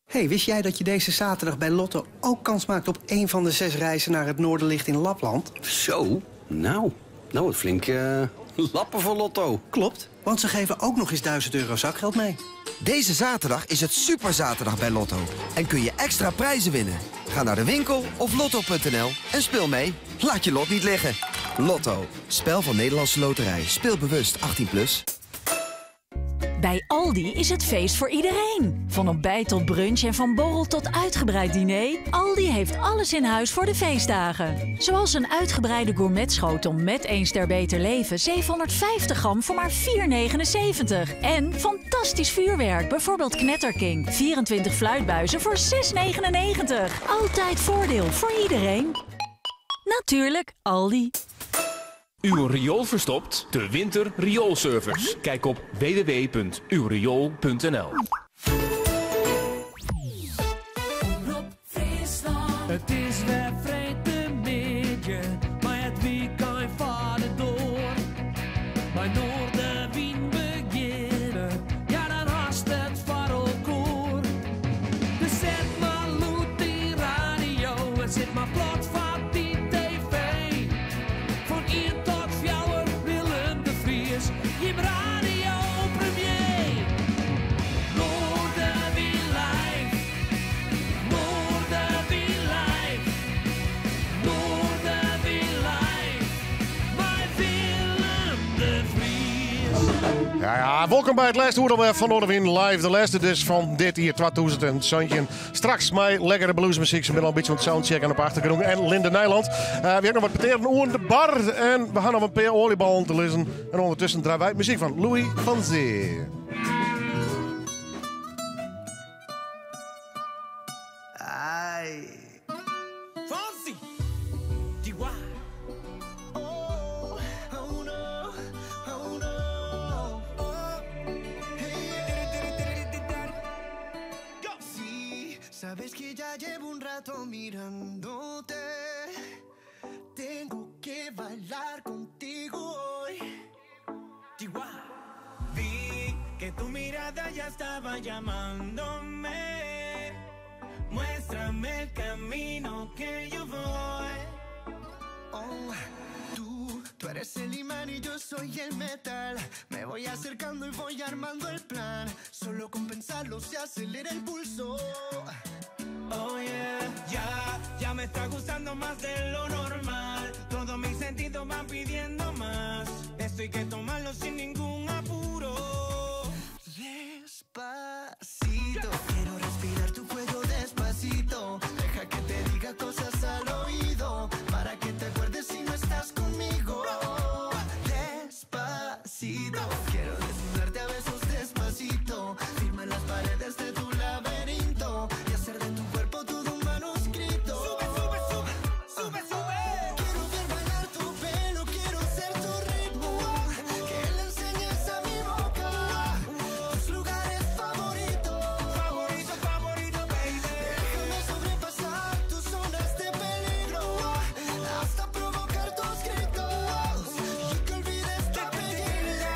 Hey, wist jij dat je deze zaterdag bij Lotto ook kans maakt op één van de 6 reizen naar het Noorderlicht in Lapland? Zo, nou wat flink lappen voor Lotto. Klopt, want ze geven ook nog eens €1000 zakgeld mee. Deze zaterdag is het superzaterdag bij Lotto. En kun je extra prijzen winnen. Ga naar de winkel of lotto.nl en speel mee. Laat je lot niet liggen. Lotto, spel van Nederlandse Loterij. Speel bewust 18+. Bij Aldi is het feest voor iedereen. Van ontbijt tot brunch en van borrel tot uitgebreid diner. Aldi heeft alles in huis voor de feestdagen. Zoals een uitgebreide gourmetschotel met 1 ster beter leven. 750 gram voor maar 4,79. En fantastisch vuurwerk, bijvoorbeeld Knetterking. 24 fluitbuizen voor 6,99. Altijd voordeel voor iedereen. Natuurlijk Aldi. Uw riool verstopt? De Winter Rioolservice. Kijk op www.uwriool.nl. Het is weer freedtemiddei, mar it weekein fart troch. By Noardewyn begjinne, ja dan hast it foar elkoar. Dus set mar lûd dy radio en sit mar plat foar dy tv. Fan Ja, ja, welkom by it lêste oere alwer fan Noardewyn Live. De lêste dus fan dit jier 2017. Straks mei lekkere bluesmuzyk. Se binne al in bytsje oan it soundchecken op de achtergrûn. En Linde Nijland. We hawwe noch wat petearen oan de bar. En we hawwe noch in pear oaljeballen te lizzen. En ûndertusken draaie wy muzyk fan Louis van Zee. Ai. Fonsi. Chihuahua. Oh, oh no, oh no. Oh, hey, Sí, sabes que ya llevo un rato mirándote. Tengo que bailar contigo hoy. Chihuahua. Vi que tu mirada ya estaba llamándome. Muéstrame el camino que yo voy. Oh, tú, tú eres el imán y yo soy el metal. Me voy acercando y voy armando el plan. Solo con pensarlo se acelera el pulso. Oh yeah, ya, ya me está gustando más de lo normal. Todos mis sentidos van pidiendo más. Esto hay que tomarlo sin ningún apuro. Despacito, quiero respirar tu cuello despacito. Deja que te diga cosas al oído, para que te acuerdes si no estás conmigo. Despacito, quiero desnudarte a besos despacito. Firma las paredes de tu laberinto y hacer de tu cuerpo todo un manuscrito. Sube, sube, sube, sube, sube. Quiero ver bailar tu pelo, quiero ser tu ritmo. Que le enseñes a mi boca tus lugares favoritos. Favorito, favorito, baby. Déjame sobrepasar tus zonas de peligro hasta provocar tus gritos y que olvides tu apellido.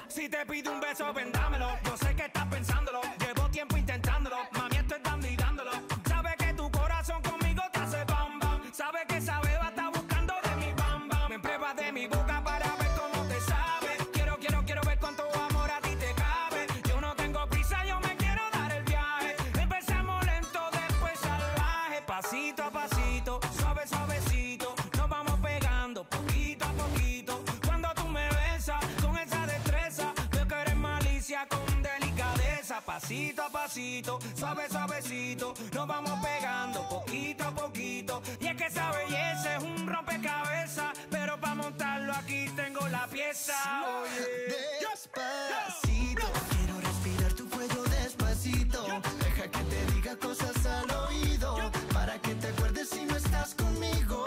Si te pido un beso, ven dámelo. Yo sé que estás pensándolo. Llevo tiempo intentándolo. Mami, estoy dando y dándolo. Sabe que tu corazón conmigo te hace bam bam. Sabe que esa beba está buscando de mi bam bam. Me pruebas de mi boca para ver cómo te sabe. Quiero, quiero, quiero ver cuánto amor a ti te cabe. Yo no tengo prisa, yo me quiero dar el viaje. Empezamos lento, después salvaje. Pasito a pasito, suave, suavecito. Nos vamos pegando poquito a poquito. Cuando tú me besas con esa destreza, veo que eres malicia con delicadeza. Pasito a pasito, suave, suavecito. Nos vamos pegando poquito a poquito. Y es que esa belleza es un rompecabezas. Pero para montarlo aquí tengo la pieza. Oye. Despacito, quiero respirar tu cuello despacito. Deja que te diga cosas al oído, para que te acuerdes si no estás conmigo.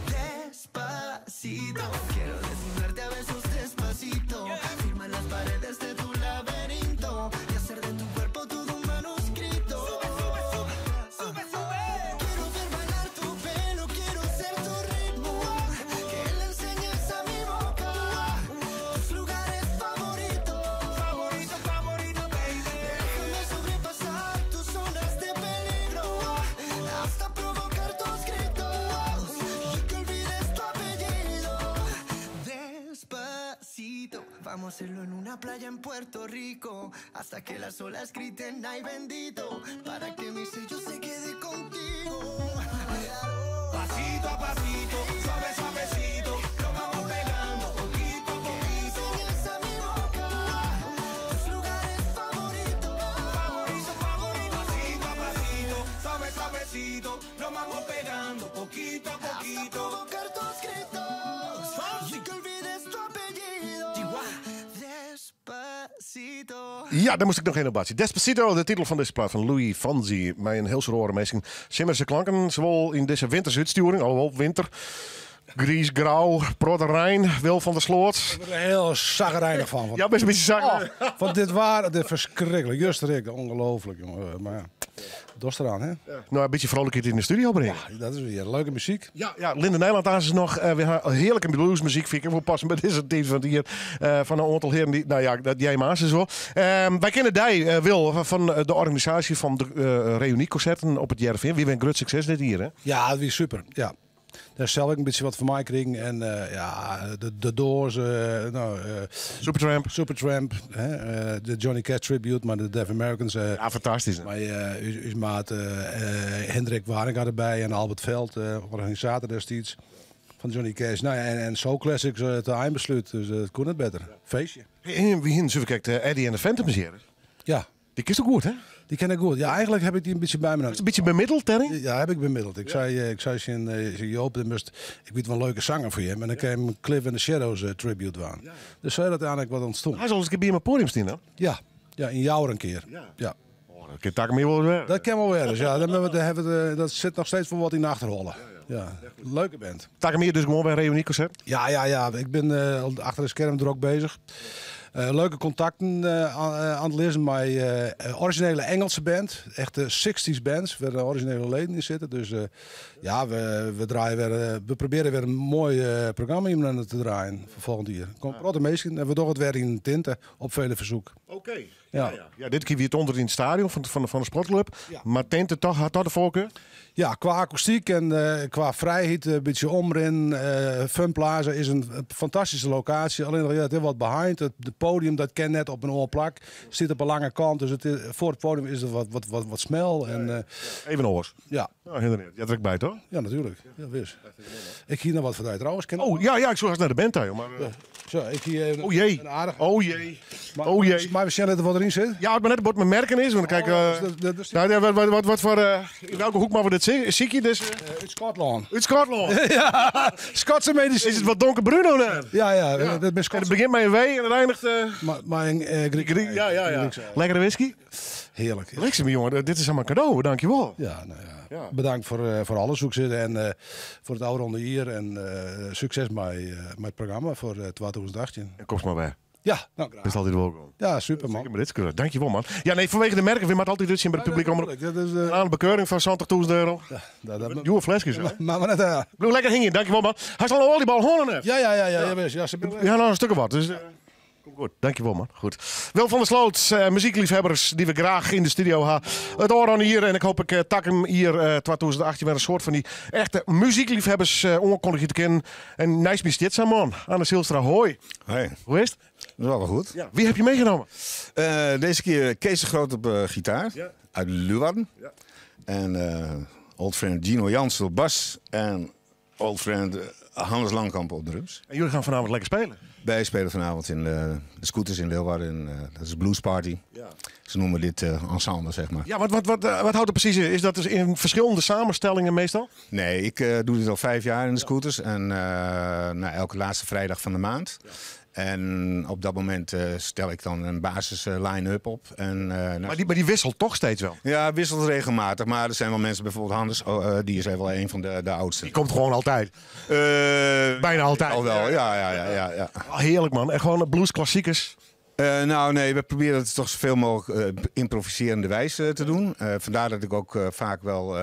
Despacito, quiero desnudarte a besos despacito. Firma las paredes de tu laberinto y hacer de tu cuerpo todo un manuscrito. Sube, sube, sube, sube, sube. Quiero ver bailar tu pelo, quiero ser tu ritmo. Que le enseñes a mi boca tus lugares favoritos. Favorito, favorito, baby. Déjame sobrepasar tus zonas de peligro hasta provocar tus gritos y que olvides tu apellido. Despacito, vamos a hacerlo en una playa en Puerto Rico hasta que las olas griten ay bendito para que mi sello se quede contigo. Pasito a pasito, suave, suavecito, nos vamos pegando poquito a poquito. Enseñas a mi boca tus lugares favoritos. Favorito, favorito, pasito a pasito, suave, suavecito, nos vamos pegando poquito a Hasta poquito. provocar tus gritos y que olvides tu apellido. Despacito. Ja, daar moest ik nog één op batje. Despacito, de titel fan dizze plaat fan Louis Fonsi. Mei in hiel soad minsken. Simmerske klanken, sawol yn dizze winterske útstjoering, alhoewol winter. Griis, grau, protte rein, Wil van der Sloot. Ik wurd der hiel saggerijnich fan. Ja, bist in bytsje saggerijnich. Oh, want dit waar, dit ferskriklik. Juster ik, ongelooflijk, jongen. Mar ja, dochst deroan, hè? No, in bytsje vrolijkheid yn de studio bringe. Ja, dat is wer leuke muzyk. Ja, Linde Nijland is noch. We hawwe hearlike bluesmuzyk, fyn ik wol passen by dizze tiid fan it jier. Fan in oantal hearen dy't, no ja, dat jij maar wol. Wy kenne dy, Wil, fan de organisaasje fan de reünykonserten op It Hearrenfean. Wie in grut sukses dit jier, hè? Ja, dat wie super. Ja. Dêr sels ek in bytsje wat foar meikrigen. En ja, de Doors, no, Supertramp. Supertramp, hè, de Johnny Cash Tribute, mei de Deaf Americans. Ja, fantastysk. Mei ús maat Hendrik Waringa derby en Albert Veld, organisator destiids. Van Johnny Cash. Nou ja, en Soul Classics te einbesluit. Dus het kon net beter. Feestje. Hey, en wie hin zullen kijkt Eddie en de Phantoms hier? Ja. Die kist ook goed, hè? Die ken ik goed. Ja, eigenlijk heb ik die een beetje bij me. Is het een beetje bemiddeld, Terry? Ja, heb ik bemiddeld. Ik zei in Joop, dit moest, ik weet wel een leuke zanger voor je. En dan kwam Cliff and the Shadows tribute aan. Dus zei dat eigenlijk wat ontstond. Hij zal eens een keer bij mijn podium staan, hè? Ja. Ja, in jou een keer. Ja. Oh, dat kan tak meer wel weer. Dat kan wel weer eens, ja. Dat zit nog steeds voor wat in de achterhollen. Ja. Leuke band. Takamir dus gewoon bij een reunieconcert? Ja. Ik ben achter de scherm er ook bezig. Leuke contacten aan het lezen met originele Engelse band. Echte 60s bands, waar de originele leden in zitten. Dus ja, we draaien weer, we proberen weer een mooi programma hier te draaien voor volgend jaar. Komt grote meesten en we doen het weer in tinten op vele verzoek. Oké. Ja. Ja, dit keer weer het onder in het stadion van de sportclub. Ja. Maar tinten toch, had dat de voorkeur? Ja, qua akoestiek en qua vrijheid, een beetje omrin. Fun Plaza is een fantastische locatie. Alleen nog, ja, het is wat behind. Het podium dat ken net op een oorplak. Zit op een lange kant, dus voor het podium is het wat smel. En, Even oors. Ja. Nou, inderdaad. Jij trekt bij, toch? Ja, natuurlijk. Ja, wist. Ik hier nog wat van trouwens. Ken Oh, ja, ik zoek eens naar de band daar, joh. Maar, Ja. Zo, ik hier even Oh jee. een aardige. Oh jee. Maar, Oh jee. Maar we zien net wat erin zit. Ja, het maar net wat mijn merken is. Want dan kijk, nou, ja, wat voor, in welke hoek maar we dit zien? Zie je dus? Uit Schotland. Uit Schotland. Ja, Schotse medicijn. Is het wat donkerbruin nou? Ja, ja. Ja. Dat is En het begint met een W en het eindigt... Maar een Griek. Ja. Griekse. Lekkere whisky? Heerlijk. Lekker, mijn jongen. Dit is allemaal cadeau. Dankjewel. Ja, nou ja. Bedankt voor alles hoe ik zit en voor het oude ronde hier. En succes met het programma voor 2018. En kom maar bij. Ja, nou graag. Dat is altijd welkom. Ja, super man. Zeker met dit kunnen. Dankjewel man. Ja, nee, vanwege de merken. We maken altijd iets in bij het publiek. Om Dat is, aan de bekeuring van €70.000. Ja, dat, Nieuwe flesjes, hè? Maar net, ja. Blijf lekker hingen. Dankjewel man. Hij zal een oliebal horen, hè? Ja, ja, Ja, nou een stuk of wat. Dus, komt goed. Dankjewel man. Goed. Wil van der Sloot, muziekliefhebbers die we graag in de studio hebben. Het oor hier en ik hoop ik tak hem hier 2018 met een soort van die echte muziekliefhebbers onkondig te kennen. En nice mis dit zijn man. Anne Zylstra, hoi. Hoi. Hoe is het? Dat is wel goed. Ja. Wie heb je meegenomen? Deze keer Kees de Groot op gitaar. Ja. Uit Leeuwarden. Ja. En old friend Gino Jansen op bas. En old friend Hannes Langkamp op drums. En jullie gaan vanavond lekker spelen? Wij spelen vanavond in de Scooters in Leeuwarden. En, dat is Blues Party. Ja. Ze noemen dit ensemble, zeg maar. Ja, wat houdt het precies in? Is dat dus in verschillende samenstellingen meestal? Nee, ik doe dit al 5 jaar in de Scooters. En nou, elke laatste vrijdag van de maand. Ja. En op dat moment stel ik dan een basis line-up op. En, nou, maar die wisselt toch steeds wel? Ja, wisselt regelmatig. Maar er zijn wel mensen, bijvoorbeeld Hannes, die is wel een van de oudste. Die komt gewoon altijd? Bijna altijd? Al wel, ja. Oh, heerlijk man. En gewoon bluesklassiekers? Nou nee, we proberen het toch zoveel mogelijk improviserende wijze te doen. Vandaar dat ik ook vaak wel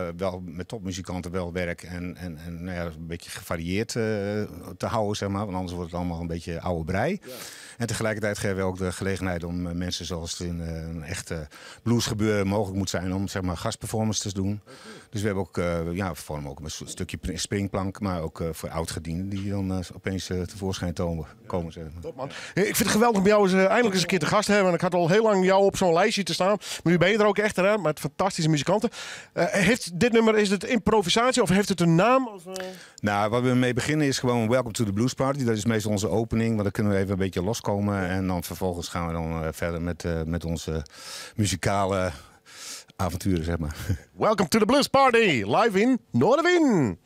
met topmuzikanten wel werk en nou ja, een beetje gevarieerd te houden, zeg maar. Want anders wordt het allemaal een beetje oude brei. Ja. En tegelijkertijd geven we ook de gelegenheid om mensen zoals het in een echte bluesgebeuren mogelijk moet zijn om zeg maar gastperformance te doen. Okay. Dus we hebben ook, we vormen ook een stukje springplank, maar ook voor oudgedienden die dan opeens tevoorschijn komen. Zeg maar. Top man. Ik vind het geweldig om jou eens eindelijk eens een keer te gast te hebben. En ik had al heel lang jou op zo'n lijstje te staan. Maar nu ben je er ook echt, hè, met fantastische muzikanten. Heeft dit nummer, is het improvisatie of heeft het een naam? Of, Nou, waar we mee beginnen is gewoon Welcome to the Blues Party. Dat is meestal onze opening, want dan kunnen we even een beetje loskomen. En dan vervolgens gaan we dan verder met onze muzikale avonturen, zeg maar. Welcome to the Blues Party, live in Noardewyn.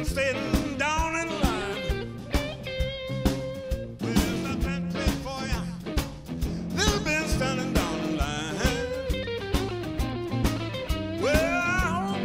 Standing down in line. Well, the band played for you. Little been standing down in line. Well, I hope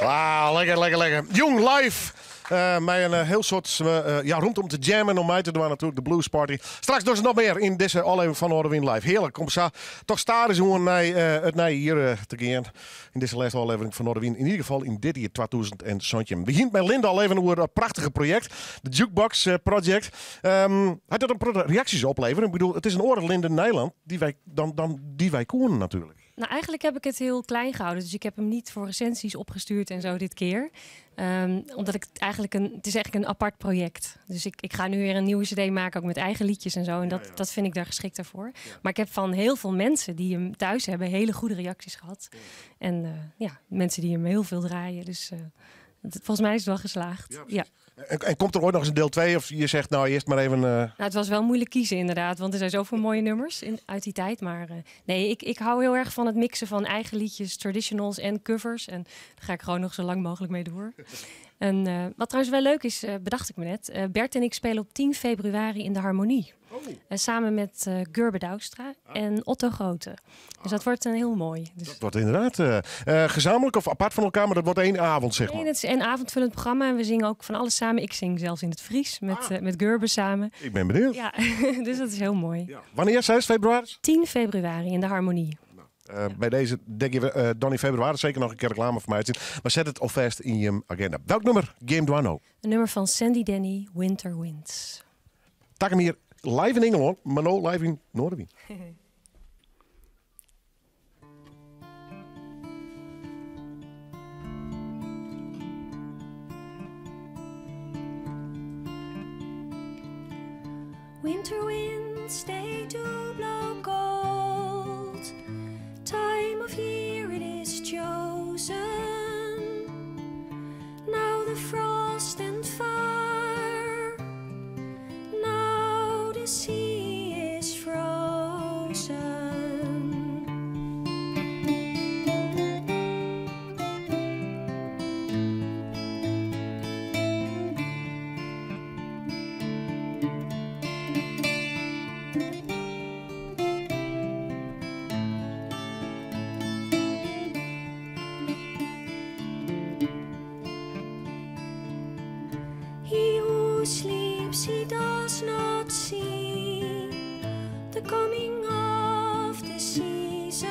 Wauw, lekker, lekker, lekker. Jong live. Eh, met een heel soort ja, rondom te jammen om mij te doen natuurlijk de Blues Party. Straks dus nog meer in deze aflevering van Noardewyn Live. Heerlijk, kom zo. Toch staan is hoe naar het naar hier te gaan. In deze laatste aflevering van Noardewyn. In ieder geval in dit jaar 2017. Begint met Linda al even over dat prachtige project. De Jukebox Project. Had dat een reacties opleveren? Ik bedoel, het is een oren Linda Nijland die wij, dan, dan, die wij koen natuurlijk. Nou, eigenlijk heb ik het heel klein gehouden. Dus ik heb hem niet voor recensies opgestuurd en zo dit keer. Omdat ik het eigenlijk een, het is eigenlijk een apart project. Dus ik ga nu weer een nieuwe cd maken, ook met eigen liedjes en zo. En dat vind ik daar geschikter voor. Maar ik heb van heel veel mensen die hem thuis hebben, hele goede reacties gehad. En mensen die hem heel veel draaien. Dus volgens mij is het wel geslaagd. Ja, precies. En komt er ooit nog eens een deel 2? Of je zegt nou eerst maar even... Het was wel moeilijk kiezen inderdaad. Want er zijn zoveel mooie nummers uit die tijd. Maar nee, ik hou heel erg van het mixen van eigen liedjes, traditionals en covers. En daar ga ik gewoon nog zo lang mogelijk mee door. En wat trouwens wel leuk is, bedacht ik me net. Bert en ik spelen op 10 februari in de Harmonie. Samen met Gurbe Douwstra en Otto Grote. Dus dat wordt een heel mooi. Dus Dat wordt inderdaad gezamenlijk of apart van elkaar, maar dat wordt één avond, zeg maar. Nee, het is een avondvullend programma en we zingen ook van alles samen. Ik zing zelfs in het Fries met Gurbe samen. Ik ben benieuwd. Ja, dus dat is heel mooi. Ja. Wanneer zei het? Februari? 10 februari in de Harmonie. Bij deze denk je Donny februari zeker nog een keer reclame voor mij. Maar zet het alvast in je agenda. Welk nummer? Game Duano. Een nummer van Sandy Denny, Winter Winds. Tak hem hier live in Engeland, maar no live in Noardewyn. Winter winds, they do blow cold. Time of year it is chosen. Now the frost and fire, now the sea is frozen. He who sleeps, he does not see the coming of the seasons,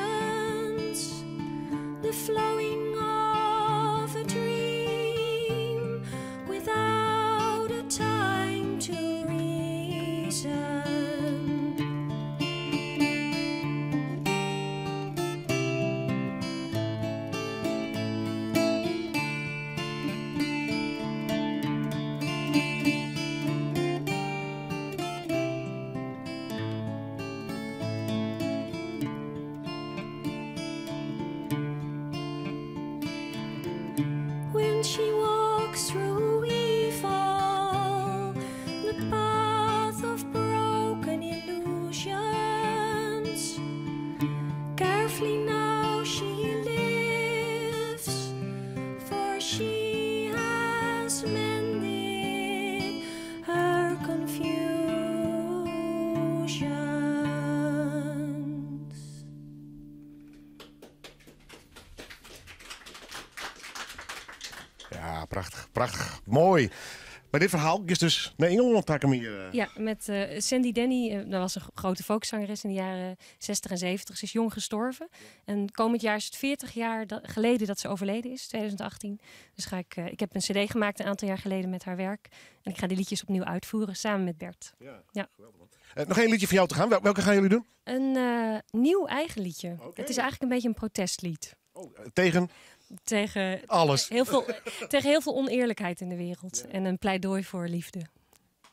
the flowing of a dream without a time to reason. When she walks through evil, the path of broken illusions, carefully now she lives, for she has mended her confusions. Ja, prachtig, prachtig. Mooi. Maar dit verhaal is dus naar Engeland takken hier. Ja, met Sandy Denny. Dat was een grote folkzangeres in de jaren 60 en 70. Ze is jong gestorven. En komend jaar is het 40 jaar geleden dat ze overleden is, 2018. Dus ik heb een cd gemaakt een aantal jaar geleden met haar werk. En ik ga die liedjes opnieuw uitvoeren samen met Bert. Ja, geweldig, man. Nog één liedje voor jou te gaan. Welke gaan jullie doen? Een nieuw eigen liedje. Het is eigenlijk een beetje een protestlied. Oh, tegen? Tegen alles. Heel veel, tegen heel veel oneerlijkheid in de wereld. En een pleidooi voor liefde.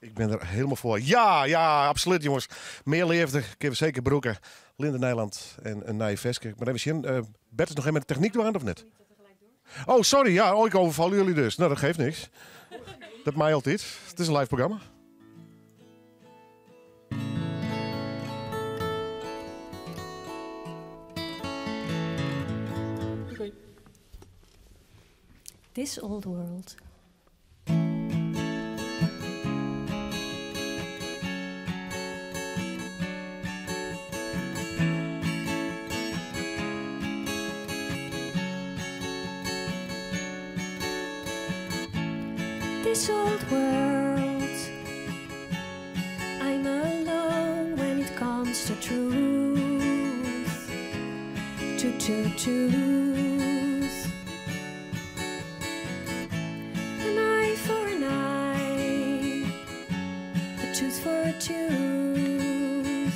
Ik ben er helemaal voor. Ja, ja, absoluut jongens. Meer liefde, kunnen we zeker broeken. Linda Nijland en een Nije Veske. Maar even zien, Bert is nog even met de techniek door aan of net? Oh, sorry. Ja, oh, ik overval jullie dus. Nou, dat geeft niks. Dat mij altijd. Het is een live programma. This Old World. This old world. I'm alone when it comes to truth. To to tooth. An eye for an eye, a tooth for a tooth.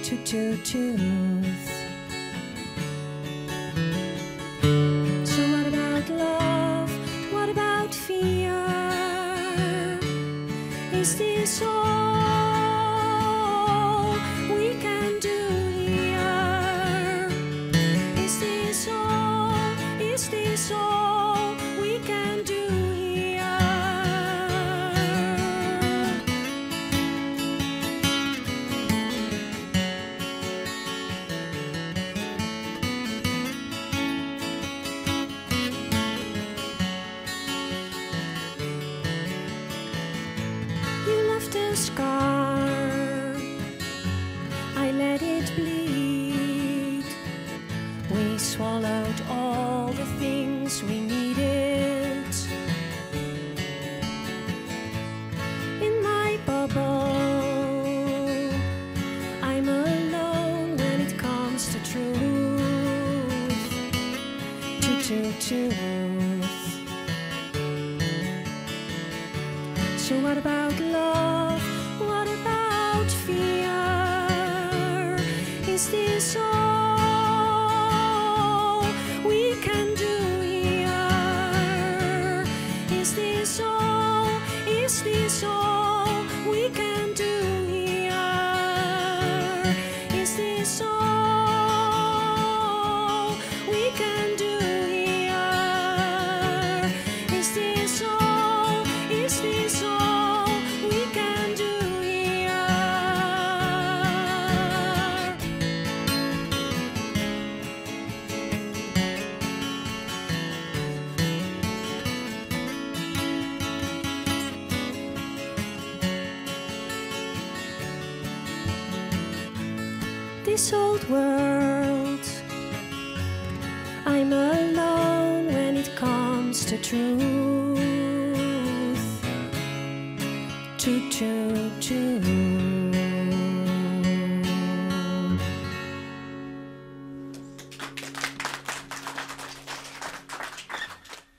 To to tooth. So what about love? What about fear? Is this all we can do here? Is this all? Is this all we can do here? You left a scar. I let it bleed. We swallowed all the things we needed. In my bubble, I'm alone when it comes to truth. To to truth. So what about love? What about fear? Is this all we can do here? Is this all? Is this all we can do here? Is this all we can do here? Is this all? Is this all we can do here? This old world, I'm alone when it comes to truth. To to to.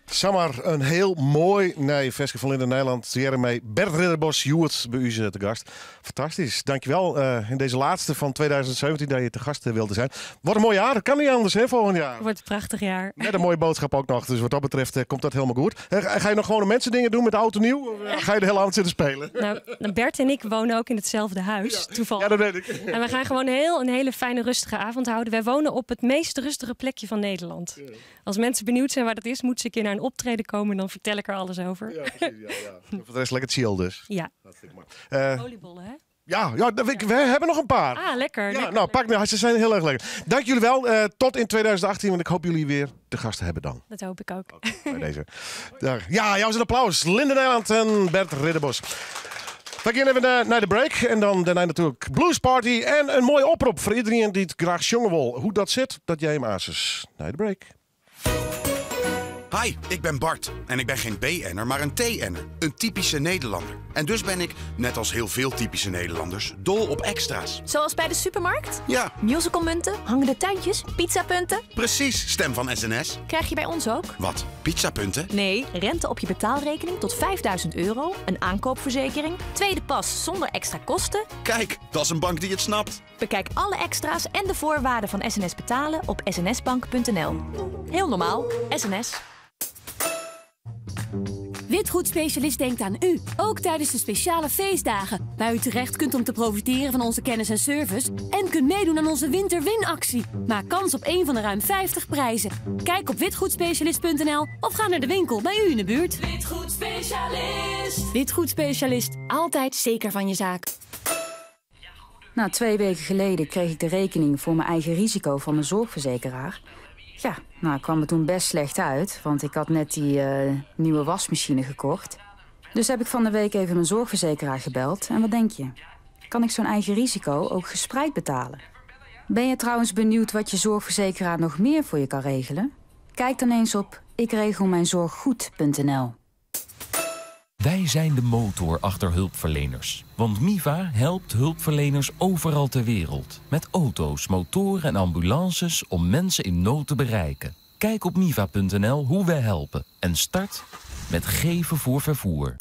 Samar, een heel mooi nee, Veske van Linden Nederland. Jeremy Bert Ridderbos, Joert bij u eh, te gast. Fantastisch, dankjewel. eh in deze laatste van 2017 dat je te gast eh, wilde zijn. Wat een mooi jaar, dat kan niet anders hè, volgend jaar. Wordt een prachtig jaar. Met een mooie boodschap ook nog, dus wat dat betreft eh, komt dat helemaal goed. Eh, Ga je nog gewone mensen dingen doen met oud en nieuw? Of eh, ga je de hele avond zitten spelen? Nou, Bert en ik wonen ook in hetzelfde huis, toevallig. Ja, dat weet ik. En we gaan gewoon heel, een hele fijne, rustige avond houden. Wij wonen op het meest rustige plekje van Nederland. Als mensen benieuwd zijn waar dat is, moeten ze een keer naar een optreden komen. En dan vertel ik er alles over. Ja, precies. Ja, ja. Voor de rest lekker chill dus. Ja. Eh, Oliebollen, hè? ja, ja dat weet ik- we hebben nog een paar. Ah, lekker. Ja, lekker. nou, pak nou, ze zijn heel erg lekker. Dank jullie wel. eh, tot in 2018, want ik hoop jullie weer te gast te hebben dan. Dat hoop ik ook. Bij deze. Daar. Ja, jou is een applaus. Linde Nijland en Bert Ridderbos. We gaan even naar, naar de break. En dan daarna natuurlijk Blues Party. En een mooie oproep voor iedereen die het graag jongen wil. Hoe dat zit, dat jij hem asus. Naar de break. Hi, ik ben Bart en ik ben geen BN'er, maar een TN'er. Een typische Nederlander. En dus ben ik, net als heel veel typische Nederlanders, dol op extra's. Zoals bij de supermarkt? Ja. Musicalmunten, hangende tuintjes, pizzapunten. Precies, stem van SNS. Krijg je bij ons ook? Wat, pizzapunten? Nee, rente op je betaalrekening tot 5000 euro, een aankoopverzekering, tweede pas zonder extra kosten. Kijk, dat is een bank die het snapt. Bekijk alle extra's en de voorwaarden van SNS betalen op snsbank.nl. Heel normaal, SNS. Witgoedspecialist denkt aan u, ook tijdens de speciale feestdagen, waar u terecht kunt om te profiteren van onze kennis en service en kunt meedoen aan onze winterwinactie. Maak kans op een van de ruim 50 prijzen. Kijk op witgoedspecialist.nl of ga naar de winkel bij u in de buurt. Witgoedspecialist. Witgoedspecialist, altijd zeker van je zaak. Nou, twee weken geleden kreeg ik de rekening voor mijn eigen risico van mijn zorgverzekeraar. Ja, nou, ik kwam er toen best slecht uit, want ik had net die eh, nieuwe wasmachine gekocht. Dus heb ik van de week even mijn zorgverzekeraar gebeld. En wat denk je? Kan ik zo'n eigen risico ook gespreid betalen? Ben je trouwens benieuwd wat je zorgverzekeraar nog meer voor je kan regelen? Kijk dan eens op ikregelmijnzorggoed.nl. Wij zijn de motor achter hulpverleners. Want MIVA helpt hulpverleners overal ter wereld. Met auto's, motoren en ambulances om mensen in nood te bereiken. Kijk op miva.nl hoe wij helpen. En start met geven voor vervoer.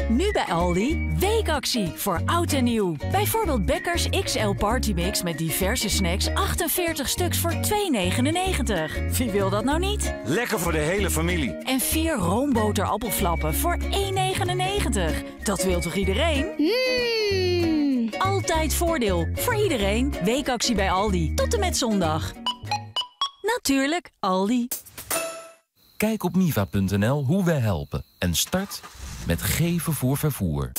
Nu bij Aldi, weekactie voor oud en nieuw. Bijvoorbeeld Bekkers XL Party Mix met diverse snacks, 48 stuks voor 2,99. Wie wil dat nou niet? Lekker voor de hele familie. En 4 roomboter appelflappen voor 1,99. Dat wil toch iedereen? Mm. Altijd voordeel voor iedereen. Weekactie bij Aldi. Tot en met zondag. Natuurlijk, Aldi. Kijk op miva.nl hoe wij helpen. En start met geven voor vervoer.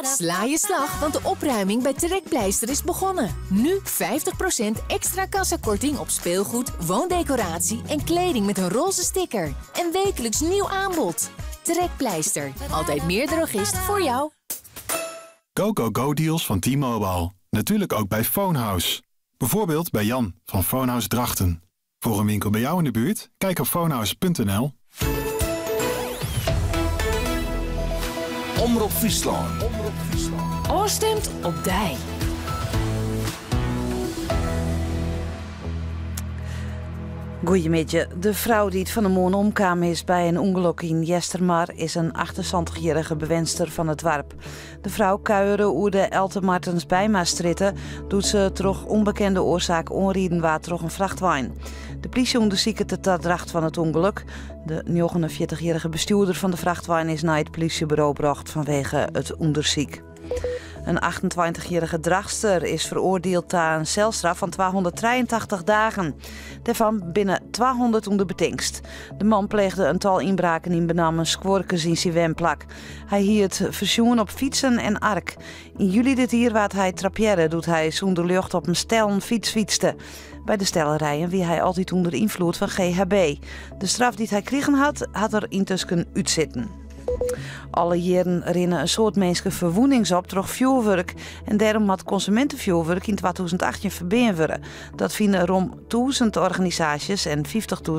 Sla je slag, want de opruiming bij Trekpleister is begonnen. Nu 50% extra kassakorting op speelgoed, woondecoratie en kleding met een roze sticker. En wekelijks nieuw aanbod. Trekpleister, altijd meer drogist voor jou. Go, go, go deals van T-Mobile. Natuurlijk ook bij Phonehouse. Bijvoorbeeld bij Jan van Phonehouse Drachten. Voor een winkel bij jou in de buurt? Kijk op phonehouse.nl. Omrop Fryslân. Afstemd op dij. Goeiemiddag. De vrouw die het van de morgen omkwam is bij een ongeluk in Jestermar is een 78-jarige bewenster van het dorp. De vrouw kuierde oer de Elte Martens Bijma-stritten doet ze troch onbekende oorzaak onrieden waar troch een vrachtwijn. De politie onderzoekt het tadracht van het ongeluk. De 49-jarige bestuurder van de vrachtwijn is naar het politiebureau gebracht vanwege het onderzoek. Een 28-jarige drachtster is veroordeeld ta een celstraf van 283 dagen. Daarvan binnen 200 onder betingst. De man pleegde een tal inbraken in benammen Skworkes in zijn wenplak. Hij hield verzoen op fietsen en ark. In juli dit jaar waard hij trappière, doet hij zonder lucht op een stellen fiets fietste. Bij de stellerijen wie hij altijd onder invloed van GHB. De straf die hij kregen had, had er intussen uitzitten. Alle jaren rennen een soort mensen verwoenings op door vuurwerk. En daarom had consumentenvuurwerk in 2018 verboden worden. Dat vinden rond 1000 organisaties en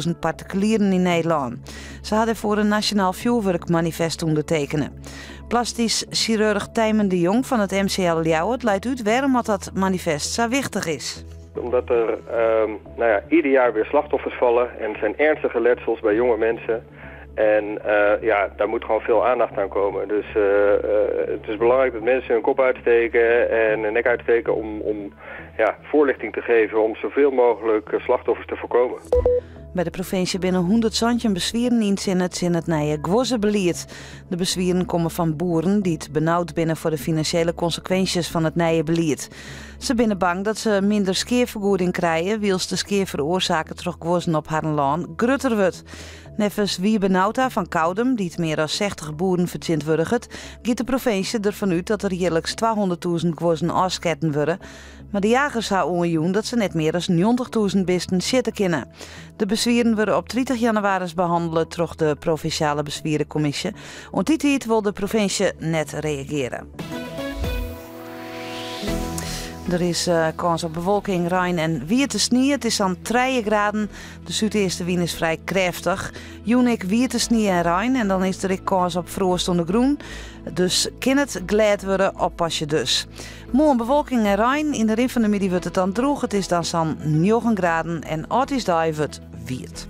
50.000 particulieren in Nederland. Ze hadden voor een nationaal vuurwerkmanifest ondertekenen. Plastisch chirurg Tijmen de Jong van het MCL Ljouwert leidt uit waarom dat manifest zo wichtig is. Omdat er nou ja, ieder jaar weer slachtoffers vallen en het zijn ernstige letsels bij jonge mensen. En ja, daar moet gewoon veel aandacht aan komen. Dus het is belangrijk dat mensen hun kop uitsteken en hun nek uitsteken om ja, voorlichting te geven om zoveel mogelijk slachtoffers te voorkomen. Bij de provincie binnen 100 zandje bezwieren in het in het nije gwozzebeleid. De bezwieren komen van boeren die het benauwd binnen voor de financiële consequenties van het nije beleid. Ze binnen bang dat ze minder skeervergoeding krijgen, wiels de skeer veroorzaken troch gwozzen op haar laan grutter wordt. Neffens Wiebe Nauta van Koudum, die het meer dan 60 boeren vertegenwoordigt, gaat de provincie ervan uit dat er jaarlijks 200.000 gwozzen afsketten worden. Maar de jagers houden onjoen dat ze net meer dan 90.000 beesten zitten kunnen. De bezwieren worden op 30 januari behandeld door de Provinciale Bezwierencommissie. Want die tijd wil de provincie net reageren. Er is kans op bewolking, rijn en wier te sneeuw. Het is dan 3 graden. De zuidoostenwind is vrij krachtig. Junik wier te sneeuw en rijn. En dan is er ook kans op frost onder groen. Dus kan het glad worden, oppas je dus. Morgen bewolking en rijn. In de rin van de middag wordt het dan droog. Het is dan zo'n 9 graden en het is daar wordt wierd.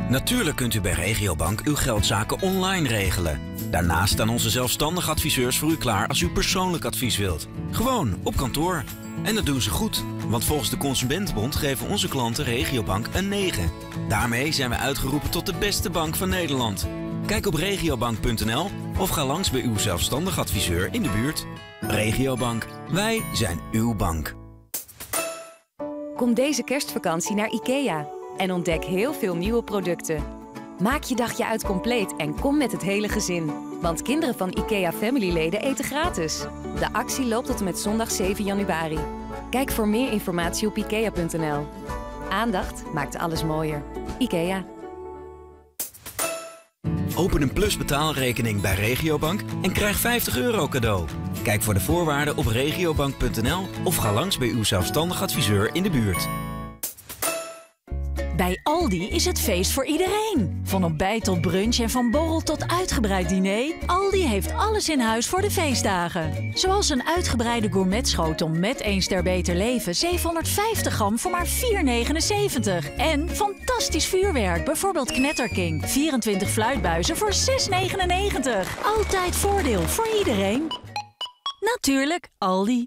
Natuurlijk kunt u bij Regiobank uw geldzaken online regelen. Daarnaast staan onze zelfstandige adviseurs voor u klaar als u persoonlijk advies wilt. Gewoon op kantoor. En dat doen ze goed, want volgens de Consumentenbond geven onze klanten Regiobank een 9. Daarmee zijn we uitgeroepen tot de beste bank van Nederland. Kijk op regiobank.nl of ga langs bij uw zelfstandig adviseur in de buurt. Regiobank, wij zijn uw bank. Kom deze kerstvakantie naar IKEA en ontdek heel veel nieuwe producten. Maak je dagje uit compleet en kom met het hele gezin. Want kinderen van IKEA Family-leden eten gratis. De actie loopt tot en met zondag 7 januari. Kijk voor meer informatie op ikea.nl. Aandacht maakt alles mooier. IKEA. Open een Plus betaalrekening bij Regiobank en krijg €50 cadeau. Kijk voor de voorwaarden op regiobank.nl of ga langs bij uw zelfstandig adviseur in de buurt. Bij Aldi is het feest voor iedereen. Van ontbijt tot brunch en van borrel tot uitgebreid diner. Aldi heeft alles in huis voor de feestdagen. Zoals een uitgebreide gourmetschotel met 1 ster beter leven. 750 gram voor maar 4,79. En fantastisch vuurwerk, bijvoorbeeld Knetterking. 24 fluitbuizen voor 6,99. Altijd voordeel voor iedereen. Natuurlijk, Aldi.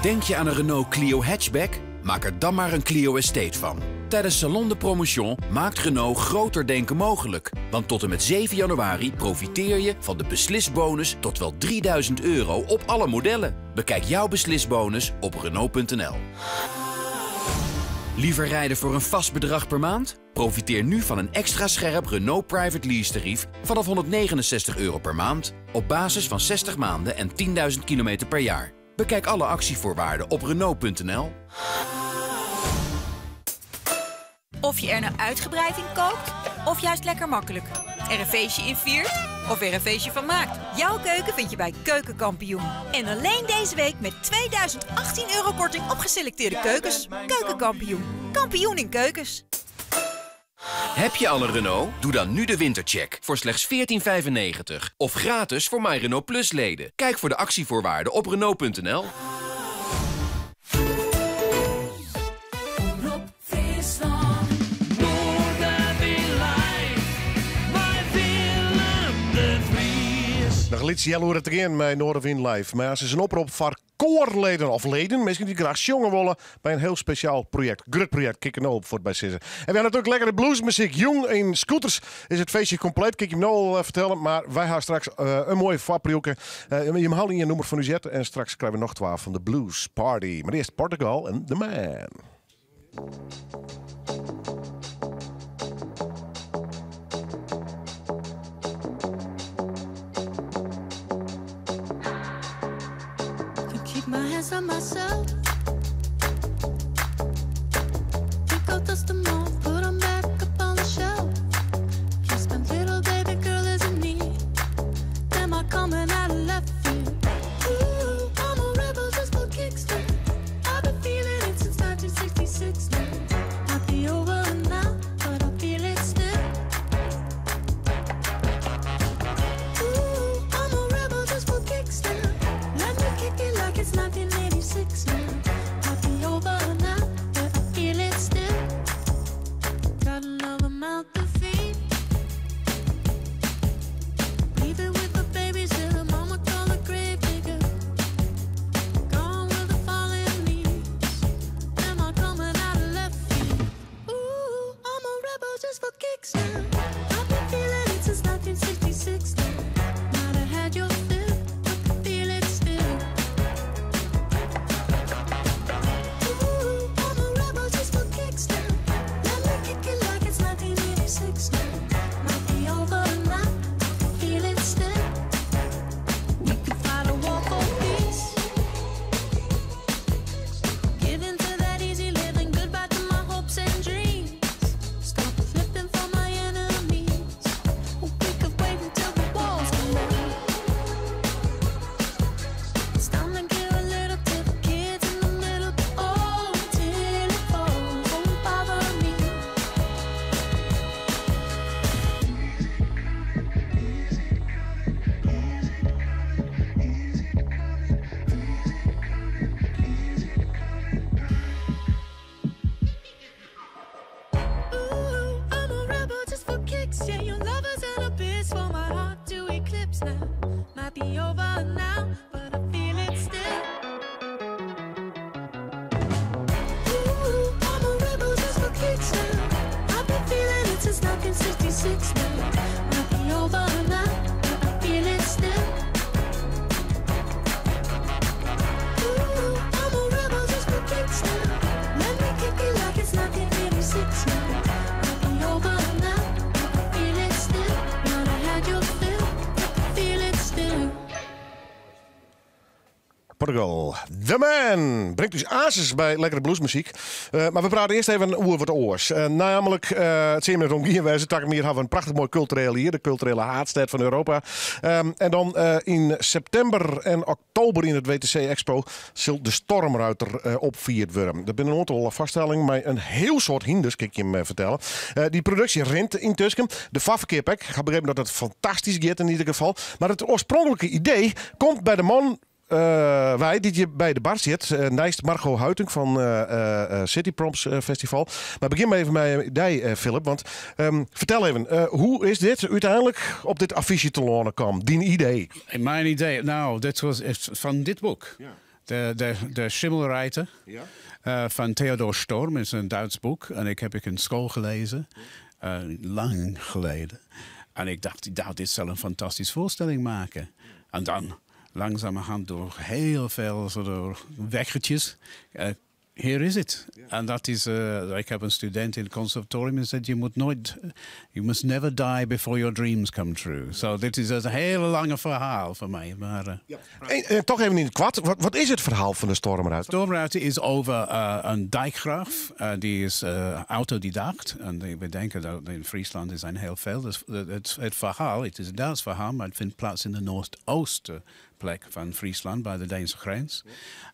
Denk je aan een Renault Clio hatchback? Maak er dan maar een Clio Estate van. Tijdens Salon de Promotion maakt Renault groter denken mogelijk. Want tot en met 7 januari profiteer je van de beslisbonus tot wel 3000 euro op alle modellen. Bekijk jouw beslisbonus op Renault.nl. Liever rijden voor een vast bedrag per maand? Profiteer nu van een extra scherp Renault Private Lease tarief vanaf 169 euro per maand. Op basis van 60 maanden en 10.000 kilometer per jaar. Bekijk alle actievoorwaarden op Renault.nl. Of je er nou uitgebreid in kookt of juist lekker makkelijk. Er een feestje in viert of er een feestje van maakt. Jouw keuken vind je bij Keukenkampioen. En alleen deze week met 2018 euro korting op geselecteerde keukens. Keukenkampioen. Kampioen in keukens. Heb je al een Renault? Doe dan nu de wintercheck voor slechts 14,95. Of gratis voor My Renault Plus leden. Kijk voor de actievoorwaarden op Renault.nl. Omrop Fryslân. Noardewyn live. Mei Willem de Vries. Noch lyts healoere te gean mei Noardewyn Live. Mar it is in oprop foar koarleden of leden, minsken dy't graach sjonge wolle by in hiel spesjaal projekt. Grut projekt, kin ik no fuort by sizze. En wy ha natuerlik lekkere bluesmuzyk. Jûn yn Scooters is it feestje kompleet, kin ik jim no al fertelle. Mar wy ha straks in moai foarpriuwke. Jim ha al ien nûmer fan ús heard en straks krije we noch twa fan de Blues Party. Mar earst Portugal en The Man. Can keep my hands on myself. Think I'll dust them off, put 'em back up on the shelf. Yes, my little baby girl is in need. Am I coming out of left field? Ooh, I'm a rebel just for kicks now. I've been feeling it since 1966 now. Might be over now, but I feel it still. Ooh, I'm a rebel just for kicks now. Let me kick it like it's 1986 now. Might be over now, but I feel it still. Portugal. The Man bringt ús aansens by lekkere bluesmuzyk. Eh, mar we prate earst even oer wat oars. Eh, namelijk, eh, it sil jim net ûntgien wêze, takom jier hawwe we in prachtich moai kultureel jier, de kulturele haadstêd fan Europa. Ehm, en dan yn septimber en oktober yn it WTC Expo sil de Stormruiter eh, opfierd wurde. Der binne in oantal foarstellingen mei in hiel soad hynders, kin ik jim eh, fertelle. Eh, dy produksje rint yntusken. De foarferkeap ek. Ik ha begrepen dat it fantastysk giet yn ieder gefal. Mar it oarspronklike idee komt by de man wei dy't hjir by de bar sit, neist Margot Huiting fan City Proms Festival. Mar begjin mar even mei dy, Philip, want ehm, fertel even, hoe is dit úteinlik op dit affysje telâne kaam, dyn idee? Mijn idee, nou, dit was van dit boek. De Schimmelreiter van Theodor Storm is een Duits boek. En ik heb ik in school gelezen, lang geleden. En ik dacht, nou, dit zal een fantastische voorstelling maken. En dan langzamerhand door heel veel soort weggetjes. Hier is het. En dat is, ik heb een student in het conservatorium en zei, je moet nooit, you must never die before your dreams come true. So dit is een hele lange verhaal voor mij. Maar, En toch even yn it koart, wat is it ferhaal fan de Stormruiter? Stormruiter is over een dijkgraaf. Die is autodidact. En we denken dat in Friesland er zijn heel veel. Dus het verhaal, het is een Duits verhaal, maar het vindt plaats in de noordoosten plek van Friesland, bij de Deense grens.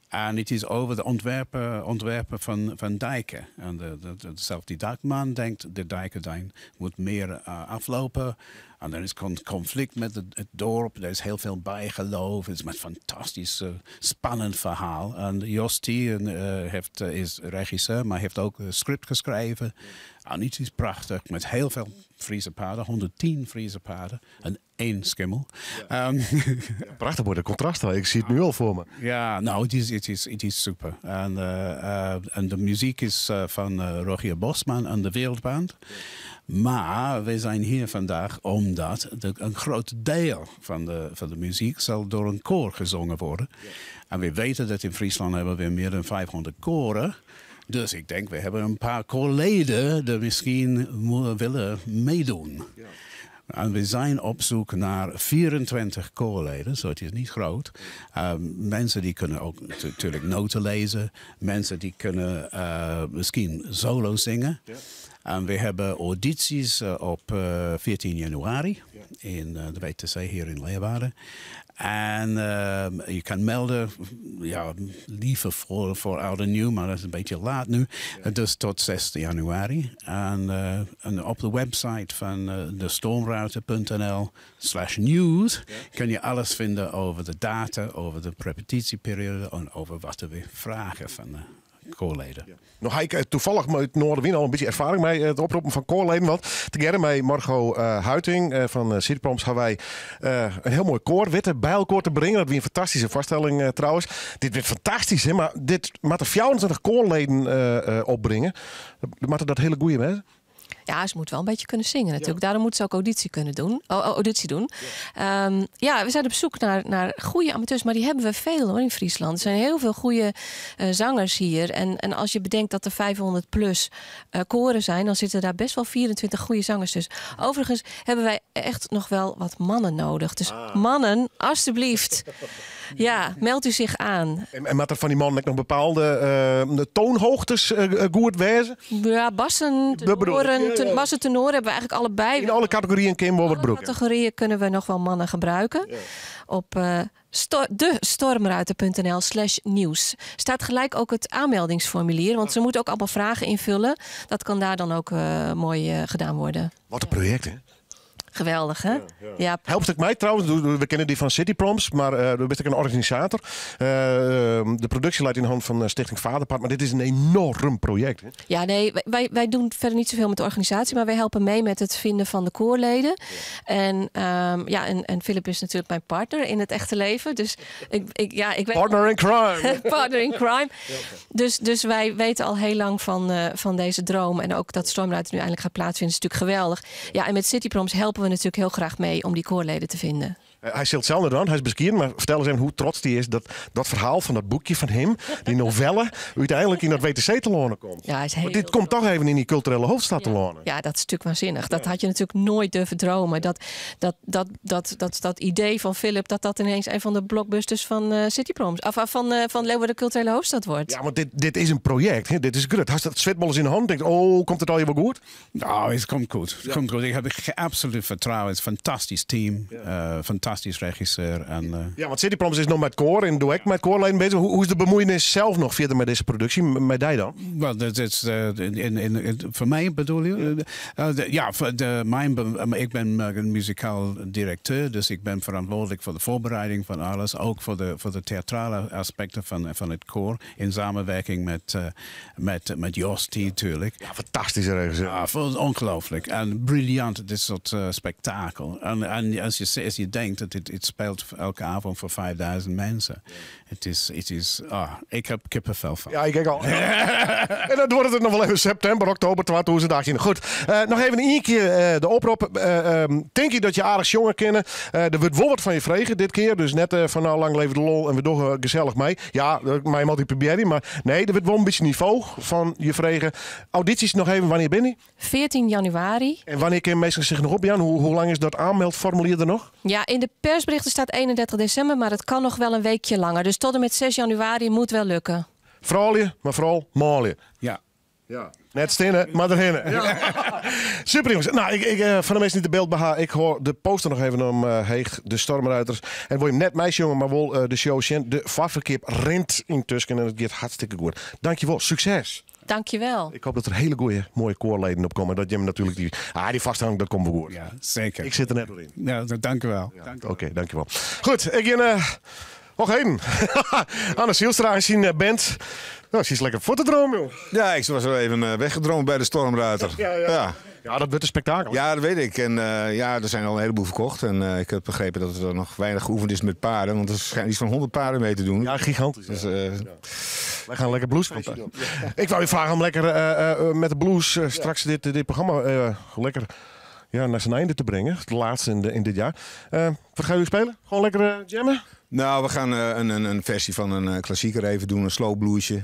En het is over de ontwerpen van dijken. En de zelfdidactman denkt, de dijken zijn, moet meer aflopen. En er is conflict met het dorp. Er is heel veel bijgeloof. Het is een fantastisch spannend verhaal. En Jos Thie is regisseur, maar heeft ook een script geschreven. En het is prachtig, met heel veel Friese paarden, 110 Friese paarden en één schimmel. Ja. Prachtig mooi, de contrast. Ik zie het nu al voor me. Ja, nou, het is super. En de muziek is van Rogier Bosman en de Wereldband. Maar we zijn hier vandaag omdat een groot deel van de muziek zal door een koor gezongen worden. En we weten dat in Friesland hebben we meer dan 500 koren. Dus ik denk, we hebben een paar koorleden die misschien willen meedoen. En we zijn op zoek naar 24 koorleden, zo het is niet groot. Mensen die kunnen ook natuurlijk noten lezen. Mensen die kunnen misschien solo zingen. En we hebben audities op 14 januari in de WTC hier in Leeuwarden. En je kan melden, ja, liever voor oud en nieuw, maar dat is een beetje laat nu. Dus tot 6 januari. En op de website van de stormruiter.nl/nieuws kun je alles vinden over de data, over de repetitieperiode en over wat we vragen van de koorleden. Ja. No ha ik toefollich mei Noardewyn al in bytsje erfaring mei it oproppen fan koarleden. Want tegearre mei Margot Huiting fan City Proms hawwe wy in hiel moai koar witten by elkoar te bringen. Dat wie in fantastyske foarstelling trouwens. Dit wurdt fantastysk, hè? Mar dit moatte 24 koarleden opbringe. Moatte dat hiele goede wêze? Ja, ze moet wel een beetje kunnen zingen natuurlijk. Daarom moet ze ook auditie kunnen doen. Oh, auditie doen. Ja. Ja, we zijn op zoek naar goede amateurs, maar die hebben we veel hoor in Friesland. Er zijn heel veel goede zangers hier. En als je bedenkt dat er 500 plus koren zijn, dan zitten daar best wel 24 goede zangers tussen. Overigens hebben wij echt nog wel wat mannen nodig. Dus mannen, alsjeblieft. Ja, meld u zich aan. En moat der fan dy mannen ek noch bepaalde de toonhoogtes goed wêze? Ja, bassen, Dat bedoel ik. tenoren, Ja. bassen, tenoren hebben we eigenlijk allebei. In alle kategoryen kin wol wat Alle brûke. categorieën kunnen we nog wel mannen gebruiken. Op de stormruiter.nl/nieuws staat gelijk ook het aanmeldingsformulier. Want ze moeten ook allemaal vragen invullen. Dat kan daar dan ook mooi gedaan worden. Wat in projekt, hè? Geweldig, hè? Ja. Helpt it my trouwens, we kenne dy fan City Proms, mar do bist ek in organisator. De produksje leit yn hannen fan Stichting Faderpad, mar dit is in enoarm projekt. Hè? Ja, nee, wij doen verder niet zoveel met de organisatie, maar wij helpen mee met het vinden van de koorleden. En, ja, en Philip is natuurlijk mijn partner in het echte leven. Dus ik, ja, ik weet Partner in crime. Partner in crime. Dus wij weten al heel lang van deze droom. En ook dat Stormruiter nu eindelijk gaat plaatsvinden is natuurlijk geweldig. Ja, en met City Proms helpen we natuurlijk heel graag mee om die koorleden te vinden. Hy sil it sels net dwaan, hy is beskieden, mar fertel ris even hoe trots dy is dat dat ferhaal fan dat boekje fan him, dy novelle, úteinlik yn dat WTC telâne komt. Ja, hy is Want heel dit komt toch even yn dy kulturele hoofdstad telâne. Ja, dat is natuerlik waanzinnig. Dat had je natuurlijk nooit durven dromen. Dat, dat, dat, dat, dat, dat idee van Philip, dat dat ineens een van de blockbusters van City Proms, of van Leeuwarden Culturele Hoofdstad wordt. Ja, want dit is in projekt. Hè? Dit is grut. Hast dat swit wolris yn 'e hannen? Tinkt, oh, komt it allegear wol goed? Nou, it komt goed. It komt goed. Ik heb absoluut vertrouwen. Het is een fantastisch team. Fantastisch regisseur. En, Ja, want City Proms is noch mei it koar en do ek mei it koarleden bezich. Hoe is de bemuoienis sels noch fierder mei dizze produksje? Mei dy dan? Wel, dat is, in, foar my bedoel je? Ja, foar de, myn, ik bin in muzikaal direkteur, dus ik bin ferantwurdlik foar de foarbereiding fan alles, ek foar de teatrale aspekten fan it koar, yn samenwerking met Jos natuerlik. Ja, fantastyske regisseur. Ja, ongelooflijk. En briljant, dit soort spektakel. En als je denkt dat het speelt elke avond voor 5000 mensen. Het is, ah, ik heb kippenvel van. Ja, ik ek al. En dan wurdt it noch wol even septimber, oktober 2018. Goed, noch even ien kear de oprop. Tink je dat je aardich sjonge kinne? Der wurdt wol wat fan je frege dit kear. Dus net fan nou lang leve de lol en we dogge gesellich mei. Ja, dat mei je altyd probearje. Mar nee, der wurdt wol in bytsje nivo fan je frege. Audysjes noch even, wannear binne dy? 14 januari. En wannear kinne minsken sich noch opjaan? Hoe lang is dat oanmeldformulier der noch? Ja, in de persberichten staat 31 december, maar het kan nog wel een weekje langer. Dus tot en met 6 januari moet wel lukken. Froulju, mar foaral manlju. Ja. Ja. Net stinne, mar derhinne. Ja. Super jongens. Nou, ik, foar de minsken dy't de byld by ha, ik hâld de poster noch even omheech. De Stormruiters. En wolle je net meisjonge, mar wol de show sjen. De foarferkeap rint yntusken en it giet hartstikke goed. Dankjewol. Sukses. Dankjewel. Ik hoopje dat der hiele goede, moaie koarleden op komme. Dat jimme natuerlik dy, ah, dy fêsthâlde, dat komt wol goed. Ja, seker. Ik sit der net oer yn. Ja, dankjewol. Ja, Oké, dankjewol. Goed, ik gean och even. Anne Zielstra en syn band. Nou, se is lekker fuort te dreamen, joh. Ja, ik was wel even weggedroomd bij de Stormruiter. Ja. Ja, dat wordt een spektakel. Ja, dat weet ik. En ja, er zijn al een heleboel verkocht. En ik heb begrepen dat er nog weinig geoefend is met paarden. Want er schijnt iets van 100 paarden mee te doen. Ja, gigantisch. Dus, Wij gaan lekker blues doen. Ik wou je vragen om lekker met de blues straks dit programma lekker ja, naar zijn einde te brengen. De laatste in dit jaar. Wat gaan jullie spelen? Gewoon lekker jammen? Nou, we gaan een versie van een klassieker even doen. Een slow bluesje.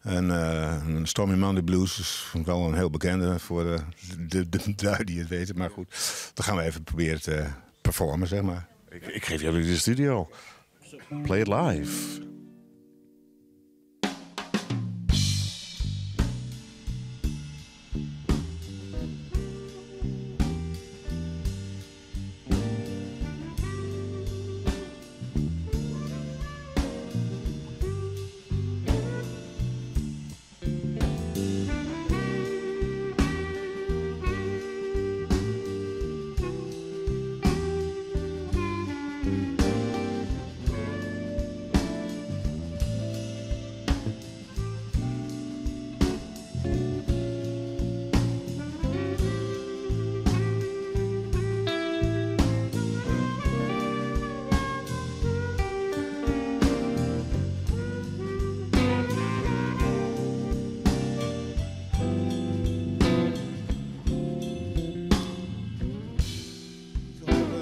Een Stormy Monday Blues. Dat is wel een heel bekende voor de lui die het weten. Maar goed, dat gaan we even proberen te performen, zeg maar. Ik geef jullie de studio. Play it live.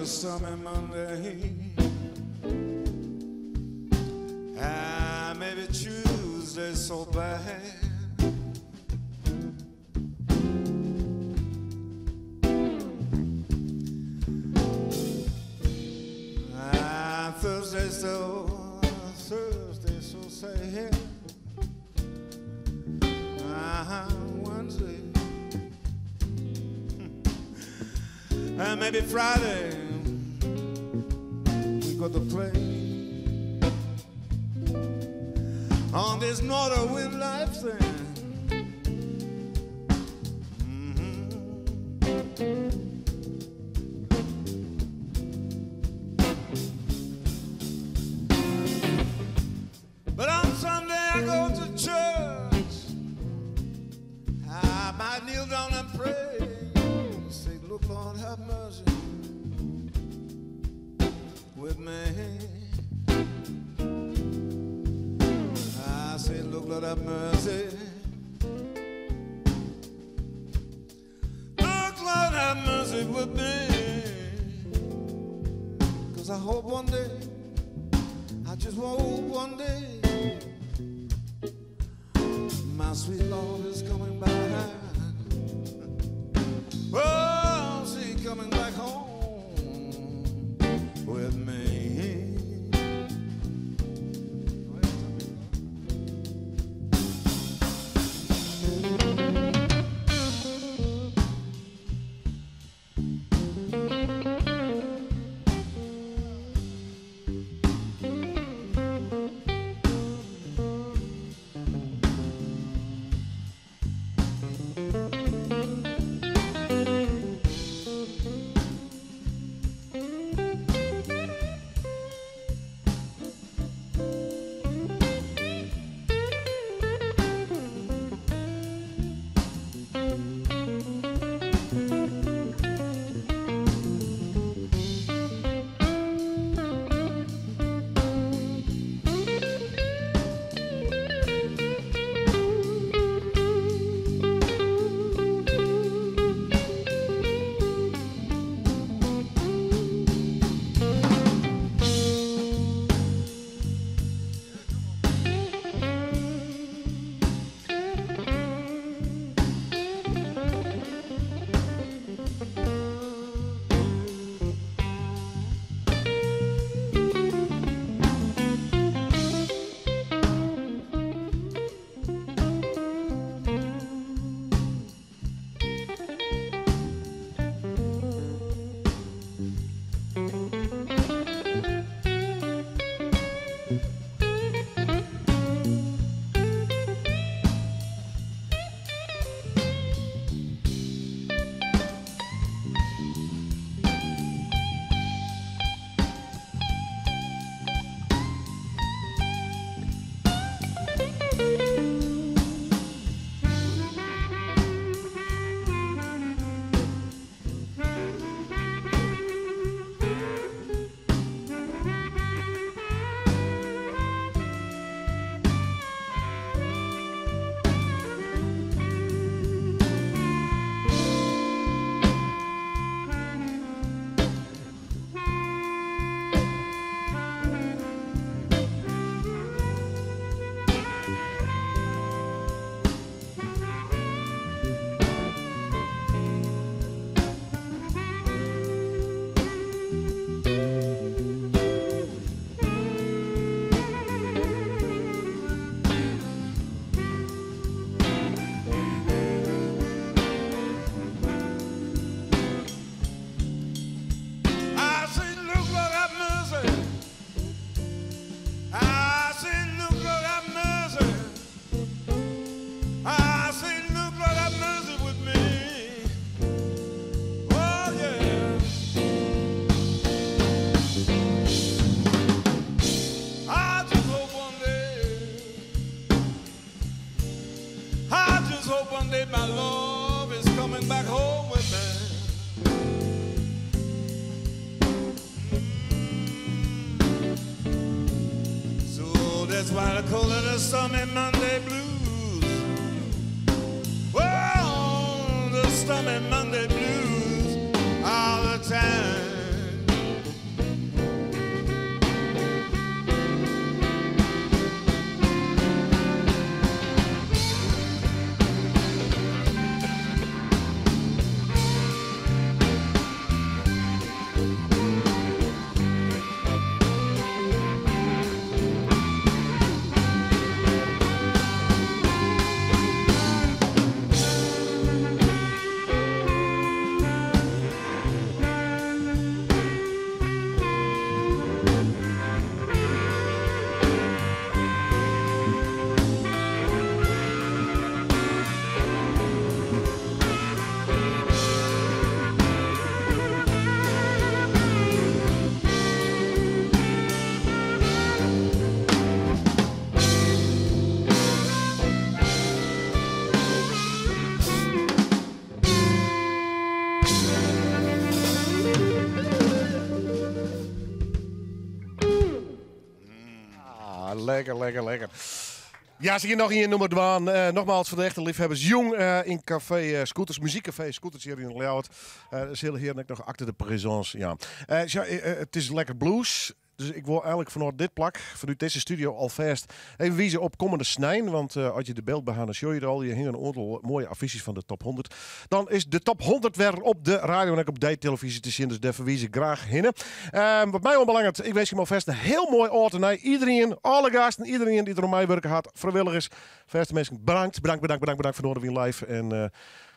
Stormy Monday. Ah, maybe Tuesday so bad. Ah, Thursday so sad. Ah, Wednesday. And maybe Friday we got to play on this northern wind life thing. But on Sunday I go to church. I might kneel down and pray. Say, look, Lord, have mercy with me. I say, look, Lord, have mercy. Look, Lord, have mercy with me. Cause I hope one day, I just hope one day, my sweet love is coming back. Oh, she coming back home with me. I say, look, Lord, have mercy. I say, look, Lord, have mercy. I say, look, Lord, have mercy with me. Oh, yeah. I just hope one day, I just hope one day my love is coming back home with me. So that's why I call it a stormy Monday blues. Oh, the stormy Monday blues all the time. Ah, lekker, lekker, lekker. Ja, ze hier nog in nummer dwaan. Nogmaals voor de echte liefhebbers. Jong in café Scooters, muziekcafé Scooters hier in Ljouwert. Zullen hier nog acte de présence. Ja. Ja, het is lekker blues. Dus ik wil eigenlijk vanuit dit plak, vanuit deze studio alvast even wijzen op komende snijn. Want als je de beeld behaalt, dan zie je er al. Je hing een aantal mooie affiches van de top 100. Dan is de top 100 weer op de radio en ook op de televisie te zien. Dus daar verwijs ik graag heen. Wat mij onbelangrijk, ik wens je alvast een heel mooi oord. En iedereen, alle gasten, iedereen die er om mij werken had, vrijwilligers, verste mensen, bedankt, bedankt, bedankt, bedankt, bedankt voor Noardewyn Live. En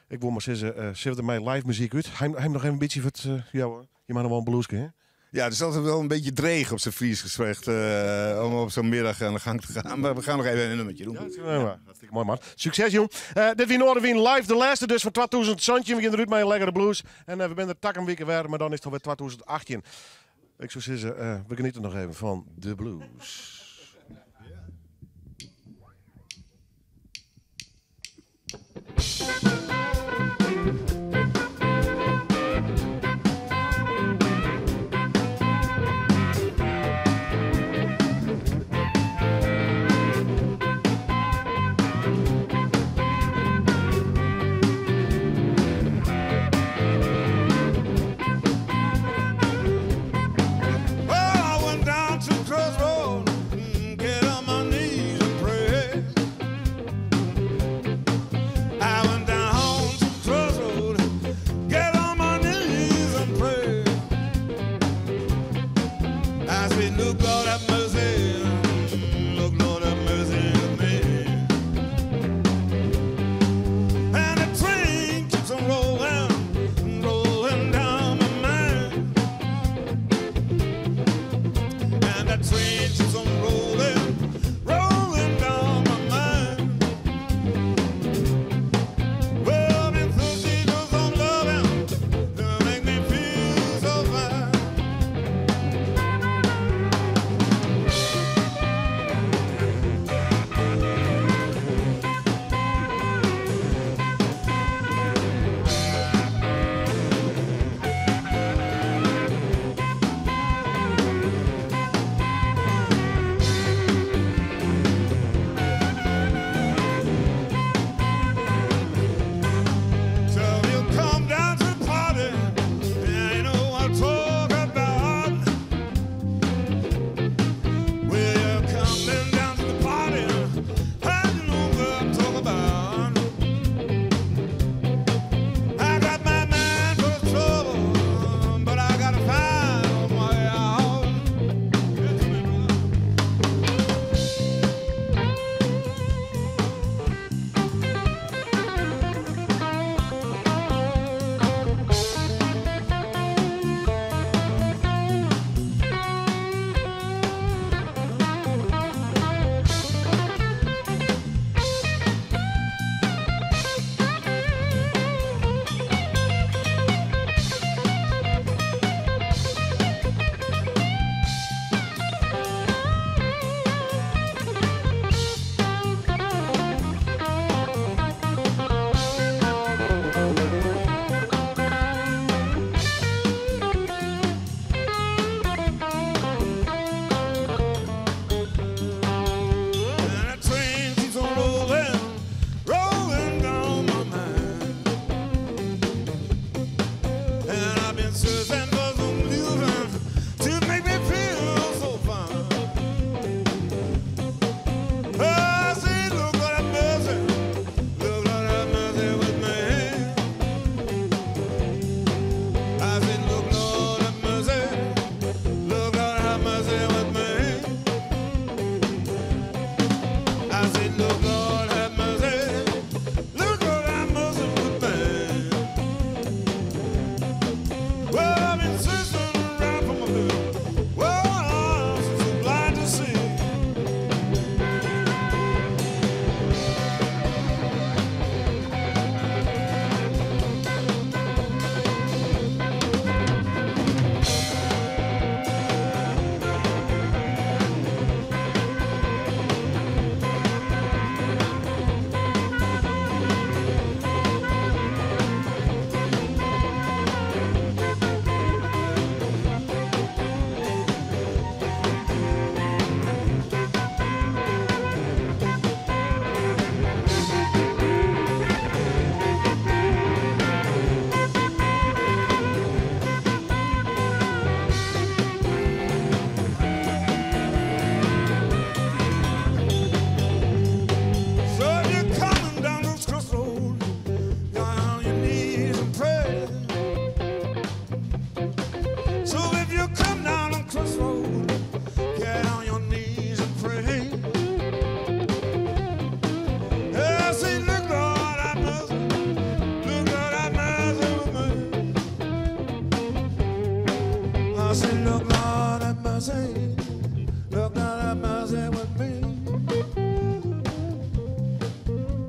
ik wil maar zeggen, zet er mij live muziek uit. Hij nog even een beetje wat, ja hoor, je mag nog wel een blueske, hè? Ja, het is altijd wel een beetje dreig op zijn Fries gezegd om op zo'n middag aan de gang te gaan. Maar we gaan nog even een nummertje doen. Ja, dat is wel waar. Hartstikke mooi, man. Succes, jong. Dit wie Noardewyn Live, de laatste dus van 2017. We gaan eruit met een lekkere blues. En we zijn er tak een week weer, maar dan is het alweer 2018. Ik zou zeggen, we genieten nog even van de blues.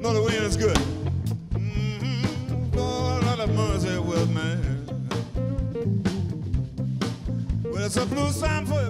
No, the wind is good. Mm-hmm. Lord, have mercy with me. Well, it's a blue sign for